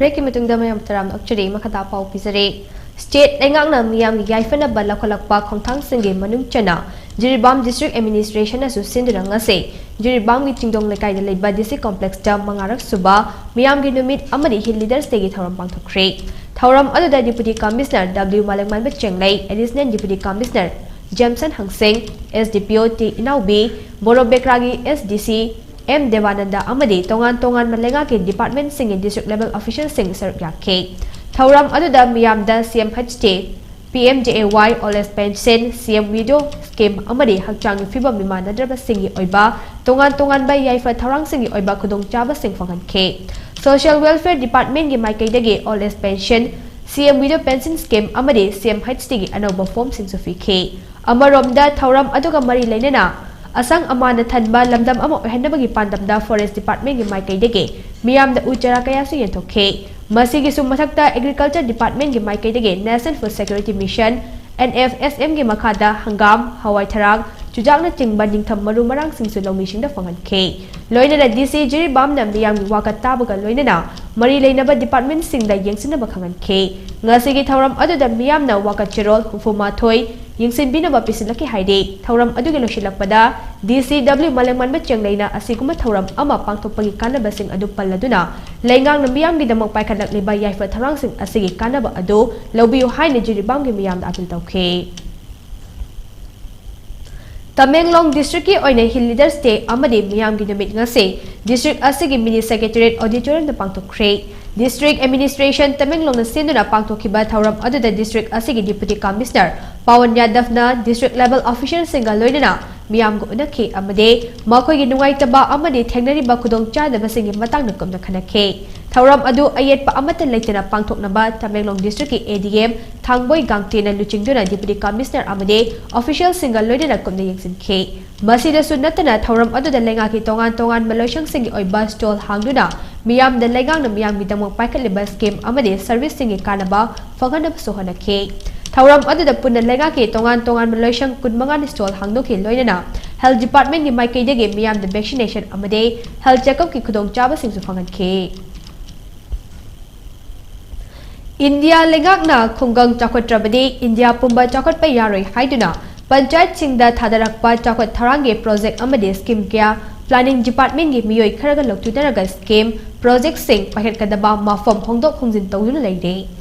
Breakꯀꯤ ꯃꯇꯨꯡꯗ ꯃꯌꯥꯝ ꯇꯔꯥꯝꯅ ꯑꯣꯛꯆꯔꯤ꯫ ꯃꯈꯥ ꯇꯥ ꯄꯥꯎ ꯄꯤꯖꯔꯤ꯫ State ꯂꯩꯉꯥꯛꯅ ꯃꯤꯌꯥꯝꯒꯤ ꯌꯥꯏꯐꯅꯕ ꯂꯧꯈꯠꯂꯛꯄ ꯈꯣꯡꯊꯥꯡꯁꯤꯡꯒꯤ ꯃꯅꯨꯡ ꯆꯟꯅ ꯖꯤꯔꯤꯕꯥꯝ District Administrationꯅꯁꯨ ꯁꯤꯟꯗꯨꯅ ꯉꯁꯤ ꯖꯤꯔꯤꯕꯥꯝꯒꯤ ꯆꯤꯡꯗꯣꯡ ꯂꯩꯀꯥꯏꯗ ꯂꯩꯕ D C Complexꯇ ꯃꯉꯥꯔꯛ ꯁꯨꯕ ꯃꯤꯌꯥꯝꯒꯤ ꯅꯨꯃꯤꯠ ꯑꯃꯗꯤ Hill Leaders Dayꯒꯤ ꯊꯧꯔꯝ ꯄꯥꯡꯊꯣꯛꯈ꯭ꯔꯦ꯫ ꯊꯧꯔꯝ ꯑꯗꯨꯗ Deputy Commissioner W ꯃꯥꯂꯦꯝꯉꯥꯟꯕ ꯆꯦꯡꯂꯩ, Additional Deputy Commissioner ꯖꯦꯝꯁꯟ ꯍꯪꯁꯦꯡ, S D P O T ꯏꯅꯥꯎꯕꯤ, ꯕꯣꯔꯣ ꯕꯦꯀ꯭ꯔꯥꯒꯤ S D C M ꯗꯦꯕꯥꯅꯟꯗ ꯑꯃꯗꯤ ꯇꯣꯉꯥꯟ ꯇꯣꯉꯥꯟꯕ ꯂꯩꯉꯥꯛꯀꯤ departmentꯁꯤꯡꯒꯤ district level officialꯁꯤꯡ ꯁꯔꯨꯛ ꯌꯥꯈꯤ꯫ ꯊꯧꯔꯝ ꯑꯗꯨꯗ ꯃꯤꯌꯥꯝꯗ C M H T, P M J A Y, Old Age Pension, C M Widow Scheme ꯑꯃꯗꯤ ꯍꯛꯆꯥꯡꯒꯤ ꯐꯤꯕꯝ ꯃꯤꯃꯥꯟꯅꯗ꯭ꯔꯕꯁꯤꯡꯒꯤ ꯑꯣꯏꯕ ꯇꯣꯉꯥꯟ ꯇꯣꯉꯥꯟꯕ ꯌꯥꯏꯐ ꯊꯧꯔꯥꯡꯁꯤꯡꯒꯤ ꯑꯣꯏꯕ ꯈꯨꯗꯣꯡꯆꯥꯕꯁꯤꯡ ꯐꯪꯍꯟꯈꯤ꯫ Social Welfare Departmentꯀꯤ ꯃꯥꯏꯀꯩꯗꯒꯤ Old Age Pension, C M Widow Pension Scheme ꯑꯃꯗꯤ C M H Tꯒꯤ ꯑꯅꯧꯕ formꯁꯤꯡꯁꯨ ꯄꯤꯈꯤ꯫ ꯑꯃꯔꯣꯝꯗ ꯊꯧꯔꯝ ꯑꯗꯨꯒ ꯃꯔꯤ ꯂꯩꯅꯅ ꯑꯁꯪ ꯑꯃꯥꯟꯅ ꯊꯟꯕ ꯂꯝꯗꯝ ꯑꯃ ꯑꯣꯏꯍꯟꯅꯕꯒꯤ ꯄꯥꯟꯗꯝꯗ Forest Departmentꯀꯤ ꯃꯥꯏꯀꯩꯗꯒꯤ ꯃꯤꯌꯥꯝꯗ ꯎ ꯆꯥꯔꯥ ꯀꯌꯥꯁꯨ ꯌꯦꯟꯊꯣꯛꯈꯤ꯫ ꯃꯁꯤꯒꯤꯁꯨ ꯃꯊꯛꯇ Agriculture Departmentꯀꯤ ꯃꯥꯏꯀꯩꯗꯒꯤ National Food Security Mission, N F S Mꯒꯤ ꯃꯈꯥꯗ ꯍꯪꯒꯥꯝ, ꯍꯋꯥꯏ ꯊꯔꯥꯛ, ꯆꯨꯖꯥꯛꯅꯆꯤꯡꯕ ꯅꯤꯡꯊꯝ ꯃꯔꯨ ꯃꯔꯥꯡꯁꯤꯡꯁꯨ ꯂꯧꯃꯤꯁꯤꯡꯗ ꯐꯪꯍꯟꯈꯤ꯫ ꯂꯣꯏꯅꯅ D C ꯖꯤꯔꯤꯕꯥꯝꯅ ꯃꯤꯌꯥꯝꯒꯤ ꯋꯥꯀꯠ ꯇꯥꯕꯒ ꯂꯣꯏꯅꯅ ꯃꯔꯤ ꯂꯩꯅꯕ departmentꯁꯤꯡꯗ ꯌꯦꯡꯁꯤꯟꯅꯕ ꯈꯪꯍꯟꯈꯤ꯫ ꯉꯁꯤꯒꯤ ꯊꯧꯔꯝ ꯑꯗꯨꯗ ꯃꯤꯌꯥꯝꯅ ꯋꯥꯀꯠ ꯆꯦꯔꯣꯜ ꯍꯨꯝꯐꯨ ꯃꯥꯊꯣꯏ ꯌꯦꯡꯁꯤꯟꯕꯤꯅꯕ ꯄꯤꯁꯤꯜꯂꯛꯈꯤ ꯍꯥꯏꯔꯤ꯫ ꯊꯧꯔꯝ ꯑꯗꯨꯒꯤ ꯂꯣꯏꯁꯤꯜꯂꯛꯄꯗ D C W ꯃꯥꯂꯦꯝꯉꯥꯟꯕ ꯆꯦꯡꯂꯩꯅ ꯑꯁꯤꯒꯨꯝꯕ ꯊꯧꯔꯝ ꯑꯃ ꯄꯥꯡꯊꯣꯛꯄꯒꯤ ꯀꯥꯟꯅꯕꯁꯤꯡ ꯑꯗꯨ ꯄꯜꯂꯗꯨꯅ, ꯂꯩꯉꯥꯛꯅ ꯃꯤꯌꯥꯝꯒꯤꯗꯃꯛ ꯄꯥꯏꯈꯠꯂꯛꯂꯤꯕ ꯌꯥꯏꯐ ꯊꯧꯔꯥꯡꯁꯤꯡ ꯑꯁꯤꯒꯤ ꯀꯥꯟꯅꯕ ꯑꯗꯨ ꯂꯧꯕꯤꯌꯨ ꯍꯥꯏꯅ ꯖꯤꯔꯤꯕꯥꯝꯒꯤ ꯃꯤꯌꯥꯝꯗ appeal ꯇꯧꯈꯤ꯫ ꯇꯃꯦꯡꯂꯣꯡ ꯗꯤꯁꯇ꯭ꯔꯤꯛꯀꯤ ꯑꯣꯏꯅ Hill Leaders Day ꯑꯃꯗꯤ ꯃꯤꯌꯥꯝꯒꯤ ꯅꯨꯃꯤꯠ ꯉꯁꯤ ꯗꯤꯁꯇ꯭ꯔꯤꯛ ꯑꯁꯤꯒꯤ ꯃꯤꯅꯤ ꯁꯦꯀ꯭ꯔꯦꯇꯦꯔꯤꯌꯦꯠ ꯑꯣꯗꯤꯇꯣꯔꯤꯌꯝꯗ ꯄꯥꯡꯊꯣꯛꯈ꯭ꯔꯦ꯫ ꯗꯤꯁꯇ꯭ꯔꯤꯛ ꯑꯦꯗꯃꯤꯅꯤꯁꯇ꯭ꯔꯦꯁꯟ ꯇꯃꯦꯡꯂꯣꯡꯅ ꯁꯤꯟꯗꯨꯅ ꯄꯥꯡꯊꯣꯛꯈꯤꯕ ꯊꯧꯔꯝ ꯑꯗꯨꯗ ꯗꯤꯁꯇ꯭ꯔꯤꯛ ꯑꯁꯤꯒꯤ ꯗꯤꯄꯨꯇꯤ ꯀꯃꯤꯁꯅꯔ ꯄꯥꯋꯟ ꯌꯥꯗꯕꯅ ꯗꯤꯁꯇ꯭ꯔꯤꯛ ꯂꯦꯚꯦꯜ ꯑꯣꯐꯤꯁꯤꯌꯦꯜꯁꯤꯡꯒ ꯂꯣꯏꯅꯅ ꯃꯤꯌꯥꯝꯒ ꯎꯅꯈꯤ ꯑꯃꯗꯤ ꯃꯈꯣꯏꯒꯤ ꯅꯨꯡꯉꯥꯏꯇꯕ ꯑꯃꯗꯤ ꯊꯦꯡꯅꯔꯤꯕ ꯈꯨꯗꯣꯡꯆꯥꯗꯕꯁꯤꯡꯒꯤ ꯃꯇꯥꯡꯗ ꯀꯨꯞꯅ ꯈꯟꯅꯈꯤ꯫ ꯊꯧꯔꯝ ꯑꯗꯨ ꯑꯌꯦꯠꯄ ꯑꯃꯠꯇ ꯂꯩꯇꯅ ꯄꯥꯡꯊꯣꯛꯅꯕ ꯇꯃꯦꯡꯂꯣꯡ ꯗꯤꯁꯇ꯭ꯔꯤꯛꯀꯤ ADM ꯊꯥꯡꯕꯣꯏ ꯒꯥꯡꯇꯦꯅ ꯂꯨꯆꯤꯡꯗꯨꯅ ꯗꯤꯄꯨꯇꯤ ꯀꯃꯤꯁꯅꯔ ꯑꯃꯗꯤ ꯑꯣꯐꯤꯁꯤꯌꯦꯜꯁꯤꯡꯒ ꯂꯣꯏꯅꯅ ꯀꯨꯞꯅ ꯌꯦꯡꯁꯤꯟꯈꯤ꯫ ꯃꯁꯤꯗꯁꯨ ꯅꯠꯇꯅ ꯊꯧꯔꯝ ꯑꯗꯨꯗ ꯂꯩꯉꯥꯛꯀꯤ ꯇꯣꯉꯥꯟ ꯇꯣꯉꯥꯟꯕ ꯂꯣꯏꯁꯪꯁꯤꯡꯒꯤ ꯑꯣꯏꯕ ꯁ꯭ꯇꯣꯜ ꯍꯥꯡꯗꯨꯅ ꯃꯤꯌꯥꯝꯗ ꯂꯩꯉꯥꯛꯅ ꯃꯤꯌꯥꯝꯒꯤꯗꯃꯛ ꯄꯥꯏꯈꯠꯂꯤꯕ ꯁ꯭ꯀꯤꯝ ꯑꯃꯗꯤ ꯁꯔꯚꯤꯁꯁꯤꯡꯒꯤ ꯀꯥꯟꯅꯕ ꯐꯪꯍꯟꯅꯕꯁꯨ ꯍꯣꯠꯅꯈꯤ꯫ ꯊꯧꯔꯝ ꯑꯗꯨꯗ ꯄꯨꯟꯅ ꯂꯩꯉꯥꯛꯀꯤ ꯇꯣꯉꯥꯟ ꯇꯣꯉꯥꯟꯕ ꯂꯣꯏꯁꯪ ꯀꯨꯟꯃꯉꯥꯅ ꯁ꯭ꯇꯣꯜ ꯍꯥꯡꯗꯣꯛꯈꯤ, ꯂꯣꯏꯅꯅ ꯍꯦꯜꯊ ꯗꯤꯄꯥꯔꯠꯃꯦꯟꯒꯤ ꯃꯥꯏꯀꯩꯗꯒꯤ ꯃꯤꯌꯥꯝꯗ ꯚꯦꯛꯁꯤꯅꯦꯁꯟ ꯑꯃꯗꯤ ꯍꯦꯜꯊ ꯆꯦꯛꯑꯞꯀꯤ ꯈꯨꯗꯣꯡꯆꯥꯕꯁꯤꯡꯁꯨ ꯐꯪꯍꯟꯈꯤ꯫ ꯏꯟꯗꯤꯌꯥ ꯂꯩꯉꯥꯛꯅ ꯈꯨꯡꯒꯪ ꯆꯥꯎꯈꯠꯇ꯭ꯔꯕꯗꯤ ꯏꯟꯗꯤꯌꯥ ꯄꯨꯝꯕ ꯆꯥꯎꯈꯠꯄ ꯌꯥꯔꯣꯏ ꯍꯥꯏꯗꯨꯅ ꯄꯟꯆꯥꯌꯠꯁꯤꯡꯗ ꯊꯥꯗꯔꯛꯄ ꯆꯥꯎꯈꯠ ꯊꯧꯔꯥꯡꯒꯤ ꯄ꯭ꯔꯣꯖꯦꯛ ꯑꯃꯗꯤ ꯁ꯭ꯀꯤꯝ ꯀꯌꯥ ꯄ꯭ꯂꯥꯅꯤꯡ ꯗꯤꯄꯥꯔꯠꯃꯦꯟꯒꯤ ꯃꯤꯑꯣꯏ ꯈꯔꯒ ꯂꯧꯊꯣꯛꯅꯔꯒ ꯁ꯭ꯀꯤꯝ, ꯄ꯭ꯔꯣꯖꯦꯛꯁꯤꯡ ꯄꯥꯏꯈꯠꯀꯗꯕ ꯃꯐꯝ ꯍꯣꯡꯗꯣꯛ ꯍꯣꯡꯖꯤꯟ ꯇꯧꯗꯨꯅ ꯂꯩꯔꯦ꯫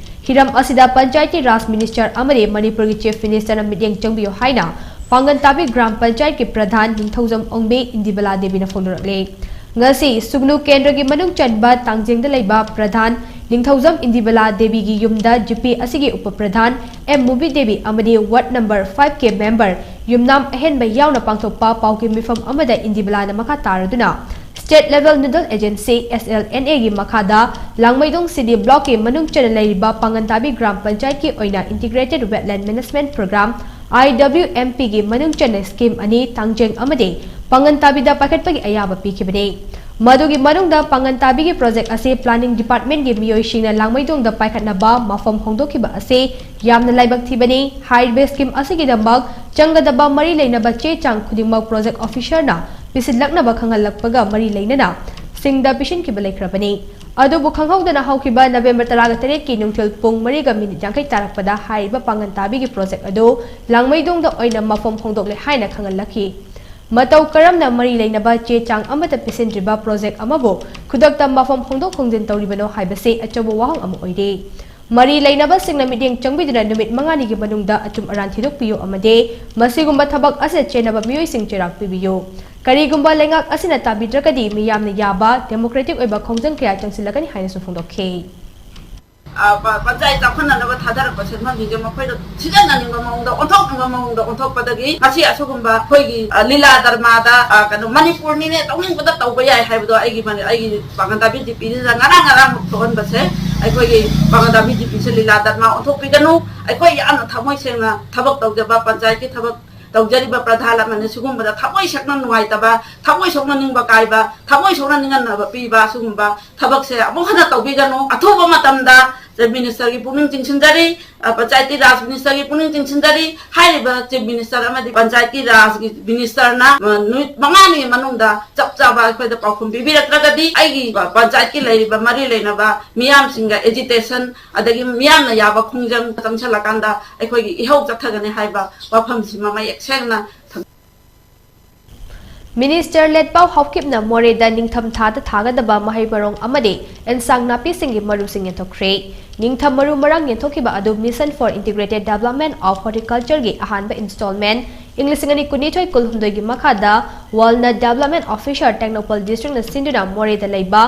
ꯍꯤꯔꯝ ꯑꯁꯤꯗ ꯄꯟꯆꯥꯌꯠꯀꯤ ꯔꯥꯖ ꯃꯤꯅꯤꯁꯇꯔ ꯑꯃꯗꯤ ꯃꯅꯤꯄꯨꯔꯒꯤ ꯆꯤꯐ ꯃꯤꯅꯤꯁꯇꯔꯅ ꯃꯤꯠꯌꯦꯡ ꯆꯪꯕꯤꯌꯨ ꯍꯥꯏꯅ ꯄꯥꯡꯒꯟ ꯇꯥꯕꯤ ꯒ꯭ꯔꯥꯝ ꯄꯟꯆꯥꯌꯠꯀꯤ ꯄ꯭ꯔꯙꯥꯟ ꯅꯤꯡꯊꯧꯖꯝ ꯑꯣꯡꯕꯤ ꯏꯟꯗꯤꯕꯂꯥ ꯗꯦꯕꯤꯅ ꯐꯣꯡꯗꯣꯔꯛꯂꯦ꯫ ꯉꯁꯤ ꯁꯨꯒꯅꯨ ꯀꯦꯟꯗ꯭ꯔꯒꯤ ꯃꯅꯨꯡ ꯆꯟꯕ ꯇꯥꯡꯖꯦꯡꯗ ꯂꯩꯕ ꯄ꯭ꯔꯙꯥꯟ ꯅꯤꯡꯊꯧꯖꯝ ꯏꯟꯗꯤꯕꯂꯥ ꯗꯦꯕꯤꯒꯤ ꯌꯨꯝꯗ ꯖꯤꯄꯤ ꯑꯁꯤꯒꯤ ꯎꯄ ꯄ꯭ꯔꯙꯥꯟ ꯑꯦꯝ ꯃꯨꯕꯤ ꯗꯦꯕꯤ ꯑꯃꯗꯤ ꯋꯥꯔꯗ ꯅꯝꯕꯔ ꯐꯥꯏꯚ ꯀꯤ ꯃꯦꯝꯕꯔ ꯌꯨꯝꯅꯥꯝ ꯑꯍꯦꯟꯕ ꯌꯥꯎꯅ ꯄꯥꯡꯊꯣꯛꯄ ꯄꯥꯎꯒꯤ ꯃꯤꯐꯝ ꯑꯃꯗ ꯏꯟꯗꯤꯕꯂꯥꯅ ꯃꯈꯥ ꯇꯥꯔꯗꯨꯅ State Level Nodal Agency, SLNA ꯒꯤ ꯃꯈꯥꯗ ꯂꯥꯡꯃꯩꯗꯣꯡ ꯁꯤꯗꯤ ꯕ꯭ꯂꯣꯛꯀꯤ ꯃꯅꯨꯡ ꯆꯟꯅ ꯂꯩꯔꯤꯕ ꯄꯥꯡꯒꯟ ꯇꯥꯕꯤ ꯒ꯭ꯔꯥꯝ ꯄꯟꯆꯥꯌꯠꯀꯤ ꯑꯣꯏꯅ Integrated Wetland Management Program, IWMP ꯒꯤ ꯃꯅꯨꯡ ꯆꯟꯅ ꯁ꯭ꯀꯤꯝ ꯑꯅꯤ, ꯇꯥꯡꯖꯦꯡ ꯑꯃꯗꯤ ꯄꯥꯡꯒꯟ ꯇꯥꯕꯤꯗ ꯄꯥꯏꯈꯠꯄꯒꯤ ꯑꯌꯥꯕ ꯄꯤꯈꯤꯕꯅꯤ꯫ ꯃꯗꯨꯒꯤ ꯃꯅꯨꯡꯗ ꯄꯥꯡꯒꯟ ꯇꯥꯕꯤꯒꯤ ꯄ꯭ꯔꯣꯖꯦꯛ ꯑꯁꯤ ꯄ꯭ꯂꯥꯅꯤꯡ ꯗꯤꯄꯥꯔꯠꯃꯦꯟꯒꯤ ꯃꯤꯑꯣꯏꯁꯤꯡꯅ ꯂꯥꯡꯃꯩꯗꯣꯡꯗ ꯄꯥꯏꯈꯠꯅꯕ ꯃꯐꯝ ꯍꯣꯡꯗꯣꯛꯈꯤꯕ ꯑꯁꯤ ꯌꯥꯝꯅ ꯂꯥꯏꯕꯛ ꯊꯤꯕꯅꯤ꯫ ꯍꯥꯏꯔꯤꯕ ꯁ꯭ꯀꯤꯝ ꯑꯁꯤꯒꯤꯗꯃꯛ ꯆꯪꯒꯗꯕ ꯃꯔꯤ ꯂꯩꯅꯕ ꯆꯦ ꯆꯥꯡ ꯈꯨꯗꯤꯡꯃꯛ ꯄ꯭ꯔꯣꯖꯦꯛ ꯑꯣꯐꯤꯁꯔꯅ ꯄꯤꯁꯤꯜꯂꯛꯅꯕ ꯈꯪꯍꯜꯂꯛꯄꯒ ꯃꯔꯤ ꯂꯩꯅꯅ ꯁꯤꯡꯗ ꯄꯤꯁꯤꯟꯈꯤꯕ ꯂꯩꯈ꯭ꯔꯕꯅꯤ꯫ ꯑꯗꯨꯕꯨ ꯈꯪꯍꯧꯗꯅ ꯍꯧꯈꯤꯕ ꯅꯕꯦꯝꯕꯔ ꯇꯔꯥꯒ ꯇꯔꯦꯠꯀꯤ ꯅꯨꯡꯊꯤꯜ ꯄꯨꯡ ꯃꯔꯤꯒ ꯃꯤꯅꯤꯠ ꯌꯥꯡꯈꯩ ꯇꯥꯔꯛꯄꯗ ꯍꯥꯏꯔꯤꯕ ꯄꯥꯡꯒꯟ ꯇꯥꯕꯤꯒꯤ ꯄ꯭ꯔꯣꯖꯦꯛ ꯑꯗꯨ ꯂꯥꯡꯃꯩꯗꯣꯡꯗ ꯑꯣꯏꯅ ꯃꯐꯝ ꯍꯣꯡꯗꯣꯛꯂꯦ ꯍꯥꯏꯅ ꯈꯪꯍꯜꯂꯛꯈꯤ꯫ ꯃꯇꯧ ꯀꯔꯝꯅ ꯃꯔꯤ ꯂꯩꯅꯕ ꯆꯦ ꯆꯥꯡ ꯑꯃꯠꯇ ꯄꯤꯁꯤꯟꯗ꯭ꯔꯤꯕ ꯄ꯭ꯔꯣꯖꯦꯛ ꯑꯃꯕꯨ ꯈꯨꯗꯛꯇ ꯃꯐꯝ ꯍꯣꯡꯗꯣꯛ ꯍꯣꯡꯖꯤꯟ ꯇꯧꯔꯤꯕꯅꯣ ꯍꯥꯏꯕꯁꯤ ꯑꯆꯧꯕ ꯋꯥꯍꯪ ꯑꯃ ꯑꯣꯏꯔꯤ꯫ ꯃꯔꯤ ꯂꯩꯅꯕꯁꯤꯡꯅ ꯃꯤꯠꯌꯦꯡ ꯆꯪꯕꯤꯗꯨꯅ ꯅꯨꯃꯤꯠ ꯃꯉꯥꯅꯤꯒꯤ ꯃꯅꯨꯡꯗ ꯑꯆꯨꯝ ꯑꯔꯥꯟ ꯊꯤꯗꯣꯛꯄꯤꯌꯨ ꯑꯃꯗꯤ ꯃꯁꯤꯒꯨꯝꯕ ꯊꯕꯛ ꯑꯁꯤꯗ ꯆꯦꯟꯅꯕ ꯃꯤꯑꯣꯏꯁꯤꯡ ꯆꯩꯔꯥꯛ ꯄꯤꯕꯤꯌꯨ꯫ ꯀꯔꯤꯒꯨꯝꯕ ꯂꯩꯉꯥꯛ ꯑꯁꯤꯅ ꯇꯥꯕꯤꯗ꯭ꯔꯒꯗꯤ ꯃꯤꯌꯥꯝꯅ ꯌꯥꯕ democratic ꯑꯣꯏꯕ ꯈꯣꯡꯖꯪ ꯀꯌꯥ ꯆꯪꯁꯤꯜꯂꯒꯅꯤ ꯍꯥꯏꯅꯁꯨ ꯐꯣꯡꯗꯣꯛꯈꯤ꯫ ꯑ, ꯄ-, ꯄꯟꯆꯥꯌꯠ ꯆꯥꯎꯈꯠꯅꯅꯕ ꯊꯥꯗꯔꯛꯄ ꯁꯦꯟꯐꯝꯁꯤꯡꯁꯦ ꯃꯈꯣꯏꯗ ꯁꯤꯖꯤꯟꯅꯅꯤꯡꯕ ꯃꯑꯣꯡꯗ, ꯑꯣꯟꯊꯣꯛꯅꯤꯡꯕ ꯃꯑꯣꯡꯗ ꯑꯣꯟꯊꯣꯛꯄꯗꯒꯤ ꯉꯁꯤ ꯑꯁꯤꯒꯨꯝꯕ ꯑꯩꯈꯣꯏꯒꯤ, ꯑ, ꯂꯤꯂꯥ ꯗꯔꯃꯥꯗ, ꯑ, ꯀꯩꯅꯣ, ꯃꯅꯤꯄꯨꯔꯅꯤꯅꯦ, ꯇꯧꯅꯤꯡꯕꯗ ꯇꯧꯕ ꯌꯥꯏ ꯍꯥꯏꯕꯗꯣ ꯑꯩꯒꯤ ꯃꯅꯤ-, ꯑꯩꯒꯤ ꯄꯥꯡꯒꯟ ꯇꯥꯕꯤ ꯖꯤꯄꯤꯁꯤꯗ ꯉꯔꯥꯡ ꯉꯔꯥꯡꯃꯨꯛ ꯊꯣꯛꯍꯟꯕꯁꯦ ꯑꯩꯈꯣꯏꯒꯤ ꯄꯥꯡꯒꯟ ꯇꯥꯕꯤ ꯖꯤꯄꯤꯁꯦ ꯂꯤꯂꯥ ꯗꯔꯃꯥ ꯑꯣꯟꯊꯣꯛꯄꯤꯒꯅꯨ꯫ ꯑꯩꯈꯣꯏ ꯌꯥꯝꯅ ꯊꯃꯣꯏ ꯁꯦꯡꯅ ꯊꯕꯛ ꯇꯧꯖꯕ ꯄꯟꯆꯥꯌꯠꯀꯤ ꯊꯕꯛ ꯇꯧꯖꯔꯤꯕ ꯄ꯭ꯔꯙꯥꯟ ꯑꯃꯅ ꯁꯤꯒꯨꯝꯕꯗ ꯊꯃꯣꯏ ꯁꯣꯛꯅ ꯅꯨꯡꯉꯥꯏꯇꯕ, ꯊꯃꯣꯏ ꯁꯣꯛꯅ ꯅꯤꯡꯕ ꯀꯥꯏꯕ, ꯊꯃꯣꯏ ꯁꯣꯛꯅ ꯅꯤꯡꯍꯟꯅꯕ ꯄꯤꯕ ꯑꯁꯤꯒꯨꯝꯕ ꯊꯕꯛꯁꯦ ꯑꯃꯨꯛ ꯍꯟꯅ ꯇꯧꯕꯤꯒꯅꯨ꯫ ꯑꯊꯨꯕ ꯃꯇꯝꯗ Chief Ministerꯒꯤ ꯄꯨꯛꯅꯤꯡ ꯆꯤꯡꯁꯤꯟꯖꯔꯤ, ꯑ, ꯄꯟꯆꯥꯌꯇꯤ ꯔꯥꯖ Ministerꯒꯤ ꯄꯨꯛꯅꯤꯡ ꯆꯤꯡꯁꯤꯟꯖꯔꯤ꯫ ꯍꯥꯏꯔꯤꯕ Chief Minister ꯑꯃꯗꯤ ꯄꯟꯆꯥꯌꯇꯤ ꯔꯥꯖꯒꯤ Ministerꯅ, ꯑ, ꯅꯨꯃꯤꯠ ꯃꯉꯥꯅꯤꯒꯤ ꯃꯅꯨꯡꯗ ꯆꯞ ꯆꯥꯕ ꯑꯩꯈꯣꯏꯗ ꯄꯥꯎꯈꯨꯝ ꯄꯤꯕꯤꯔꯛꯇ꯭ꯔꯒꯗꯤ ꯑꯩꯒꯤ, ꯑ, ꯄꯟꯆꯥꯌꯠꯀꯤ ꯂꯩꯔꯤꯕ ꯃꯔꯤ ꯂꯩꯅꯕ ꯃꯤꯌꯥꯝꯁꯤꯡꯒ agitation ꯑꯗꯒꯤ ꯃꯤꯌꯥꯝꯅ ꯌꯥꯕ ꯈꯣꯡꯖꯪ ꯆꯪꯁꯤꯜꯂꯀꯥꯟꯗ ꯑꯩꯈꯣꯏꯒꯤ ꯏꯍꯧ ꯆꯠꯊꯒꯅꯤ ꯍꯥꯏꯕ ꯋꯥꯐꯝꯁꯤꯃ ꯃꯌꯦꯛ ꯁꯦꯡꯅ ꯊꯝ- Minister ꯂꯦꯠꯄꯥꯎ ꯍꯥꯎꯀꯤꯞꯅ ꯃꯣꯔꯦꯗ ꯅꯤꯡꯊꯝ ꯊꯥꯗ ꯊꯥꯒꯗꯕ ꯃꯍꯩ ꯃꯔꯣꯡ ꯑꯃꯗꯤ ꯑꯦꯟꯁꯥꯡ ꯅꯥꯄꯤꯁꯤꯡꯒꯤ ꯃꯔꯨꯁꯤꯡ ꯌꯦꯟꯊꯣꯛꯈ꯭ꯔꯦ꯫ ꯅꯤꯡꯊꯝ ꯃꯔꯨ ꯃꯔꯥꯡ ꯌꯦꯟꯊꯣꯛꯈꯤꯕ ꯑꯗꯨ Mission for Integrated Development of Horticultureꯒꯤ ꯑꯍꯥꯟꯕ installment ꯏꯪ ꯂꯤꯁꯤꯡ ꯑꯅꯤ ꯀꯨꯟꯅꯤꯊꯣꯏ ꯀꯨꯟꯍꯨꯝꯗꯣꯏꯒꯤ ꯃꯈꯥꯗ Walnut Development Officer ꯇꯦꯡꯅꯧꯄꯜ Districtꯅ ꯁꯤꯟꯗꯨꯅ ꯃꯣꯔꯦꯗ ꯂꯩꯕ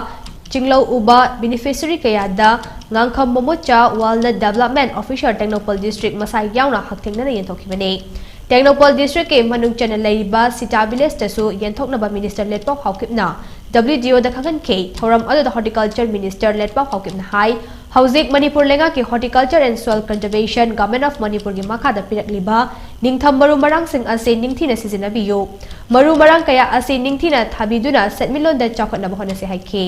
ꯆꯤꯡꯂꯧ ꯎꯕ beneficiary ꯀꯌꯥꯗ ꯉꯥꯡꯈꯝ ꯃꯣꯃꯣꯆꯥ Walnut Development Officer Tengnoupal District ꯃꯁꯥ ꯌꯥꯎꯅ ꯍꯛꯊꯦꯡꯅꯅ ꯌꯦꯟꯊꯣꯛꯈꯤꯕꯅꯤ꯫ ꯇꯦꯡꯅꯧꯄꯜ Districtꯀꯤ ꯃꯅꯨꯡ ꯆꯟꯅ ꯂꯩꯔꯤꯕ ꯁꯤꯇꯥ Villageꯇꯁꯨ ꯌꯦꯟꯊꯣꯛꯅꯕ Minister ꯂꯦꯠꯄꯥꯎ ꯍꯥꯎꯀꯤꯞꯅ WDOꯗ ꯈꯪꯍꯟꯈꯤ꯫ ꯊꯧꯔꯝ ꯑꯗꯨꯗ Horticulture Minister ꯂꯦꯠꯄꯥꯎ ꯍꯥꯎꯀꯤꯞꯅ ꯍꯥꯏ, ꯍꯧꯖꯤꯛ ꯃꯅꯤꯄꯨꯔ ꯂꯩꯉꯥꯛꯀꯤ Horticulture and Soil Conservation Government of Manipurꯒꯤ ꯃꯈꯥꯗ ꯄꯤꯔꯛꯂꯤꯕ ꯅꯤꯡꯊꯝ ꯃꯔꯨ ꯃꯔꯥꯡꯁꯤꯡ ꯑꯁꯤ ꯅꯤꯡꯊꯤꯅ ꯁꯤꯖꯤꯟꯅꯕꯤꯌꯨ꯫ ꯃꯔꯨ ꯃꯔꯥꯡ ꯀꯌꯥ ꯑꯁꯤ ꯅꯤꯡꯊꯤꯅ ꯊꯥꯕꯤꯗꯨꯅ ꯁꯦꯟꯃꯤꯠꯂꯣꯟꯗ ꯆꯥꯎꯈꯠꯅꯕ ꯍꯣꯠꯅꯁꯤ ꯍꯥꯏꯈꯤ꯫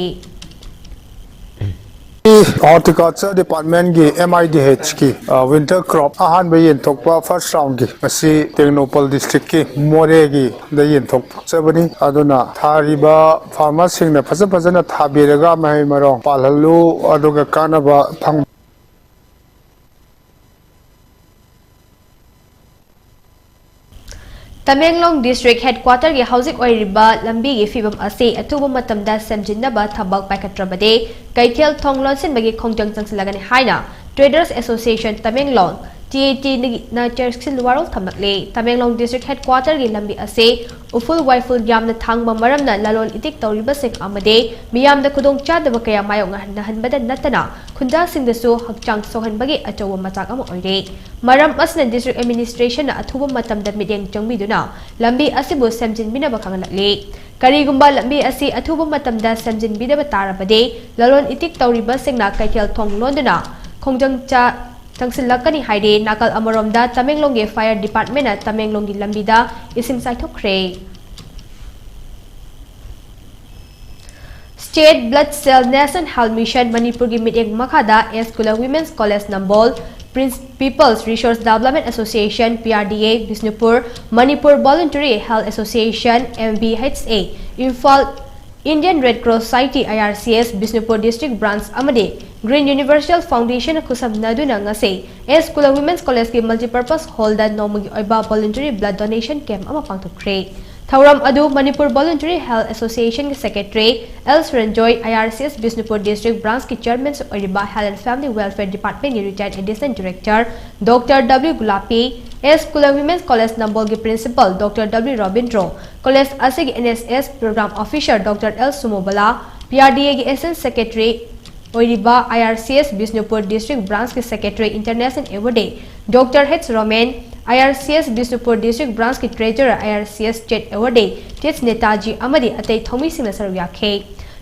Horticulture Departmentꯀꯤ MIDHꯀꯤ, ꯑ, winter crop ꯑꯍꯥꯟꯕ ꯌꯦꯟꯊꯣꯛꯄ first roundꯀꯤ ꯉꯁꯤ ꯇꯦꯡꯅꯧꯄꯜ Districtꯀꯤ ꯃꯣꯔꯦꯒꯤꯗ ꯌꯦꯟꯊꯣꯛꯆꯕꯅꯤ꯫ ꯑꯗꯨꯅ ꯊꯥꯔꯤꯕ farmerꯁꯤꯡꯅ ꯐꯖ ꯐꯖꯅ ꯊꯥꯕꯤꯔꯒ ꯃꯍꯩ ꯃꯔꯣꯡ ꯄꯥꯜꯍꯜꯂꯨ, ꯑꯗꯨꯒ ꯀꯥꯟꯅꯕ ꯐꯪ ꯇꯃꯦꯡꯂꯣꯡ District Headquarterꯒꯤ ꯍꯧꯖꯤꯛ ꯑꯣꯏꯔꯤꯕ ꯂꯝꯕꯤꯒꯤ ꯐꯤꯕꯝ ꯑꯁꯤ ꯑꯊꯨꯕ ꯃꯇꯝꯗ ꯁꯦꯝꯖꯤꯟꯅꯕ ꯊꯕꯛ ꯄꯥꯏꯈꯠꯇ꯭ꯔꯕꯗꯤ ꯀꯩꯊꯦꯜ ꯊꯣꯡ ꯂꯣꯟꯁꯤꯟꯕꯒꯤ ꯈꯣꯡꯖꯪ ꯆꯪꯁꯤꯜꯂꯒꯅꯤ ꯍꯥꯏꯅ Traders Association Tamenglong, T A T, ꯅ ꯆꯦꯛꯁꯤꯟ ꯋꯥꯔꯣꯜ ꯊꯝꯂꯛꯂꯦ꯫ ꯇꯃꯦꯡꯂꯣꯡ District Headquarter ꯒꯤ ꯂꯝꯕꯤ ꯑꯁꯤ ꯎꯐꯨꯜ ꯋꯥꯏꯐꯨꯜ ꯌꯥꯝꯅ ꯊꯥꯡꯕ ꯃꯔꯝꯅ ꯂꯂꯣꯟ ꯏꯇꯤꯛ ꯇꯧꯔꯤꯕꯁꯤꯡ ꯑꯃꯗꯤ ꯃꯤꯌꯥꯝꯗ ꯈꯨꯗꯣꯡꯆꯥꯗꯕ ꯀꯌꯥ ꯃꯥꯌꯣꯛꯅꯍꯟꯕꯗ ꯅꯠꯇꯅ ꯈꯨꯟꯖꯥꯁꯤꯡꯗꯁꯨ ꯍꯛꯆꯥꯡ ꯁꯣꯛꯍꯟꯕꯒꯤ ꯑꯆꯧꯕ ꯃꯆꯥꯛ ꯑꯃ ꯑꯣꯏꯔꯦ꯫ ꯃꯔꯝ ꯑꯁꯤꯅ District Administration ꯅ ꯑꯊꯨꯕ ꯃꯇꯝꯗ ꯃꯤꯠꯌꯦꯡ ꯆꯪꯕꯤꯗꯨꯅ ꯂꯝꯕꯤ ꯑꯁꯤꯕꯨ ꯁꯦꯝꯖꯤꯟꯕꯤꯅꯕ ꯈꯪꯍꯜꯂꯛꯂꯤ꯫ ꯀꯔꯤꯒꯨꯝꯕ ꯂꯝꯕꯤ ꯑꯁꯤ ꯑꯊꯨꯕ ꯃꯇꯝꯗ ꯁꯦꯝꯖꯤꯟꯕꯤꯗꯕ ꯇꯥꯔꯕꯗꯤ ꯂꯂꯣꯟ ꯏꯇꯤꯛ ꯇꯧꯔꯤꯕꯁꯤꯡꯅ ꯀꯩꯊꯦꯜ ꯊꯣꯡ ꯂꯣꯟꯗꯨꯅ ꯈꯣꯡꯖꯪ ꯆꯥ ꯆꯪꯁꯤꯜꯂꯛꯀꯅꯤ ꯍꯥꯏꯔꯦ꯫ ꯅꯥꯀꯜ ꯑꯃꯔꯣꯝꯗ ꯇꯃꯦꯡꯂꯣꯡꯒꯤ Fire Department ꯅ ꯇꯃꯦꯡꯂꯣꯡꯒꯤ ꯂꯝꯕꯤꯗ ꯏꯁꯤꯡ ꯆꯥꯏꯊꯣꯛꯈ꯭ꯔꯦ꯫ State Blood Cell National Health Mission ꯃꯅꯤꯄꯨꯔꯒꯤ ꯃꯤꯠꯌꯦꯡ ꯃꯈꯥꯗ S Kula Women's College Nambol, Prince People's Resource Development Association, P R D A, Bishnupur, Manipur Voluntary Health Association, M V H A, Imphal, Indian Red Cross Society, I R C S, Bishnupur District Branch ꯑꯃꯗꯤ Green Universal Foundation ꯅ ꯈꯨꯠꯁꯝꯅꯗꯨꯅ ꯉꯁꯤ S Kula Women's College ꯀꯤ Multipurpose Hall ꯗ ꯅꯣꯡꯃꯒꯤ ꯑꯣꯏꯕ Voluntary Blood Donation Camp ꯑꯃ ꯄꯥꯡꯊꯣꯛꯈ꯭ꯔꯦ꯫ ꯊꯧꯔꯝ ꯑꯗꯨ Manipur Voluntary Health Association ꯒꯤ Secretary L ꯁꯨꯔꯟꯖꯣꯏ, I R C S Bishnupur District Branch ꯀꯤ Chairman ꯁꯨ ꯑꯣꯏꯔꯤꯕ Health and Family Welfare Department ꯀꯤ Retired Additional Director Doctor W ꯒꯨꯂꯥꯄꯤ, S Kula Women's College ꯅꯝꯕꯣꯜꯒꯤ Principal Doctor W Robindro, college ꯑꯁꯤꯒꯤ N S S Program Officer Doctor L ꯁꯨꯃꯣꯕꯂꯥ, P R D A ꯒꯤ Assistant Secretary ꯑꯣꯏꯔꯤꯕ I R C S Bishnupur District Branch ꯀꯤ Secretary International Awardee Doctor H Roman, I R C S Bishnupur District Branch ꯀꯤ Treasurer, I R C S State Awardee H Netaji ꯑꯃꯗꯤ ꯑꯇꯩ ꯊꯧꯃꯤꯁꯤꯡꯅ ꯁꯔꯨꯛ ꯌꯥꯈꯤ꯫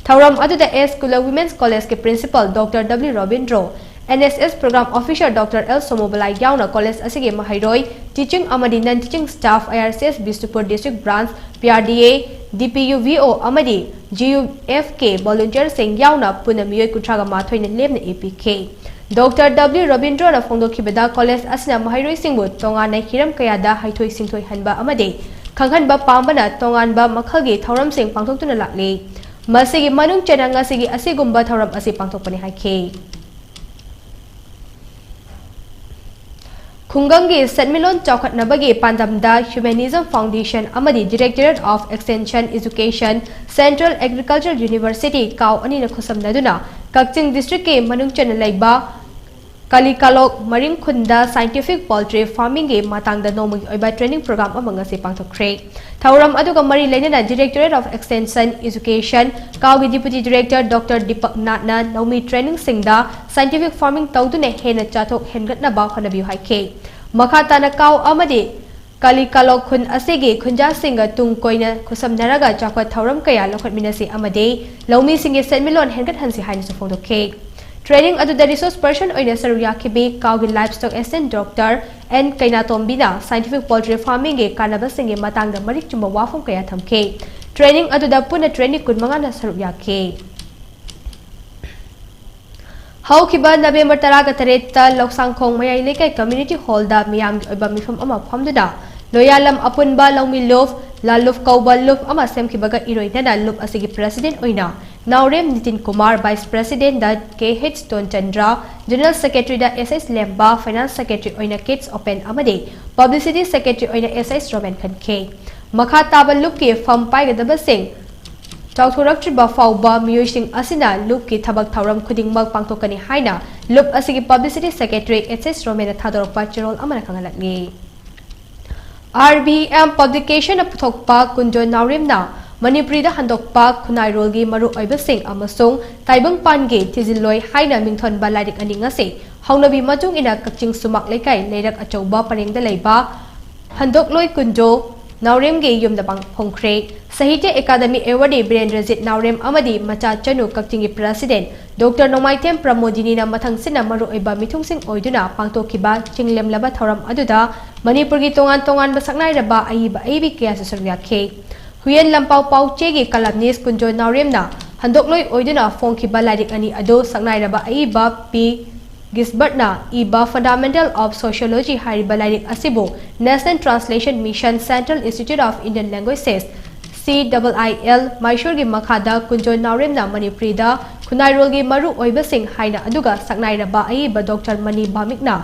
ꯊꯧꯔꯝ ꯑꯗꯨꯗ S Kula Women's College ꯀꯤ Principal Doctor W Robindro, N S S Program Officer Doctor L ꯁꯣꯃꯣꯕꯂꯥ ꯌꯥꯎꯅ college ꯑꯁꯤꯒꯤ ꯃꯍꯩꯔꯣꯏ, teaching ꯑꯃꯗꯤ non teaching staff, I R C S Bishnupur District Branch, P R D A, D P U V O ꯑꯃꯗꯤ G U F K volunteer ꯁꯤꯡ ꯌꯥꯎꯅ ꯄꯨꯟꯅ ꯃꯤꯑꯣꯏ ꯀꯨꯟꯊ꯭ꯔꯥꯒ ꯃꯥꯊꯣꯏꯅ ꯂꯦꯝꯅ ꯏ ꯄꯤꯈꯤ꯫ Doctor W ꯔꯣꯕꯤꯟꯗ꯭ꯔꯣꯅ ꯐꯣꯡꯗꯣꯛꯈꯤꯕꯗ, college ꯑꯁꯤꯅ ꯃꯍꯩꯔꯣꯏꯁꯤꯡꯕꯨ ꯇꯣꯉꯥꯟꯅ ꯍꯤꯔꯝ ꯀꯌꯥꯗ ꯍꯩꯊꯣꯏ ꯁꯤꯡꯊꯣꯏꯍꯟꯕ ꯑꯃꯗꯤ ꯈꯪꯍꯟꯕ ꯄꯥꯝꯕꯅ ꯇꯣꯉꯥꯟꯕ ꯃꯈꯜꯒꯤ ꯊꯧꯔꯝꯁꯤꯡ ꯄꯥꯡꯊꯣꯛꯇꯨꯅ ꯂꯥꯛꯂꯤ꯫ ꯃꯁꯤꯒꯤ ꯃꯅꯨꯡ ꯆꯟꯅ ꯉꯁꯤꯒꯤ ꯑꯁꯤꯒꯨꯝꯕ ꯊꯧꯔꯝ ꯑꯁꯤ ꯄꯥꯡꯊꯣꯛꯄꯅꯤ ꯍꯥꯏꯈꯤ꯫ ꯈꯨꯡꯒꯪꯒꯤ ꯁꯦꯟꯃꯤꯠꯂꯣꯟ ꯆꯥꯎꯈꯠꯅꯕꯒꯤ ꯄꯥꯟꯗꯝꯗ Humanism Foundation ꯑꯃꯗꯤ Directorate of Extension Education, Central Agricultural University, ꯀꯥꯎ ꯑꯅꯤꯅ ꯈꯨꯠꯁꯝꯅꯗꯨꯅ ꯀꯛꯆꯤꯡ district ꯀꯤ ꯃꯅꯨꯡ ꯆꯟꯅ ꯂꯩꯕ ꯀꯥꯂꯤꯀꯥꯂꯣꯛ ꯃꯔꯤꯡꯈꯨꯟꯗ scientific poultry farmingꯒꯤ ꯃꯇꯥꯡꯗ ꯅꯣꯡꯃꯒꯤ ꯑꯣꯏꯕ training program ꯑꯃ ꯉꯁꯤ ꯄꯥꯡꯊꯣꯛꯈ꯭ꯔꯦ꯫ ꯊꯧꯔꯝ ꯑꯗꯨꯒ ꯃꯔꯤ ꯂꯩꯅꯅ Directorate of Extension Education, ꯀꯥꯎꯒꯤ Deputy Director Doctor Deepak ꯅꯥꯠꯅ ꯂꯧꯃꯤ training ꯁꯤꯡꯗ scientific farming ꯇꯧꯗꯨꯅ ꯍꯦꯟꯅ ꯆꯥꯊꯣꯛ ꯍꯦꯟꯒꯠꯅꯕ ꯍꯣꯠꯅꯕꯤꯌꯨ ꯍꯥꯏꯈꯤ꯫ ꯃꯈꯥ ꯇꯥꯅ ꯀꯥꯎ ꯑꯃꯗꯤ ꯀꯥꯂꯤꯀꯥꯂꯣꯛ ꯈꯨꯟ ꯑꯁꯤꯒꯤ ꯈꯨꯟꯖꯥꯁꯤꯡꯒ ꯇꯨꯡ ꯀꯣꯏꯅ ꯈꯨꯠꯁꯝꯅꯔꯒ ꯆꯥꯎꯈꯠ ꯊꯧꯔꯝ ꯀꯌꯥ ꯂꯧꯈꯠꯃꯤꯟꯅꯁꯤ ꯑꯃꯗꯤ ꯂꯧꯃꯤꯁꯤꯡꯒꯤ ꯁꯦꯟꯃꯤꯠꯂꯣꯟ ꯍꯦꯟꯒꯠꯍꯟꯁꯤ ꯍꯥꯏꯅꯁꯨ ꯐꯣꯡꯗꯣꯛꯈꯤ꯫ Training ꯑꯗꯨꯗ resource person ꯑꯣꯏꯅ ꯁꯔꯨꯛ ꯌꯥꯈꯤꯕꯤ ꯀꯥꯎꯒꯤ Livestock Assistant Doctor ꯑꯦꯟ ꯀꯩꯅꯥꯇꯣꯝꯕꯤꯅ scientific poultry farmingꯒꯤ ꯀꯥꯟꯅꯕꯁꯤꯡꯒꯤ ꯃꯇꯥꯡꯗ ꯃꯔꯤꯛ ꯆꯨꯝꯕ ꯋꯥꯐꯝ ꯀꯌꯥ ꯊꯝꯈꯤ꯫ Training ꯑꯗꯨꯗ ꯄꯨꯟꯅ trainee ꯀꯨꯟꯃꯉꯥꯅ ꯁꯔꯨꯛ ꯌꯥꯈꯤ꯫ ꯍꯧꯈꯤꯕ November ꯇꯔꯥꯒ ꯇꯔꯦꯠꯇ ꯂꯧꯁꯥꯡꯈꯣꯡ ꯃꯌꯥꯏ ꯂꯩꯀꯥꯏ community hallꯗ ꯃꯤꯌꯥꯝꯒꯤ ꯑꯣꯏꯕ ꯃꯤꯐꯝ ꯑꯃ ꯐꯝꯗꯨꯅ ꯂꯣꯌꯥꯂꯝ ꯑꯄꯨꯟꯕ ꯂꯧꯃꯤ ꯂꯨꯞ, ꯂꯥꯂꯨꯞ ꯀꯧꯕ ꯂꯨꯞ ꯑꯃ ꯁꯦꯝꯈꯤꯕꯒ ꯏꯔꯣꯏꯅꯅ ꯂꯨꯞ ꯑꯁꯤꯒꯤ president ꯑꯣꯏꯅ ꯅꯥꯎꯔꯦꯝ ꯅꯤꯇꯤꯟ ꯀꯨꯃꯥꯔ, vice presidentꯗ ꯀꯦ ꯑꯩꯆ ꯇꯣꯟꯆꯟꯗ꯭ꯔ, general secretaryꯗ ꯑꯦꯁ ꯑꯦꯁ ꯂꯦꯝꯕ, finance secretary ꯑꯣꯏꯅ ꯀꯤꯠꯁ ꯑꯣꯄꯦꯟ ꯑꯃꯗꯤ publicity secretary ꯑꯣꯏꯅ ꯑꯦꯁ ꯑꯦꯁ ꯔꯣꯃꯦꯟ ꯈꯟꯈꯤ꯫ ꯃꯈꯥ ꯇꯥꯕ ꯂꯨꯞꯀꯤ ꯐꯝ ꯄꯥꯏꯒꯗꯕꯁꯤꯡ ꯆꯥꯎꯊꯣꯔꯛꯇ꯭ꯔꯤꯕ ꯐꯥꯎꯕ ꯃꯤꯑꯣꯏꯁꯤꯡ ꯑꯁꯤꯅ ꯂꯨꯞꯀꯤ ꯊꯕꯛ ꯊꯧꯔꯝ ꯈꯨꯗꯤꯡꯃꯛ ꯄꯥꯡꯊꯣꯛꯀꯅꯤ ꯍꯥꯏꯅ ꯂꯨꯞ ꯑꯁꯤꯒꯤ publicity secretary ꯑꯦꯁ ꯑꯦꯁ ꯔꯣꯃꯦꯟꯅ ꯊꯥꯗꯣꯔꯛꯄ ꯆꯦꯔꯣꯜ ꯑꯃꯅ ꯈꯪꯍꯜꯂꯛꯂꯤ꯫ ꯑꯥꯔ ꯕꯤ ꯑꯦꯝ publicationꯅ ꯄꯨꯊꯣꯛꯄ ꯀꯨꯟꯖꯣꯏ ꯅꯥꯎꯔꯦꯝꯅ ꯃꯅꯤꯄꯨꯔꯤꯗ ꯍꯟꯗꯣꯛꯄ ꯈꯨꯟꯅꯥꯏꯔꯣꯜꯒꯤ ꯃꯔꯨꯑꯣꯏꯕꯁꯤꯡ ꯑꯃꯁꯨꯡ ꯇꯥꯏꯕꯪꯄꯥꯟꯒꯤ ꯊꯤꯖꯤꯜꯂꯣꯏ ꯍꯥꯏꯅ ꯃꯤꯡꯊꯣꯟꯕ ꯂꯥꯏꯔꯤꯛ ꯑꯅꯤ ꯉꯁꯤ ꯍꯧꯅꯕꯤ ꯃꯇꯨꯡ ꯏꯟꯅ ꯀꯛꯆꯤꯡ ꯁꯨꯃꯥꯛ ꯂꯩꯀꯥꯏ ꯂꯩꯔꯛ ꯑꯆꯧꯕ ꯄꯔꯦꯡꯗ ꯂꯩꯕ ꯍꯟꯗꯣꯛꯂꯣꯏ ꯀꯨꯟꯖꯣ ꯅꯥꯎꯔꯦꯝꯒꯤ ꯌꯨꯝꯗ ꯄꯥꯡ-, ꯐꯣꯡꯈ꯭ꯔꯦ꯫ Sahitya Academy Awardee ꯕꯤꯔꯦꯟꯗ꯭ꯔꯖꯤꯠ ꯅꯥꯎꯔꯦꯝ ꯑꯃꯗꯤ ꯃꯆꯥ ꯆꯅꯨ ꯀꯛꯆꯤꯡꯒꯤ president ꯗꯣꯛꯇꯔ ꯅꯣꯡꯃꯥꯏꯊꯦꯝ ꯄ꯭ꯔꯃꯣꯗꯤꯅꯤꯅ ꯃꯊꯪꯁꯤꯠꯅ ꯃꯔꯨꯑꯣꯏꯕ ꯃꯤꯊꯨꯡꯁꯤꯡ ꯑꯣꯏꯗꯨꯅ ꯄꯥꯡꯊꯣꯛꯈꯤꯕ ꯆꯤꯡꯂꯦꯝꯂꯕ ꯊꯧꯔꯝ ꯑꯗꯨꯗ ꯃꯅꯤꯄꯨꯔꯒꯤ ꯇꯣꯉꯥꯟ ꯇꯣꯉꯥꯟꯕ ꯁꯛꯅꯥꯏꯔꯕ ꯑꯏꯕ ꯑꯏꯕꯤ ꯀꯌꯥꯁꯨ ꯁꯔꯨꯛ ꯌꯥꯈꯤ꯫ ꯍꯨꯌꯦꯟ ꯂꯝꯄꯥꯎ ꯄꯥꯎꯆꯦꯒꯤ columnist ꯀꯨꯟꯖꯣ ꯅꯥꯎꯔꯦꯝꯅ ꯍꯟꯗꯣꯛꯂꯣꯏ ꯑꯣꯏꯗꯨꯅ ꯐꯣꯡꯈꯤꯕ ꯂꯥꯏꯔꯤꯛ ꯑꯅꯤ ꯑꯗꯨ ꯁꯛꯅꯥꯏꯔꯕ ꯑꯏꯕ ꯄꯤ ꯒꯤꯁꯕꯔꯠꯅ ꯏꯕ Fundamental of Sociology ꯍꯥꯏꯔꯤꯕ ꯂꯥꯏꯔꯤꯛ ꯑꯁꯤꯕꯨ National Translation Mission, Central Institute of Indian Languages, ꯁꯤ ꯗꯕꯜ ꯑꯥꯏ ꯑꯦꯜ, ꯃꯥꯏꯁꯣꯔꯒꯤ ꯃꯈꯥꯗ ꯀꯨꯟꯖꯣꯏ ꯅꯥꯎꯔꯦꯝꯅ ꯃꯅꯤꯄꯨꯔꯤꯗ ꯈꯨꯟꯅꯥꯏꯔꯣꯜꯒꯤ ꯃꯔꯨ ꯑꯣꯏꯕꯁꯤꯡ ꯍꯥꯏꯅ ꯑꯗꯨꯒ ꯁꯛꯅꯥꯏꯔꯕ ꯑꯏꯕ ꯗꯣꯛꯇꯔ ꯃꯅꯤ ꯚꯥꯃꯤꯛꯅ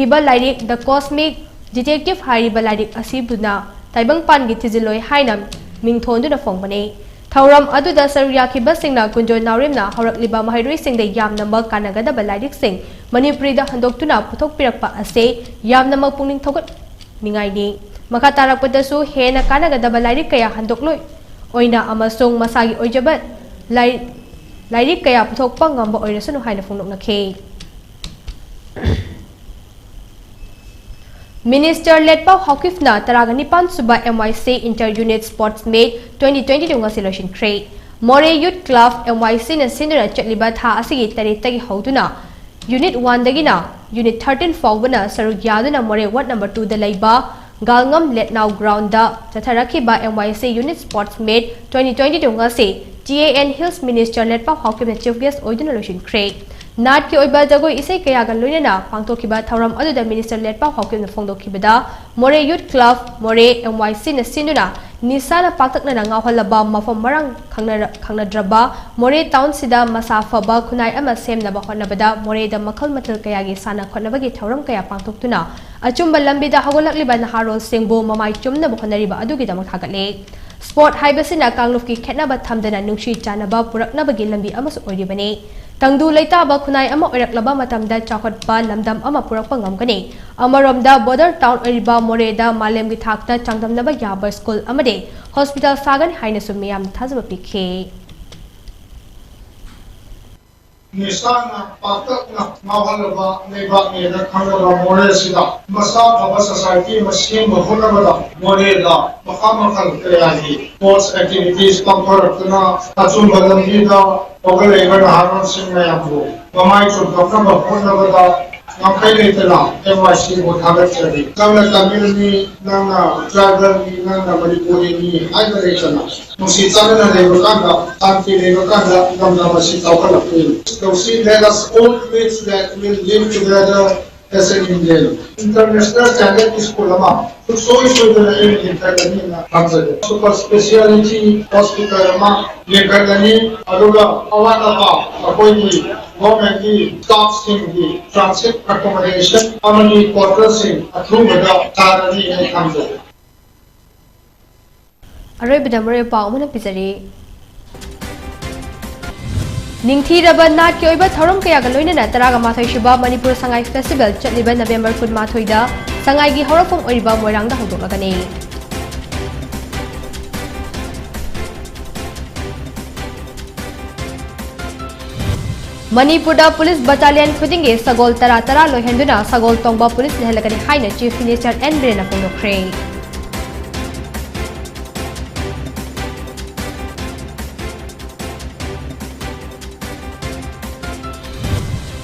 ꯏꯕ ꯂꯥꯏꯔꯤꯛ The Cosmic Detective ꯍꯥꯏꯔꯤꯕ ꯂꯥꯏꯔꯤꯛ ꯑꯁꯤꯕꯨꯅ ꯇꯥꯏꯕꯪꯄꯥꯟꯒꯤ ꯊꯤꯖꯤꯜꯂꯣꯏ ꯍꯥꯏꯅ ꯃꯤꯡꯊꯣꯟꯗꯨꯅ ꯐꯣꯡꯕꯅꯤ꯫ ꯊꯧꯔꯝ ꯑꯗꯨꯗ ꯁꯔꯨꯛ ꯌꯥꯈꯤꯕꯁꯤꯡꯅ ꯀꯨꯟꯖꯣꯏ ꯅꯥꯎꯔꯦꯝꯅ ꯍꯧꯔꯛꯂꯤꯕ ꯃꯍꯩꯔꯣꯏꯁꯤꯡꯗ ꯌꯥꯝꯅꯃꯛ ꯀꯥꯟꯅꯒꯗꯕ ꯂꯥꯏꯔꯤꯛꯁꯤꯡ ꯃꯅꯤꯄꯨꯔꯤꯗ ꯍꯟꯗꯣꯛꯇꯨꯅ ꯄꯨꯊꯣꯛꯄꯤꯔꯛꯄ ꯑꯁꯤ ꯌꯥꯝꯅꯃꯛ ꯄꯨꯛꯅꯤꯡ ꯊꯧꯒꯠꯅꯤꯡꯉꯥꯏꯅꯤ꯫ ꯃꯈꯥ ꯇꯥꯔꯛꯄꯗꯁꯨ ꯍꯦꯟꯅ ꯀꯥꯟꯅꯒꯗꯕ ꯂꯥꯏꯔꯤꯛ ꯀꯌꯥ ꯍꯟꯗꯣꯛꯂꯣꯏ ꯑꯣꯏꯅ ꯑꯃꯁꯨꯡ ꯃꯁꯥꯒꯤ ꯑꯣꯏꯖꯕ ꯂꯥꯏ-, ꯂꯥꯏꯔꯤꯛ ꯀꯌꯥ ꯄꯨꯊꯣꯛꯄ ꯉꯝꯕ ꯑꯣꯏꯔꯁꯅꯨ ꯍꯥꯏꯅ ꯐꯣꯡꯗꯣꯛꯅꯈꯤ꯫ Minister ꯂꯦꯠꯄꯥꯎ ꯍꯥꯎꯀꯤꯞꯅ ꯇꯔꯥꯒ ꯅꯤꯄꯥꯟ ꯁꯨꯕ M Y C Inter Unit Sports Meet twenty twenty-two ꯉꯁꯤ ꯂꯣꯏꯁꯤꯟꯈ꯭ꯔꯦ꯫ ꯃꯣꯔꯦ Youth Club M Y C ꯅ ꯁꯤꯟꯗꯨꯅ ꯆꯠꯂꯤꯕ ꯊꯥ ꯑꯁꯤꯒꯤ ꯇꯔꯦꯠꯇꯒꯤ ꯍꯧꯗꯨꯅ Unit one ꯗꯒꯤꯅ Unit thirteen ꯐꯥꯎꯕꯅ ꯁꯔꯨꯛ ꯌꯥꯗꯨꯅ ꯃꯣꯔꯦ Ward number two ꯗ ꯂꯩꯕ ꯒꯥꯜꯉꯝ ꯂꯦꯠꯅꯥꯎ ground ꯗ ꯆꯠꯊꯔꯛꯈꯤꯕ M Y C Unit Sports Meet twenty twenty-two ꯉꯁꯤ T A N Hills Minister ꯂꯦꯠꯄꯥꯎ ꯍꯥꯎꯀꯤꯞꯅ chief guest ꯑꯣꯏꯗꯨꯅ ꯂꯣꯏꯁꯤꯟꯈ꯭ꯔꯦ꯫ ꯅꯥꯠꯀꯤ ꯑꯣꯏꯕ ꯖꯒꯣꯏ ꯏꯁꯩ ꯀꯌꯥꯒ ꯂꯣꯏꯅꯅ ꯄꯥꯡꯊꯣꯛꯈꯤꯕ ꯊꯧꯔꯝ ꯑꯗꯨꯗ Minister ꯂꯦꯠꯄꯥꯎ ꯍꯥꯎꯀꯤꯞꯅ ꯐꯣꯡꯗꯣꯛꯈꯤꯕꯗ, ꯃꯣꯔꯦ Youth Club, ꯃꯣꯔꯦ M Y C ꯅ ꯁꯤꯟꯗꯨꯅ ꯅꯤꯁꯥꯅ ꯄꯥꯛꯇꯛꯅꯅ ꯉꯥꯎꯍꯜꯂꯕ ꯃꯐꯝ ꯃꯔꯥꯡ ꯈꯪꯅꯔ-, ꯈꯪꯅꯗ꯭ꯔꯕ ꯃꯣꯔꯦ town ꯁꯤꯗ ꯃꯁꯥ ꯐꯕ ꯈꯨꯟꯅꯥꯏ ꯑꯃ ꯁꯦꯝꯅꯕ ꯍꯣꯠꯅꯕꯗ ꯃꯣꯔꯦꯗ ꯃꯈꯜ ꯃꯊꯦꯜ ꯀꯌꯥꯒꯤ ꯁꯥꯟꯅ ꯈꯣꯠꯅꯕꯒꯤ ꯊꯧꯔꯝ ꯀꯌꯥ ꯄꯥꯡꯊꯣꯛꯇꯨꯅ ꯑꯆꯨꯝꯕ ꯂꯝꯕꯤꯗ ꯍꯧꯒꯠꯂꯛꯂꯤꯕ ꯅꯍꯥꯔꯣꯜꯁꯤꯡꯕꯨ ꯃꯃꯥꯏ ꯆꯨꯝꯅꯕ ꯍꯣꯠꯅꯔꯤꯕ ꯑꯗꯨꯒꯤꯗꯃꯛ ꯊꯥꯒꯠꯂꯦ꯫ Sport ꯍꯥꯏꯕꯁꯤꯅ ꯀꯥꯡꯂꯨꯞꯀꯤ ꯈꯦꯠꯅꯕ ꯊꯝꯗꯅ ꯅꯨꯡꯁꯤ ꯆꯥꯟꯅꯕ ꯄꯨꯔꯛꯅꯕꯒꯤ ꯂꯝꯕꯤ ꯑꯃꯁꯨ ꯑꯣꯏꯔꯤꯕꯅꯤ꯫ ꯇꯪꯗꯨ ꯂꯩꯇꯥꯕ ꯈꯨꯟꯅꯥꯏ ꯑꯃ ꯑꯣꯏꯔꯛꯂꯕ ꯃꯇꯝꯗ ꯆꯥꯎꯈꯠꯄ ꯂꯝꯗꯝ ꯑꯃ ꯄꯨꯔꯛꯄ ꯉꯝꯒꯅꯤ꯫ ꯑꯃꯔꯣꯝꯗ border town ꯑꯣꯏꯔꯤꯕ ꯃꯣꯔꯦꯗ ꯃꯥꯂꯦꯝꯒꯤ ꯊꯥꯛꯇ ꯆꯥꯡꯗꯝꯅꯕ ꯌꯥꯕ school ꯑꯃꯗꯤ hospital ꯁꯥꯒꯅꯤ ꯍꯥꯏꯅꯁꯨ ꯃꯤꯌꯥꯝꯅ ꯊꯥꯖꯕ ꯄꯤꯈꯤ꯫ ꯅꯤꯁꯥꯅ ꯄꯥꯛꯇꯛꯅ ꯉꯥꯎꯍꯜꯂꯕ ꯂꯩꯕꯥꯛꯅꯦꯅ ꯈꯪꯅꯕ ꯃꯣꯔꯦ ꯑꯁꯤꯗ ꯃꯁꯥ ꯐꯕ society ꯑꯃ ꯁꯦꯝꯕ ꯍꯣꯠꯅꯕꯗ ꯃꯣꯔꯦꯗ ꯃꯈꯜ ꯃꯈꯜ ꯀꯌꯥꯒꯤ sports activities ꯄꯥꯡꯊꯣꯔꯛꯇꯨꯅ ꯑꯆꯨꯝꯕ ꯂꯝꯕꯤꯗ ꯍꯧꯒꯠꯂꯛꯏꯕ ꯅꯍꯥꯔꯣꯜꯁꯤꯡ ꯃꯌꯥꯝꯕꯨ ꯃꯃꯥꯏ ꯆꯨꯝꯊꯣꯛꯅꯕ ꯍꯣꯠꯅꯕꯗ ꯉꯝꯈꯩ ꯂꯩꯇꯅ M Y C ꯕꯨ ꯊꯥꯒꯠꯆꯔꯤ꯫ ꯅꯪꯅ ꯇꯥꯃꯤꯜꯅꯤ, ꯅꯪꯅ tribalꯅꯤ, ꯅꯪꯅ ꯃꯅꯤꯄꯨꯔꯤꯅꯤ ꯍꯥꯏꯕ ꯂꯩꯇꯅ ꯅꯨꯡꯁꯤ ꯆꯥꯟꯅꯅ ꯂꯩꯕ ꯀꯥꯟꯗ, ꯁꯥꯟꯇꯤ ꯂꯩꯕ ꯀꯥꯟꯗ ꯂꯝꯗꯝ ꯑꯁꯤ ꯆꯥꯎꯈꯠꯂꯛꯇꯣꯏꯅꯤ꯫ ꯇꯧꯁꯤ, let us all pledge that we'll live together as an Indian. International standard school ꯑꯃ ꯁꯨꯡꯁꯣꯏ ꯁꯣꯏꯗꯅ ꯑꯩꯅ ꯂꯤꯡꯈꯠꯀꯅꯤꯅ ꯊꯝꯖꯒꯦ꯫ Super speciality hospital ꯑꯃ ꯂꯤꯡꯈꯠꯀꯅꯤ, ꯑꯗꯨꯒ ꯑꯋꯥꯠ ꯑꯄꯥ ꯑꯩꯈꯣꯏꯒꯤ governmentꯀꯤ staffꯁꯤꯡꯒꯤ transit accommodation ꯑꯃꯗꯤ quarterꯁꯤꯡ ꯑꯊꯨꯕꯗ ꯁꯥꯔꯅꯤ ꯍꯥꯏꯅ ꯊꯝꯖꯒꯦ꯫ ꯑꯔꯣꯏꯕꯗ ꯃꯔꯨꯑꯣꯏꯕ ꯄꯥꯎ ꯑꯃꯅ ꯄꯤꯖꯔꯤ꯫ ꯅꯤꯡꯊꯤꯔꯕ ꯅꯥꯠꯀꯤ ꯑꯣꯏꯕ ꯊꯧꯔꯝ ꯀꯌꯥꯒ ꯂꯣꯏꯅꯅ ꯇꯔꯥꯃꯥꯊꯣꯏꯁꯨꯕ ꯃꯅꯤꯄꯨꯔ ꯁꯉꯥꯏ ꯐꯦꯁꯇꯤꯚꯦꯜ ꯆꯠꯂꯤꯕ ꯅꯕꯦꯝꯕꯔ ꯀꯨꯟꯃꯥꯊꯣꯏꯗ ꯁꯉꯥꯏꯒꯤ ꯍꯧꯔꯛꯐꯝ ꯑꯣꯏꯔꯤꯕ ꯃꯣꯏꯔꯥꯡꯗ ꯍꯧꯗꯣꯛꯂꯒꯅꯤ꯫ ꯃꯅꯤꯄꯨꯔꯗ ꯄꯨꯂꯤꯁ ꯕꯠꯇꯥꯂꯤꯌꯟ ꯈꯨꯗꯤꯡꯒꯤ ꯁꯒꯣꯜ ꯇꯔꯥ ꯇꯔꯥ ꯂꯣꯏꯍꯟꯗꯨꯅ ꯁꯒꯣꯜ ꯇꯣꯡꯕ ꯄꯨꯂꯤꯁ ꯂꯩꯍꯜꯂꯒꯅꯤ ꯍꯥꯏꯅ chief minister and ꯕꯤꯔꯦꯟꯅ ꯐꯣꯡꯗꯣꯛꯈ꯭ꯔꯦ꯫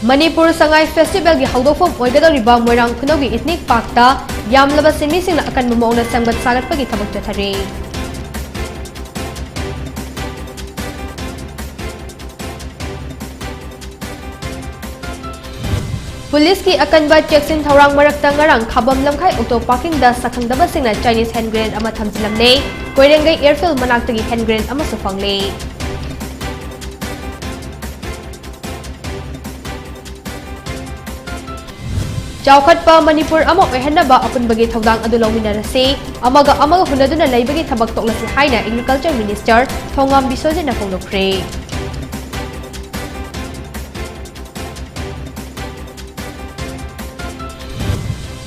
Manipur Sangai ꯐꯦꯁꯇꯤꯚꯦꯜꯒꯤ ꯍꯧꯗꯣꯛꯐꯝ ꯑꯣꯏꯒꯗꯧꯔꯤꯕ ꯃꯣꯏꯔꯥꯡ ꯈꯨꯅꯧꯒꯤ ꯏꯊꯅꯤꯛ ꯄꯥꯔꯛꯇ ꯌꯥꯝꯂꯕ ꯁꯤꯟꯃꯤꯁꯤꯡꯅ ꯑꯀꯟꯕ ꯃꯑꯣꯡꯗ ꯁꯦꯝꯒꯠ ꯁꯥꯒꯠꯄꯒꯤ ꯊꯕꯛ ꯆꯠꯊꯔꯤ꯫ ꯄꯨꯂꯤꯁꯀꯤ ꯑꯀꯟꯕ ꯆꯦꯛꯁꯤꯟ ꯊꯧꯔꯥꯡ ꯃꯔꯛꯇ ꯉꯔꯥꯡ ꯈꯥꯕꯝ ꯂꯝꯈꯥꯏ ꯑꯣꯛꯇꯣ ꯄꯥꯔꯀꯤꯡꯗ ꯁꯛꯈꯪꯗꯕꯁꯤꯡꯅ ꯆꯥꯏꯅꯤꯁ ꯍꯦꯟ ꯒ꯭ꯔꯦꯅꯦꯗ ꯑꯃ ꯊꯝꯖꯤꯜꯂꯝꯂꯦ꯫ ꯀꯣꯏꯔꯦꯡꯒꯩ ꯑꯦꯌꯔꯐꯤꯜ ꯃꯅꯥꯛꯇꯒꯤ ꯍꯦꯟ ꯒ꯭ꯔꯦꯅꯦꯗ ꯑꯃꯁꯨ ꯐꯪꯂꯦ꯫ ꯆꯥꯎꯈꯠꯄ ꯃꯅꯤꯄꯨꯔ ꯑꯃ ꯑꯣꯏꯍꯟꯅꯕ ꯑꯄꯨꯟꯕꯒꯤ ꯊꯧꯗꯥꯡ ꯑꯗꯨ ꯂꯧꯃꯤꯟꯅꯔꯁꯤ, ꯑꯃꯒ ꯑꯃꯒ ꯍꯨꯟꯅꯗꯨꯅ ꯂꯩꯕꯒꯤ ꯊꯕꯛ ꯇꯣꯛꯂꯁꯤ ꯍꯥꯏꯅ ꯑꯦꯒ꯭ꯔꯤꯀꯜꯆꯔ ꯃꯤꯅꯤꯁꯇꯔ ꯊꯣꯉꯥꯝ ꯕꯤꯁ꯭ꯋꯖꯤꯠꯅ ꯐꯣꯡꯗꯣꯛꯈ꯭ꯔꯦ꯫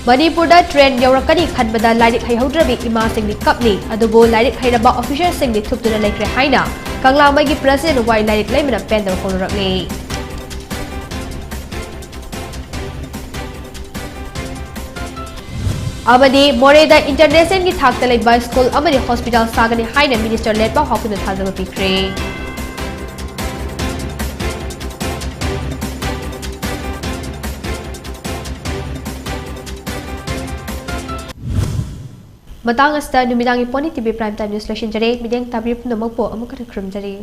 ꯃꯅꯤꯄꯨꯔꯗ ꯇ꯭ꯔꯦꯟ ꯌꯧꯔꯛꯀꯅꯤ ꯈꯟꯕꯗ ꯂꯥꯏꯔꯤꯛ ꯍꯩꯍꯧꯗ꯭ꯔꯕꯤ ꯏꯃꯥꯁꯤꯡꯗꯤ ꯀꯞꯂꯤ, ꯑꯗꯨꯕꯨ ꯂꯥꯏꯔꯤꯛ ꯍꯩꯔꯕ ꯑꯣꯐꯤꯁꯔꯁꯤꯡꯗꯤ ꯊꯨꯞꯇꯨꯅ ꯂꯩꯈ꯭ꯔꯦ ꯍꯥꯏꯅ ꯀꯪꯂꯥꯃꯩꯒꯤ ꯄ꯭ꯔꯁꯤꯗꯦꯟꯠ ꯋꯥꯏ ꯂꯥꯏꯔꯤꯛ ꯂꯩꯃꯅ ꯄꯦꯟꯗꯕ ꯐꯣꯡꯗꯣꯔꯛꯂꯤ꯫ ꯑꯃꯗꯤ ꯃꯣꯔꯦꯗ ꯏꯟꯇꯔꯅꯦꯁꯅꯦꯜꯒꯤ ꯊꯥꯛꯇ ꯂꯩꯕ ꯁ꯭ꯀꯨꯜ ꯑꯃꯗꯤ ꯍꯣꯁꯄꯤꯇꯥꯜ ꯁꯥꯒꯅꯤ ꯍꯥꯏꯅ ꯃꯤꯅꯤꯁꯇꯔ ꯂꯦꯟꯄꯥꯎ ꯍꯥꯎꯀꯤꯞꯅ ꯊꯥꯖꯕ ꯄꯤꯈ꯭ꯔꯦ꯫ ꯃꯇꯥꯡ ꯑꯁꯤꯗ ꯅꯨꯃꯤꯗꯥꯡꯒꯤ pony TV Prime Time News ꯂꯣꯏꯁꯤꯟꯖꯔꯦ꯫ ꯃꯤꯠꯌꯦꯡ ꯇꯥꯕꯤꯔꯤꯕ ꯄꯨꯝꯅꯃꯛꯄꯨ ꯑꯃꯨꯛ ꯍꯟꯅ ꯈꯨꯔꯨꯝꯖꯔꯤ꯫